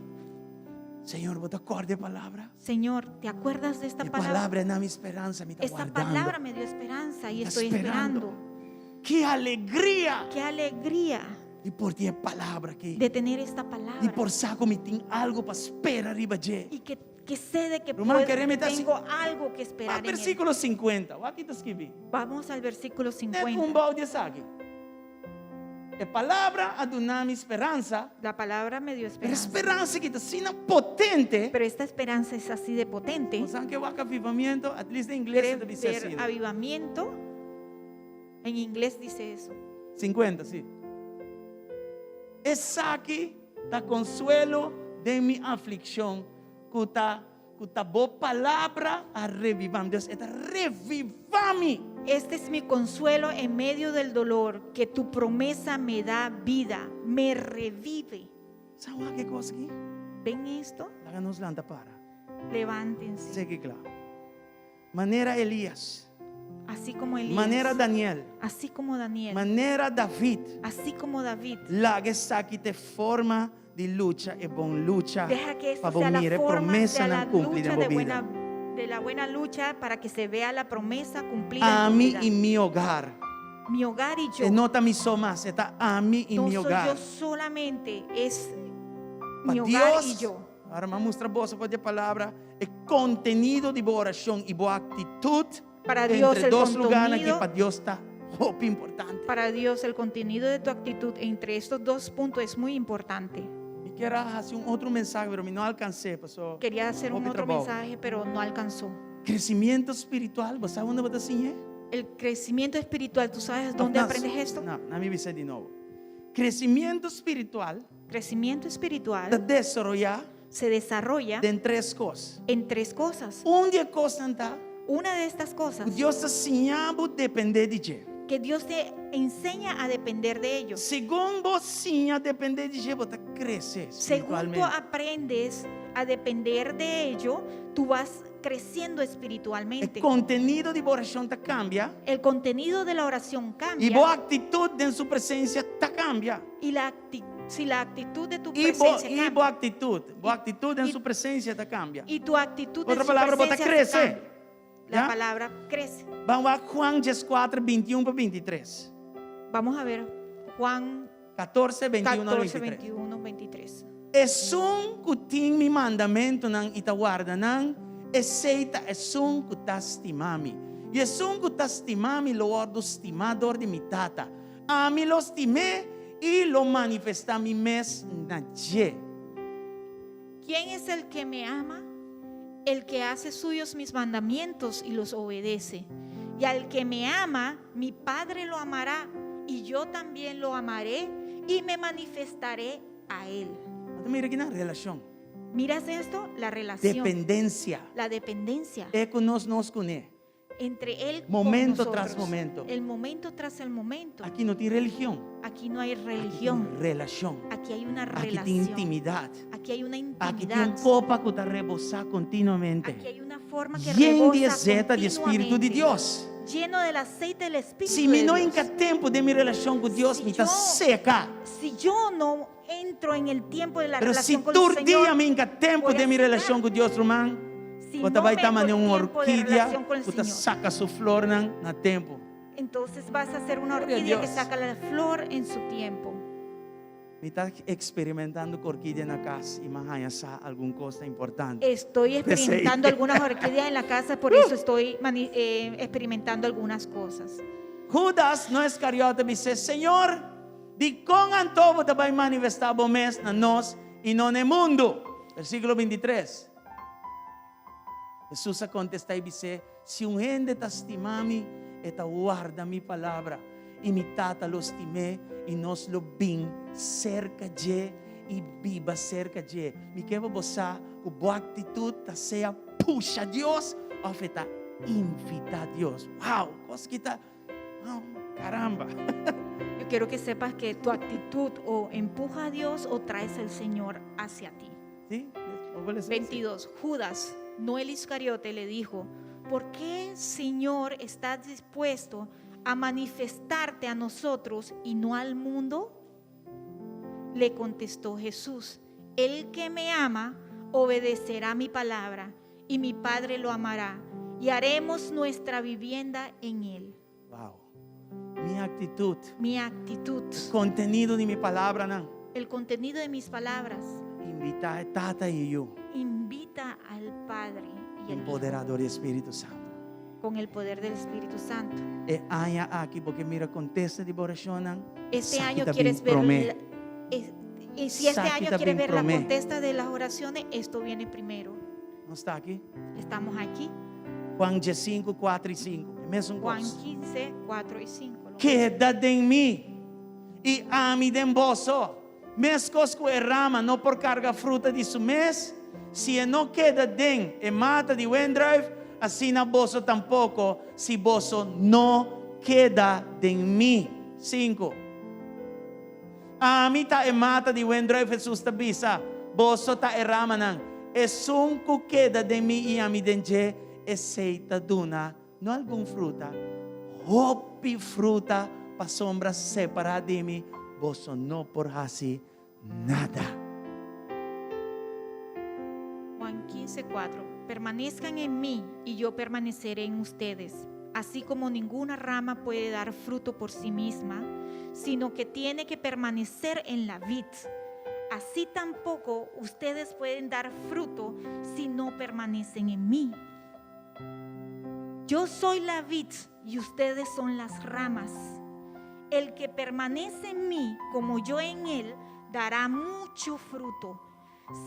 Señor, bo ta kòrda e palabra? Señor, ¿te acuerdas de esta E palabra? palabra a duna mi speransa, mi ta Esta wardando. palabra me dio esperanza y Ta estoy sperando. esperando. Ki alegria! Qué alegría Di por tin e palabra aki. de tener esta palabra. Di por sa ku mi tin algu pa spera riba dje. Y que, que sé de que, Ruman, puedo- quereme que ta si- tengo algo que esperar. A en él. versíkulo 50. Wak ki ta skibí. Vamos al versículo Net un 50. bou di esaki. E palabra a duna mi speransa. La palabra me dio Pero esperanza. speransa aki ta asina potente. Pero esta esperanza es así de potente. Bo sa ke wak avivamiento, at least den ingles ta bisa Ver asina. avivamiento. En inglés dice eso. 50, sí. Esaki ta konsuelo den mi aflikshon, ku ta ku ta bo palabra a revivá mi. Dios, e ta revivá mi. Este es mi consuelo en medio del dolor, que tu promesa me da vida, me revive. Sa wak e kos aki? ¿Ven esto? Laga nos lanta para. Levántense. Sigui kla. Manera Elías. Así como Elías. Manera Daniel. Así como Daniel. Manera David. Así como David. Laga esaki ta e forma di lucha e bon lucha Deja que pa esto bo sea la mira e forma, sea la promesanan cumpli lucha den de bo bida. buena, de la buena lucha para que se vea la promesa cumplida en tu Ami vida. i mi hogar. Mi hogar y yo. E no ta mi so mas, e ta ami i no mi soy hogar. yo solamente, es Pa mi hogar Dios, y yo. Ora mi a mustra boso for di e palabra, e kontenido di bo orashon i bo aktitut Para Dios entre el dos lugarnan aki contenido pa Dios ta hopi importante. Para Dios el contenido de tu actitud entre estos dos puntos es muy importante. Mi kier a hasi un otro mensahe, pero mi no alcansé, paso Quería hacer un hopi otro trabou. mensaje, pero no alcanzó. Crecimiento spiritual, bo sa unda bo ta siñ'é? El crecimiento espiritual, ¿tú sabes dónde No, aprendes esto? No, na mi bisa di nobo. Crecimiento spiritual Crecimiento ta espiritual desaroyá se desarrolla den tres kos. en tres cosas. Un di e kosnan ta Una de estas cosas, ku Dios ta siña bo dependé di dje. que Dios te enseña a depender de ellos. Segun bo siña dependé di dje, bo ta krese Según tú spiritualmente. aprendes a depender de ello, tú vas creciendo E espiritualmente. kontenido di bo orashon ta kambia. El contenido de la oración I cambia. bo aktitut den su presensia ta kambia. Y la acti- si la actitud de tu I bo, presencia i cambia. bo aktitut, bo aktitut den i- su presensia ta kambia. Y tu actitud Otra en su palabra, bo ta presencia se krese. cambia. La Ya? palabra crece. Ban wak Juan 14, 21 pa 23. Vamos a ver Juan 14, 21 al 14, 23. 21, 23. Esun ku tin mi mandamentunan i ta warda nan, esei ta esun ku ta stima mi. I esun ku ta stima mi lo wòrdu stimá dor di mi Tata. Ami lo stim'é i lo manifestá mi mes na dje. ¿Quién es el que me ama? El que hace suyos mis mandamientos y los obedece. Y al que me ama, mi Padre lo amará, y yo también lo amaré y me manifestaré a él. Anto mira aki nan relashon. ¿Miras esto? La relación. Dependensia. La dependencia E ku nos, nos kuné. entre él con Momento tras nosotros. momento. El momento tras el momento. Aki no tin religion. Aquí no hay Aki tin religión. relashon. Aquí hay una Aki tin relación. intimidat. Aquí hay una Aki tin un intimidad. kopa ku ta rebosá kontinuamente. Aquí hay una forma que Yen di rebosa zeta di Spiritu di continuamente. Dios. Lleno del aceite del Espíritu Si mi de no Dios. hinka tempu den mi relashon ku Dios, Si mi ta yo- seka. Si yo no entro en el tiempo de la Pero si relación con tur el Señor, dia mi hinka tempu voy a den mi secar. relashon ku Dios, ruman, Si bo ta no bai ta meto manera un tiempo de orkidia relación con el ku ta Señor. saka su flornan na tempu. Entonces vas a ser una Gloria a orquídea que Dios. saca la flor en su tiempo. Mi ta eksperimentando ku orkidia na kas i mi a haña sa algun kos ta importante. Estoy P'esei. experimentando algunas orquídeas en la casa, por eso estoy experimentando algunas cosas. Judas, no Iskariote, a bis'é, Señor, dikon anto bo ta bai manifestá bo mes na nos i no na e mundu? Versíkulo bintitres. Hesus a kontestá i bis'é, Si un hende ta stima mi, e ta warda mi palabra, i mi Tata lo stim'é, i nos lo bin serka dje i biba serka dje. Mi ke pa bo sa ku bo aktitut ta sea pusha Dios òf e ta invitá Dios. Wow! Kos ki ta, wow, karamba! Yo quiero que sepas que tu actitud o empuja a Dios o traes al Señor hacia ti. Sí, bo por lesa esei. 22. Judas, no el Iscariote, le dijo, ¿Por qué, Señor, estás dispuesto a manifestarte a nosotros y no al mundo? Le contestó Jesús, El que me ama obedecerá mi palabra, y mi Padre lo amará, y haremos nuestra vivienda en él. Wow. Mi actitud. Mi actitud. Contenido di mi palabranan. El contenido de mis palabras. Invita e Tata y e Yu. Invita al Padre y al Hijo. Empoderá dor di e Spiritu Santu. Con el poder del Espíritu Santo. E aña aki bo ke mira kontesta di bo orashonnan? Este Esaki año ta quieres bin ver promé. la, es, y si este Esaki año ta quieres bin ver la promé. contesta de las oraciones, esto viene primero. Nos ta aki? Estamos aquí. Juan diesinku, kuater i sinku. E mesun Juan kos. 15, 4 y 5. Lo Keda den mi i ami den boso. Meskos ku e rama no por karga fruta di su mes, si e no keda den e mata di wendruif, asina boso tampoko si boso no keda den mi. Sinku. Ami ta e mata di wendruif, Hesus ta bisa, boso ta e ramanan. Esun ku keda den mi i ami den dje, esei ta duna No algun fruta, hopi fruta pasobra separá di mi boso no por hasi nada. Juan 15, 4, Permanezcan en mí y yo permaneceré en ustedes. Así como ninguna rama puede dar fruto por sí misma, sino que tiene que permanecer en la vid. Así tampoco ustedes pueden dar fruto si no permanecen en mí. Yo soy la vid y ustedes son las ramas. El que permanece en mí, como yo en él, dará mucho fruto.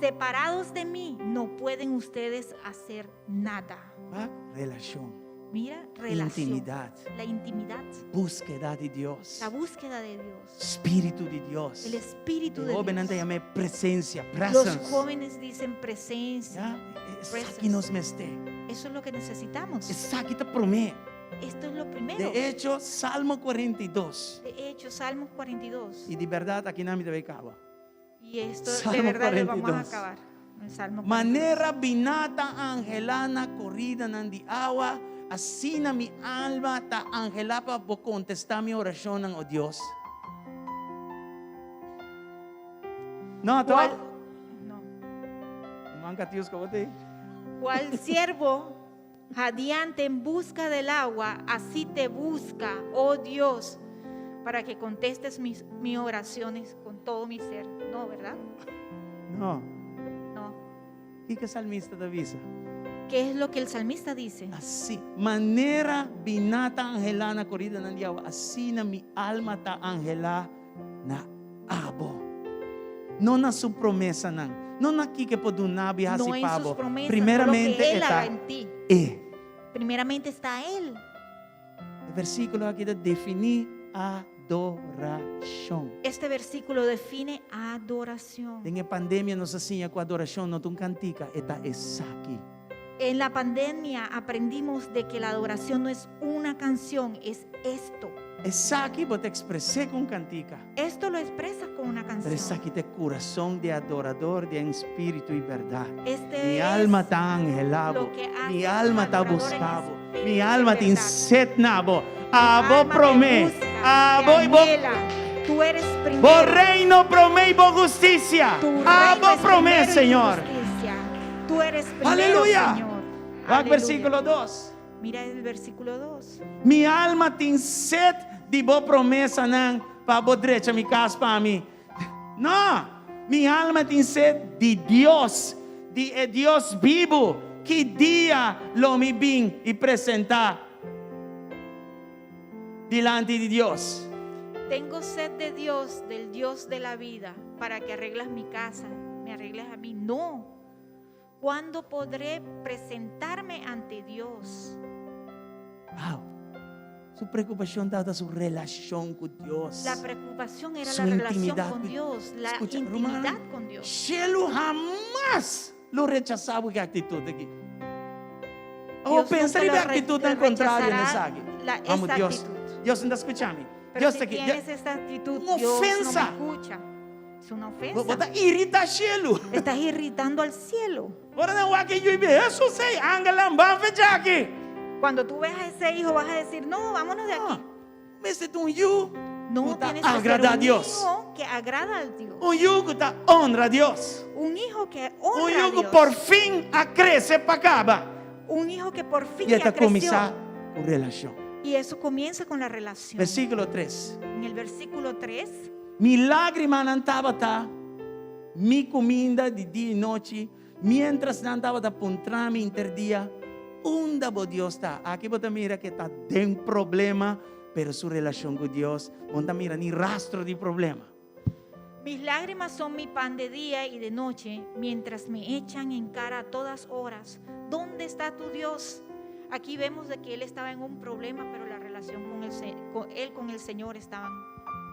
Separados de mí, no pueden ustedes hacer nada. Wak, relashon. Mira, relación. Intimidat. La intimidad. Búskeda di Dios. La búsqueda de Dios. Spiritu di Dios. El espíritu E de hóbennan ta Dios. yam'é presensia, Los presence. jóvenes dicen presencia. Ya, esaki Presence. nos mester. Eso es lo que necesitamos. Esaki ta promé. Esto es lo primero. De echo, Salmo 42. De hecho, Salmos 42. I di bèrdat aki nan mi ta bai kaba. Y esto de Salmo verdad lo vamos a 42. acabar. El Salmo 42. Manera biná ta anhelá na koridanan di awa, asina mi alma ta anhelá pa bo kontestá mi orashonnan, o Dios. No, to? ¿Cuál? No. Man Katiuska, bo ta ei? Cual siervo jadeante en busca del agua, así te busca, oh Dios, para que contestes mis, mis oraciones con todo mi ser. No, ¿verdad? No. No. Kiko e salmista ta bisa? ¿Qué es lo que el salmista dice? Así, manera biná ta anhelá na koridanan di awa, asina mi alma ta anhelá na abo. No na su promesanan, no na kiko e por duna bo i hasi No en pa sus bo. promesas, no lo Primeramente que e él ta haga en ti. e. Primeramente está él. E versíkulo aki ta definí adorashon. Este versículo define adoración. Den e pandemia nos a siña ku adorashon no ta un kantika, e ta esaki. En la pandemia aprendimos de que la adoración no es una canción, es esto. Esaki bo ta ekspres'é ku un kantika. Esto lo expresas con una Pero canción. esaki ta e kurason di e adorador den spiritu i bèrdat. Este Mi es alma ta anhelá bo. lo que hace Mi un alma ta adorador en buska bo. espíritu Mi y alma tin verdad. set na bo. Mi Abo alma te promé. busca, te Abo i bo anhela. Tú eres Bo primero. reino promé i bo hustisia. Tu reino Abo es promé, primero y tu Señor. justicia. Tú eres primero, Aleluya. Señor. Wak Aleluya. versíkulo 2. Mira el versículo 2. Mi alma tin set di bo promesanan pa bo drecha mi kas pa mi. No! Mi alma tin set di Dios, di e Dios bibu. Ki dia lo mi bin i presentá dilanti di Dios? Tengo sed de Dios, del Dios de la vida, para que arreglas mi casa, me arregles a mí. No! Cuándo podré presentarme ante Dios? Wow! Su preocupacion tabata su relacion cu Dios. La preocupación era Su la relación intimidad con cu Dios, la Escucha, intimidad rumannan, con Dios. Shelu hamas lo rechasa bo cu e actitud aki. Awor Dios pensa nunca riba lo e actitudnan re- contrario rechazará n'esaki. la, Vamos, esta Dios. actitud. Dios no ta scucha mi. Pero Dios si ta aki. tienes esta actitud, Un Dios no me ofensa. escucha. Es una Bo, bo ofensa. ta irita shelu. Estás irritando al cielo. Ora nan wak e yu i bisa, Hesus ei, angelnan ban fecha aki. Cuando tú ves a ese hijo vas a decir, no, vámonos de No, aquí. mester ta un yu No, ku ta tienes que ser agrada un Dios. hijo que agrada al Dios. Un yu ku ta honra Dios. Un hijo que Un honra yu a ku Dios. por fin a krese pa kaba. Un hijo que por fin I e ya ta creció. kuminsá ku relashon. Y eso comienza con la relación. Versíkulo 3. En el versículo 3. Mi lágrimanan tabata mi kuminda di dia i nochi, miéntras nan tabata puntra mi inter dia, Unda bo Dios ta? Aki bo ta mira ku e ta den problema, pero su relashon ku Dios, bo no ta mira ni rastro di problema. Mis lágrimas son mi pan de día y de noche, mientras me echan en cara a todas horas, ¿dónde está tu Dios? Aquí vemos de que él estaba en un problema, pero la relación con el, con él con el Señor estaban.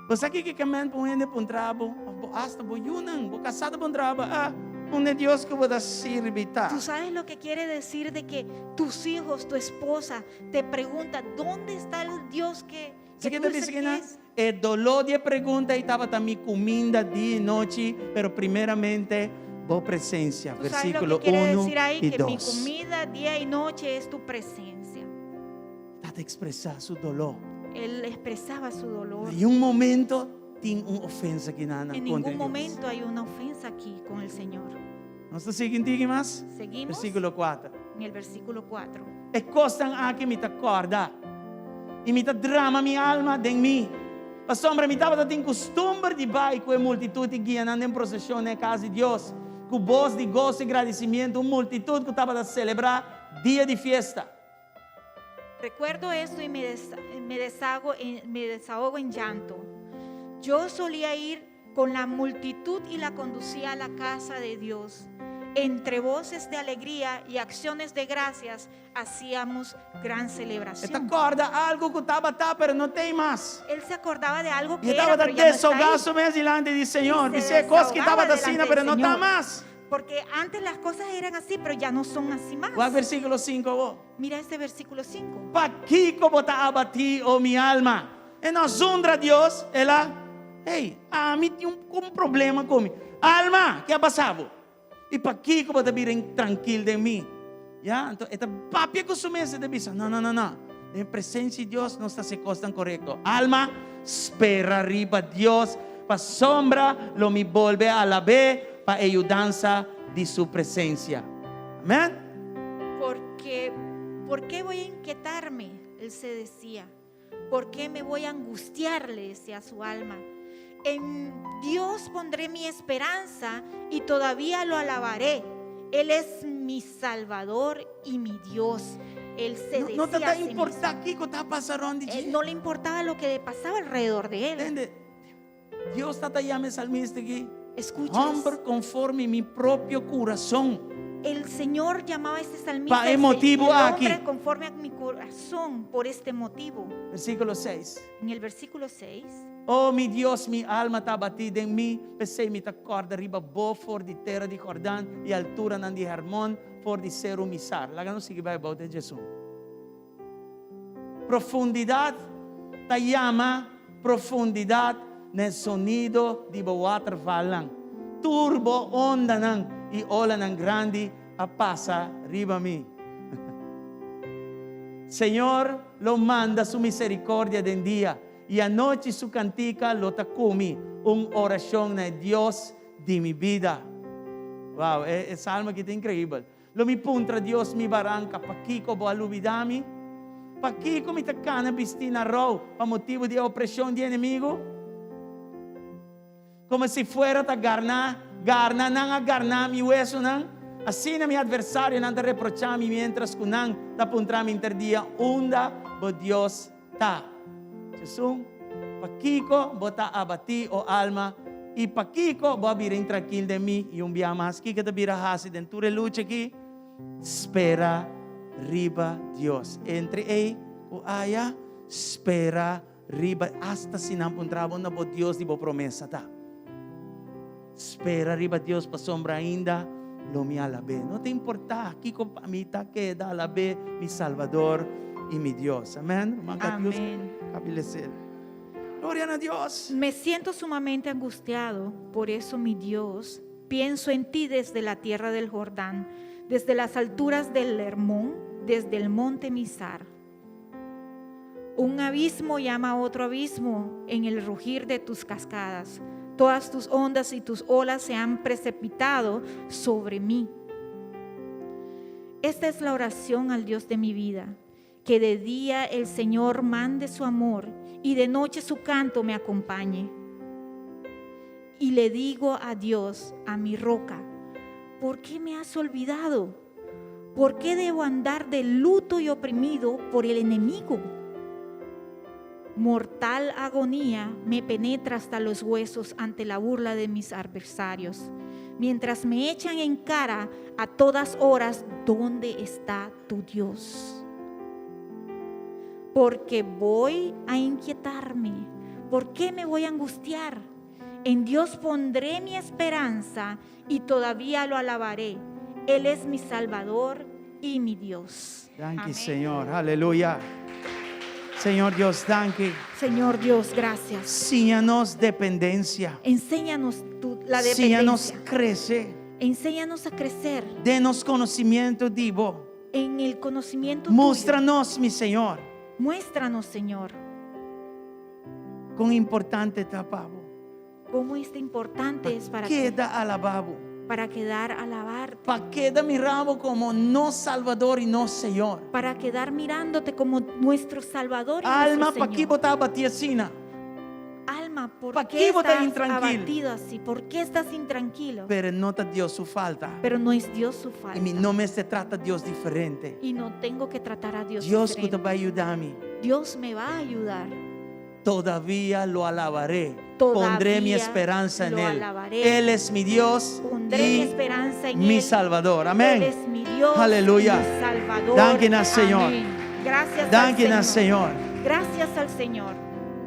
Bo sa kiko ke men pa un hende puntra bo, of bo asta bo yunan, bo kasá ta puntra bo, ah, unda e Dios ku bo ta sirbi ta? Tú sabes lo que quiere decir de que tus hijos, tu esposa, te pregunta, ¿dónde está el Dios que, Sa que ke tú ta dices bisa que kinan? es? E doló di e pregunta ei tabata mi kuminda dia i nochi, pero primeramente bo presensia. Tú sabes lo Versíkulo que quiere unu decir ahí, i que mi dos. comida día y noche es tu presencia. Ta ta ekspresá su doló. Él expresaba su dolor. Na niun momento tin un ofensa aki na En kontra ningún Dios. momento hay una ofensa aquí con el Señor. Nos ta sigui un tiki mas? Seguimos Versíkulo 4. en el versículo 4. E kosnan aki mi ta kòrda, i mi ta drama mi alma den mi. Pasobra mi tabata tin kustumber di bai ku e multitut i guia nan den proseshon na e kas di Dios, ku bos di goso i gradisimientu, un multitut ku tabata selebrá dia di fiesta. Recuerdo esto y me, me, deshago en, me desahogo en llanto. Yo solía ir con la multitud y la conducía a la casa de Dios. Entre voces de alegría y acciones de gracias hacíamos gran E ta celebración. kòrda algu ku tabata, pero no t'ei mas. Él se acordaba de algo I que e era, tabata pero ya no está desahogá ahí. su mes dilanti di Señor. Y se Bis'é kos ki desahogaba tabata asina, delante pero del no ta Señor. mas. Porque antes las cosas eran así, pero ya no son así más. Wak versíkulo 5 awor. Mira este versículo 5. Pakiko bo ta abatí, o mi alma? E no zundra Dios, el a, Hey, ami tin un un problema ku mi. Alma, ke a pasa bo? I pakiko bo ta bira intrankil den mi? Ya, anto e ta papia ku su mes, e ta bisa, No, no, no, no. Den presensia di Dios nos ta hasi kosnan korekto. Alma, spera riba Dios, pasobra lo mi bolbe alab'é pa e yudansa di su presensia. Amèn. Porque, ¿por qué voy a inquietarme? Él se decía. ¿Por qué me voy a angustiar? Le decía su alma. En Dios pondré mi esperanza y todavía lo alabaré. Él es mi Salvador y mi Dios. Él se No, no ta decía ta a sí importá mismo. kiko ta pasa rond di Él dje. no le importaba lo que pasaba alrededor de él. Tende? Dios ta ta yama e salmista aki, Escucha. Homber conforme mi propio curason. El Señor llamaba a este salmista Pa e el motibu aki. hombre conforme a mi corazón por este motivo. Versículo 6. En el versículo 6. O mi Dios, mi alma ta abatí den mi, p'esei mi ta kòrda riba bo for di tera di Jordán i alturanan di Hermon, for di seru Misar. Laga nos sigui bai abou te djesun. Profundidat. ta yama profundidat na e sonido di bo watervalnan. Tur bo ondanan i olanan grandi a pasa riba mi. Señor lo manda su misericordia den dia, i anochi su cantica lo ta cu mi, un oracion na e Dios di mi bida. Wow, e e salmo aki ta increibel. Lo mi puntra Dios mi baranca, Pakico bo a lubida mi? Pakico mi ta cana bisti na rou pa motibo di e opresion di enemigo? Komo si fuera ta garná, garna nan a garná mi wesunan, asina mi atversarionan ta reprochá mi miéntras ku nan ta puntra mi inter dia, Unda bo Dios ta? Jesun, pakiko bo ta abatí, o alma, i pakiko bo a bira intrankil den mi? I un bia mas, kiko ta bira hasi den tur e lucha akí? Spera riba Dios. Entre ei ku aya, spera Riba asta si nan puntra bo unda bo Dios di bo promesa ta. Spera riba Dios pasobra ainda lo mi alab'é. No ta importá kiko pa mi ta keda alab'é mi Salbador i mi Dios. Amèn. Ruman Katiuska, Amén. kabilesé. Gloria na Dios. Me siento sumamente angustiado, por eso mi Dios, pienso en ti desde la tierra del Jordán, desde las alturas del Hermón, desde el monte Misar. Un abismo llama a otro abismo en el rugir de tus cascadas. Todas tus ondas y tus olas se han precipitado sobre mí. Esta es la oración al Dios de mi vida, que de día el Señor mande su amor y de noche su canto me acompañe. Y le digo a Dios, a mi roca, ¿por qué me has olvidado? ¿Por qué debo andar de luto y oprimido por el enemigo? Mortal agonía me penetra hasta los huesos ante la burla de mis adversarios, mientras me echan en cara a todas horas, ¿dónde está tu Dios? Porque voy a inquietarme, ¿por qué me voy a angustiar? En Dios pondré mi esperanza y todavía lo alabaré. Él es mi Salvador y mi Dios. Danki Señor, aleluya. Señor Dios, danki. Señor Dios, gracias. Siña nos dependencia. Enséñanos tu, la Siña nos dependencia. crece. Enséñanos a crecer Denos conocimiento di bo. en el conocimiento tuyo. Mustra nos, mi Señor. Muéstranos, Señor. Con importante ta pa bo. Cómo es importante es para ti. Keda alabá bo. Para quedar alabarte. Pa keda mira bo como nos Salvador y nos Señor. Para quedar mirándote como nuestro Salvador y Alma, nuestro paki Señor. bo ta abatí asina? Alma, ¿por Pa qué ki bo ta estás intrankil? abatido así? ¿Por qué estás intranquilo? Pero no ta Dios su falta. Pero no es Dios su falta. Y mi no mester trata Dios diferente. Y no tengo que tratar a Dios Dios cu ta diferente. bay yuda mi. Dios me va a ayudar. Todavia lo alabaré. Todavía Pondré mi esperanza en lo Él. alabaré. Él es mi Dios Pondré mi y esperanza en mi Él. Salvador. Amén. Él es mi Dios Aleluya. y mi Salvador. Danki na Señor. Amén. Gracias Danki al na Señor. Señor. Gracias al Señor.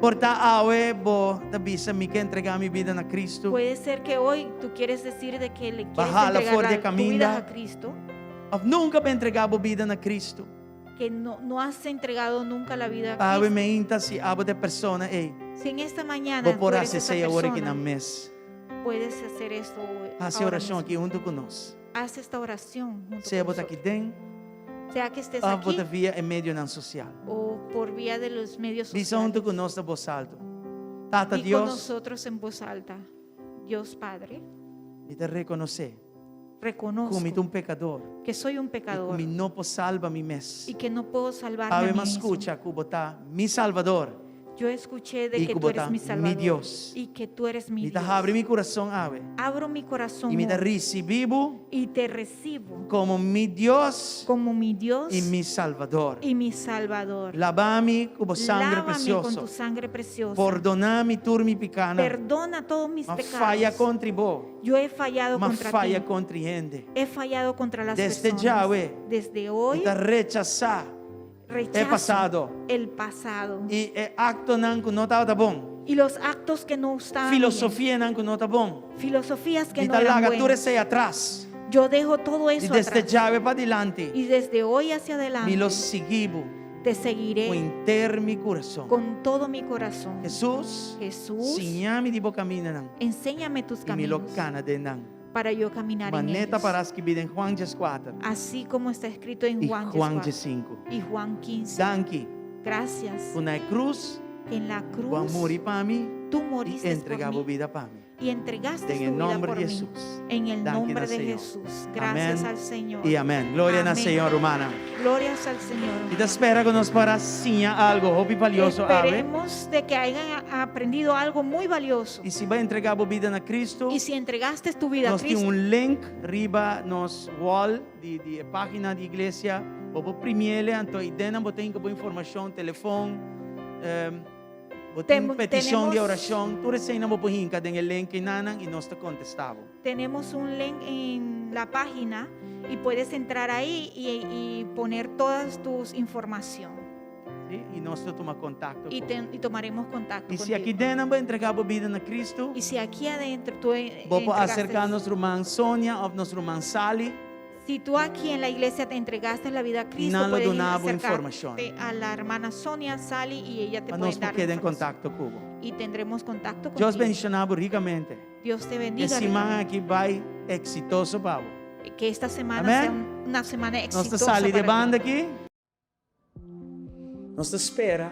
Por ta awe bo ta bisa mi ke entrega mi bida na Cristo. Puede ser que hoy tú quieres decir de que le quieres Baja la entregar for la, de tu caminda. vida a Cristo, Of nunca bo a entrega bo bida na Cristo. que no, no has entregado nunca la vida a Awe Cristo. meinta si abo ta e persona ei. Si en esta mañana Bo por tú eres hasi esa esei awor aki persona, nan mes. puedes hacer esto hoy- Hasi ahora orashon mismo. aki huntu ku nos. Haz esta oración junto Sea con bo ta aki nosotros. den Sea que estés of bo aquí ta via e medionan sosial. o por vía de los medios Bisa sociales. huntu ku nos na bos alto. Tata Di con Dios, nosotros en voz alta, Dios Padre, mi ta rekonosé reconozco ku mi ta un pekador que soy un i ku pecador mi no por salba mi mes. y que no puedo salvarme Awe a mí m'a mismo. skucha ku bo ta mi Salvador. Yo escuché de I que ku tú bo eres ta mi mi Salvador Dios. y que tú eres mi Mi ta Dios. habri mi kurason awe Abro mi corazón i mi ta hoy risibí bo y te recibo komo mi Dios como mi Dios i mi Salvador. y mi Salvador. Laba mi ku bo sangre Lávame con presioso. tu sangre preciosa. Pordoná mi tur mi pikánan. Perdona todos mis M'a falla pecados. kontra bo. Yo he fallado M'a contra falla ti. kontra hende. He fallado contra las Desde personas. djawe, Desde hoy Mi ta rechasá rechazo e pasado. el pasado. I e aktonan ku no tabata bon. Y los actos que no estaban bien. Filosofianan ku no ta bon. Filosofías que Mi no ta eran laga tur buenas. esei atras. Yo dejo todo I eso desde atrás. djawe padilanti Y desde hoy hacia mi adelante lo sigui bo. Te seguiré ku henter mi kurason. con todo mi corazón. Hesus, Jesús, siña mi di bo kamindanan enséñame tus i mi lo caminos kana den nan. para yo caminar en Manera ellos. para skibí den Juan 14 Así como está escrito en i Juan Juan 14 5. y Juan 15. Danki Gracias. ku na e krus Que en la bo a cruz muri pa mi tú i moriste por entregá bo mí bida pa mi. y entregaste Den tu e vida nòmber por di mí. Hesus. En el Danki nombre na de Señor. Jesús. Gracias Amén al Señor. I amèn. Gloria na Amén. Señor, rumannan. Glorias al Señor. Mi ta spera ku nos por a siña algu hopi valioso awe. Esperemos de que hayan aprendido algo muy valioso. I si bo a entregá bo bida na Kristu, Y si entregaste tu vida a nos tin Cristo, un link riba nos wall di di e página di iglesia. Bo por primiele, anto eidennan bo tin bo informashon, telefòn, ehm, bo tin Tem- petishon di tenemos- orashon. Tur eseinan bo por hinka den e link einanan i nos ta kontestá bo. tenemos un link en la página y puedes entrar ahí y, y poner todas tus información Sí? I nos ta tuma kontakto y, ku bo. te- y tomaremos contacto I si aki contigo. den bo a entregá bo bida na Kristu, Y si aquí adentro tú eh, bo por entregaste- aserká nos ruman Sonia òf nos ruman Sally. Si tú aquí en la iglesia te entregaste la vida a Cristo, Nan lo puedes duna bo acercarte informashon. a la hermana Sonia Sally y ella te Pa puede nos dar la keda en información. kontakto ku bo. Y tendremos contacto Dios contigo. bendishoná bo rikamente. Dios te E bendiga. siman ricamente. aki bai eksitoso pa bo. Que esta semana Amén. sea un- una semana Nos ta exitosa sali de para ti. banda aki. Nos ta spera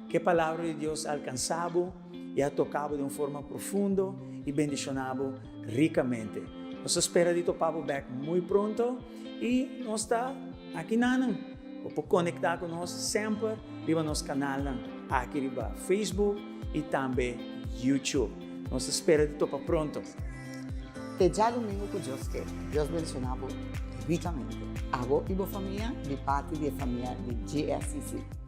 ku e Palabra di Dios a alkansá bo i a toká bo den un forma profundo i bendishoná bo rikamente. Nos ta spera di topa bo bèk muy pronto i nos ta aki nanan. Bo por konektá ku nos semper riba nos kanalnan aki riba Facebook i tambe YouTube. Nos ta spera di topa pronto. Te djadumingu ku Dios ke. Dios bendiciona bo ricamente. Abo y bo famia di parti di e famia di GSCC.